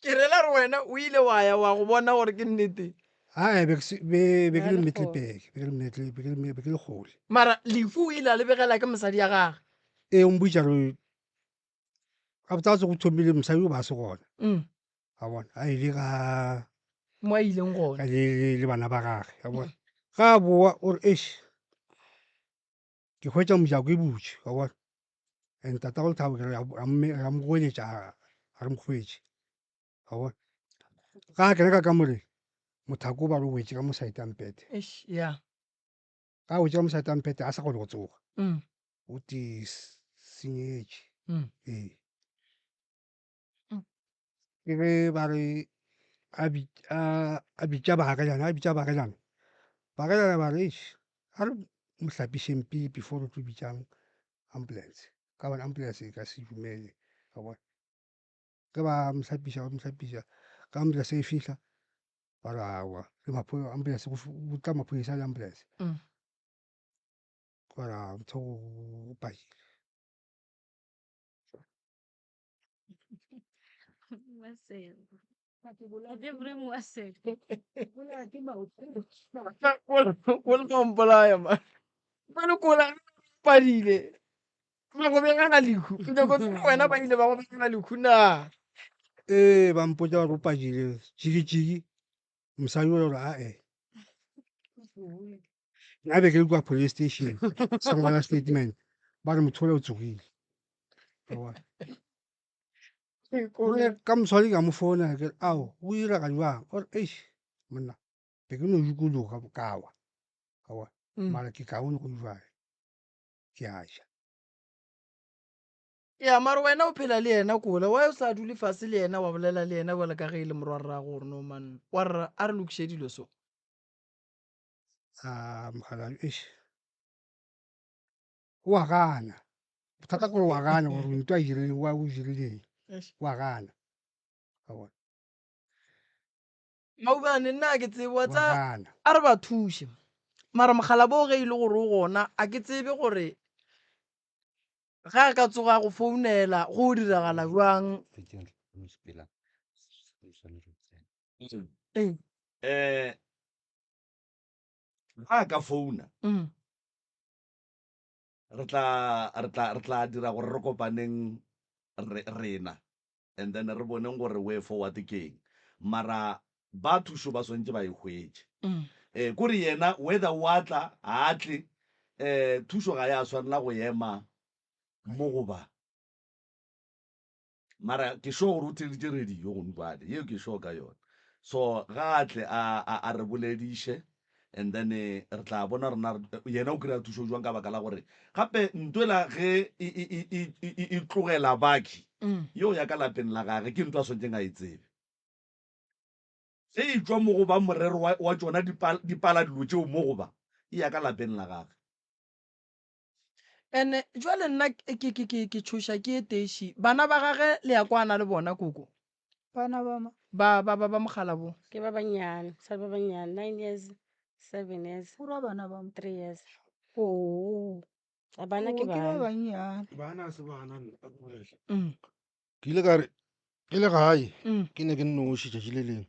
Ke rela gore wena o ile wa ya wa go bona gore ke nnete.
Ae, be ke se- be be ke le Middelburg, be ke le Middle- be ke le be ke le kgole.
Mara lefu o ile a le begela ke mosadi ya gage.
Ee, o mpotša gore gabotsebotse go thomile mosadi o ba se gona.
Mm.
A bona, a ile ga
Mo a ileng gona.
le, le, le bana ba gage, a bona. Ga a boa o re eish, ke hwetša mojako e butše, wa bona. And tatago Lethabo ke re ra mo goeletša a re mo hwetše, wa bona. Ga a kena ka kamoreng, mothako o ba re o wetše ka mo side ya mpete.
Eish, yeah.
Ga a wetše ka mo side ya mpete a sa kgone go tsoga.
Mm.
O ti senyetše.
Mm.
Ee. Ke ge ba re a a bitša baagelani, a bitša baagelani, baagelani ba re eish a re mo hlapišeng pele before re tlo bitšang ambulance ka gobane ambulance e ka se dumele wa bona. Ge ba mo hlapiša ba mo hlapiša ge ambulance e fihla ba re aowa le ambulance go tla maphodisa le ambulance ba re motho o padile.
Kola mpolaya man. Bjale kola padile. Ba go begela lehu. Ke nyako tseba wena ba ile ba go begela lehu na?
Ee, ba mpotša gore o padile jiki-jiki. Mosadi o gore ae. Nna be ke le kwa police station sa ngwala statement ba re motho ole o tsogile. Ka mosadi ka mo founela ke re ao go direga jwang o re eish monna be ke no dikologa ka wa ka wa mara ke kaone go jwale ke a ja.
Ya mara wena o phela le yena kola why o sa dule fase le yena wa bolela le yena bjalo ka ge e le morwarrago gore no man wa rra a re lokiše dilo so.
A mokgalabje eish o a gana bothata ke gore o a gana gore ntho a e dirileng o dirileng o a gana wa bona.
Maubane nna a ke tsebe wa
Wa
tsaya
gana.
a re ba thuše mara mokgalabo o ge e le gore o gona a ke tsebe gore Ge a ka tsoga go founela go diragala bjang? Ee.
Eh, ga a ka founa
Mm.
Re tla, re tla, re tla dira gore re kopaneng re, rena and then re boneng gore way forward ke eng. Mara ba thušo ba swantše ba e hwetše. Eh, kore yena whether o a tla, ga a tle, eh, thušo ga ya swanela go ema mo goba. Mara ke sure gore o theeditše radio gone bjale, yeo ke sure ka yona. So ga a tle a, a, a re bolediše and then re tla bona gore na yena o kry-a thušo jwang ka baka la gore gape ntwela ge e, e, e, e, e, e tlogela baki yeo ya ka lapeng la gage ke ntho a swanetšeng a e tsebe. Ge e tšwa mo go ba morero wa, wa tšona dipala dilo tšeo mo go ba e ya ka lapeng la gage.
Ene jwale nna ke ke ke ke tšhoša ke e teši. Bana ba gage le ya kwana le bona koko?
Bana ba ma?
Ba ba ba ba mogala bo.
Ke ba bannyane, sa ba bannyane, 9 years, 7 years.
O ra bana ba?
3 years.
Oh.
A bana ke
Oh, ke ba
bana.
bannyane.
Bana se bana nna a ke bolele.
Mm.
Ke ile ka re ke le gae
Mm.
ke ne ke nnoši tšatši le lengwe.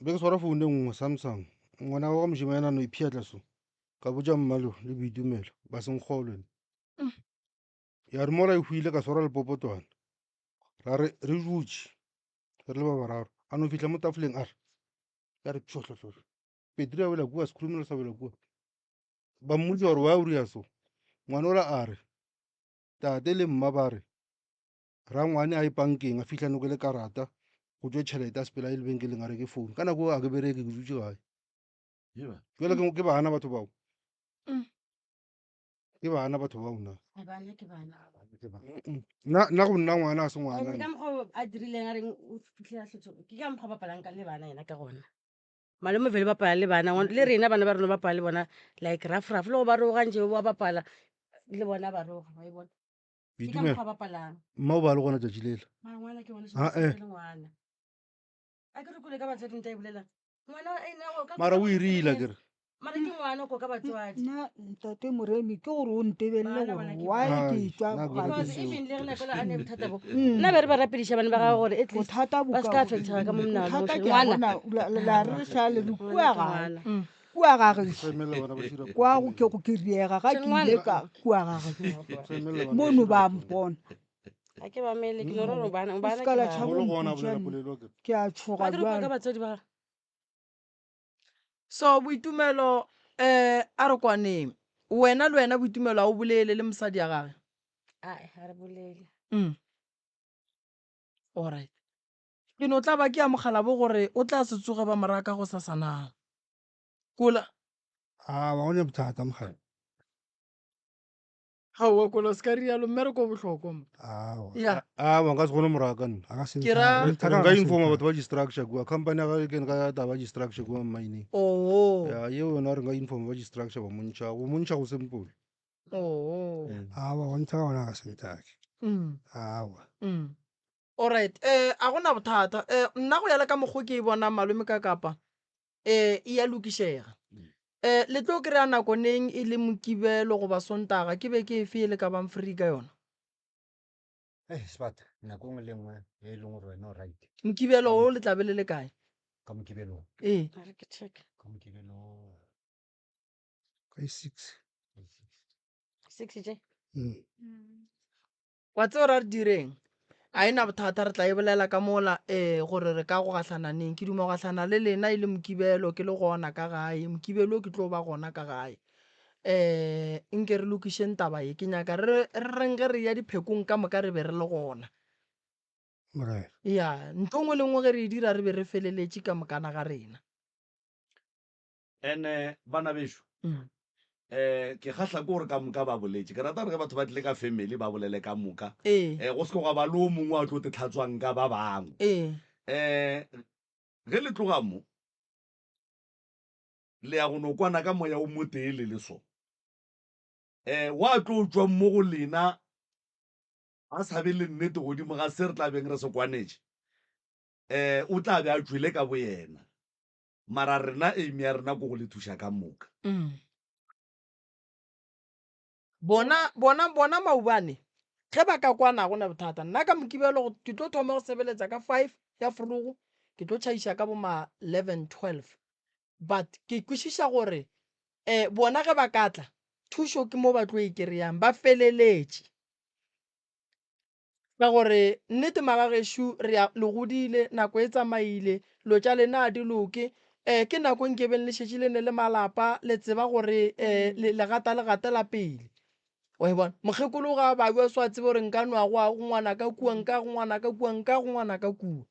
Be ke swara founu e nngwe Samsung. Ngwana wa mošemane a no iphiatla so. Ka botša mmalo le boitumelo ba se nkgolwe.
Mm.
Ya re mola e hwile ka swara lepopotwana. Ra re re dutše re le ba bararo. A no fihla mo tafoleng a re ya re pšhohlohlohlo. Petri a wela kua, sekhurumelo sa wela kua. Ba mmotša gore wa o ria so. Ngwana ola a re tate le mma ba re rangwane a ye pankeng a fihla nokele karata go tšwe tšhelete a sepela a ye lebenkeleng a reke phone ka nako a ke bereke ke dutše gae jale ke bana batho bao
mm.
ke bana batho bao na
bana ke bana
nna nna go nna ngwana a se ngwana
ka mokgwa a dirileng a reng o fitlhela hlotso ke ka mokgwa bapalang ka le bana yena ka gona malome vele bapala le bana le rena bana ba rena bapala le bona like rough rough le go ba rogantše ba bapala le bona ba roga wa e bona Ke ka
Boitumelo.
mokgwa ba bapalang.
Mma o ba le gona tšatši lela.
Mara ngwana ke ngwana
Ah, eh.
le ngwana. A ke re kule ka batswadi nta e bolela. Ngwana e na go ka
Mara o e rile akere.
Mara ke ngwana ko ka batswadi.
Nna ntate Moremi ke gore o ntebelele
Bana
gore
bona ke
why
bana.
ke tšwa
Nna ke
ga
Because
ke-
even le rena fela a ne bothata bo.
Mm.
Nna be re ba rapediša bana ba gagwe gore at least
bothata bo
ba se
ka
ka affectega ka mo monagano.
bothata ke a
Ngwana.
bona la- la re re šale re kua
Ngwana ke
gae
ngwana.
Mm.
kua ga gešo
Sa emelela bana ba šira
kwa go ke go ke riega ga ke ile ka kua ga gešo
Sa emelela bana ba
mono
šira
ba
polelo.
mpona
Ga ke ba mele ke no re gore bana
o
bana
se
ke
ka la
bana.
tšhaba
Mogolo
go
gona a
mpotša
bolela
nna.
polelo akere.
ke a tšhoga
Ba ke re kua ka
jwale
batswadi ba gagwe.
So Boitumelo um a re kwaneng wena le wena Boitumelo a o bolele le mosadi ya gage?
Ae, ga re bolele.
Mm. Alright. Ke no tla ba ke ya mogalabo gore o tla se tsoge ba mo raka go sasa na. Kola.
A wa gone bothata mogala.
Aowa kola o se ka rialo mmereko o bohlokwa mo.
Aowa.
Ya.
A ba nka se kgone moraka nna.
A ka se
Ke ra-
nthaka- nthaka
Nka
a ka se
informa
nthaka.
batho ba di-structure kua company ya gage ke nka taba ya di-structure kua mining.
Oo.
Ya yeo yona re nka informa ba di-structure ba montšha go montšha go simple.
Oo.
Aowa go nthaka gona a ka se nthake.
Mm.
Aowa.
Mm. Alright, eh a gona bothata. Eh nna go ya le ka mokgo ke e bonang malome ka kapa eh e ya lokišega. Eh le tlo kry-a nako neng e le Mokibelo goba Sontaga ke be ke efe e le ka bang free ka yona?
Hei Sebata, nako nngwe le nngwe e leng gore wena o right.
Mokibelo o le tla be le le kae?
Ka Mokibelo.
Ee.
A re ke check.
Ka Mokibelo.
Ka 6.
6 tše.
Mm.
Wa tseba ra re direng? A e na bothata re tla e bolela ka mola um gore re ka go gahlana neng. Ke duma go gahlana le lena e le Mokibelo ke le gona ka gae. Mokibelo ke tlo ba gona ka gae. Um nke re lokišeng taba ye. Ke nyaka re re reng ge re ya diphekong ka moka re be re le gona.
Morena.
Ya, ntho nngwe le nngwe ge re e dira re be re feleletše ka mokana ga rena.
Ene bana bešo, um ke kgahla ke gore ka moka ba boletše. Ke rata gore ge batho ba tlile ka family ba bolele ka moka.
Ee.
Um go se ke gwa ba le o mongwe a tlo te tlhatswang ka ba bangwe.
Ee.
Um ge le tloga mo, le ya go no kwana ka moya o motee le le so. Um wa tlo tšwang mo go lena a sa be le nnete godimo ga se re tla beng re se kwanetše, um o tla be a tšwele ka boyena. Mara rena aim ya rena ko go le thuša ka moka.
Bona, bona, bona maubane ge ba ka kwana ga gona bothata. Nna ka Mokibelo ke tlo thoma go sebeletsa ka five ya forogo, ke tlo tšhaiša ka bo ma 11, 12. But ke kwešiša gore um bona ge ba ka tla. Thušo ke mo ba tlo e kereyang, ba feleletše. Ka gore nnete magagešo re a le godile, nako e tsamaile, lo tša lena a di loke. Um ke nako nkebeng le šetše le ne le malapa, le tseba gore um le le gata le gatela pele. Wa e bona? Mokgekolo ga a babja o sa tsebe gore nka nwa go go ngwanaka kua, nka go ngwanaka kua, nka go ngwanaka kua.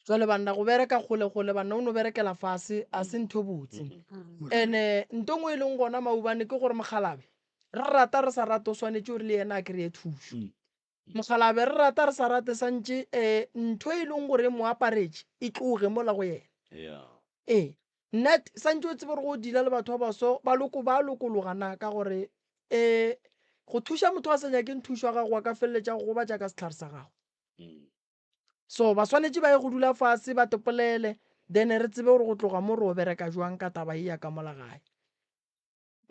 Jwale banna go bereka kgole kgole banna o no berekela fase a se ntho botse. Ene nto ngwe e leng gona maubane ke gore mokgalabe re rata re sa rate o swanetše gore le yena a kry-e thušo. Mokgalabe re rata re sa rate santše um ntho e leng gore e mo aparetše e tloge mola go yena. Ee nna santše o tsebe gore go dila le batho ba baso ba loko ba lokologa na ka gore um go thuša motho a sa nyakeng thušo ya gago a ka feleletša go gobatša ka sehlare sa gago. So ba swanetše ba ye go dula fase ba topolele then re tsebe gore go tloga mo re o bereka jwang ka taba ye ya ka mola gae.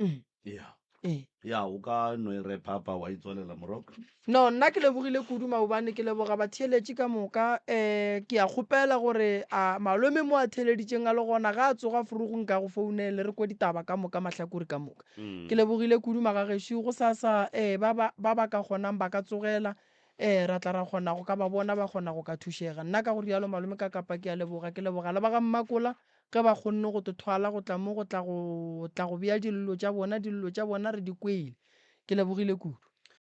Mm.
Yeah.
Ee.
Ya o ka no e rephapa wa itswalela morok.
No, nna ke lebogile kudu maobane, ke leboga batheeletši ka moka. Um ke a kgopela gore a malome mo a theeleditšeng a le gona ga a tsoga forogo nka go founele re kwe ditaba ka moka mahlakore ka moka. Ke lebogile kudu magagešo, gosasa um ba ba ba ba ka kgonang ba ka tsogela Ee, ra tla ra kgona go ka ba bona ba kgona go ka thušega. Nna ka go rialo malome ka kapa ke a leboga. Ke leboga le ba ga Mmakola ge ba kgonne go tothwala go tla mo go tla go tla go bea dillo tša bona, dillo tša bona re di kwele. Ke lebogile kudu.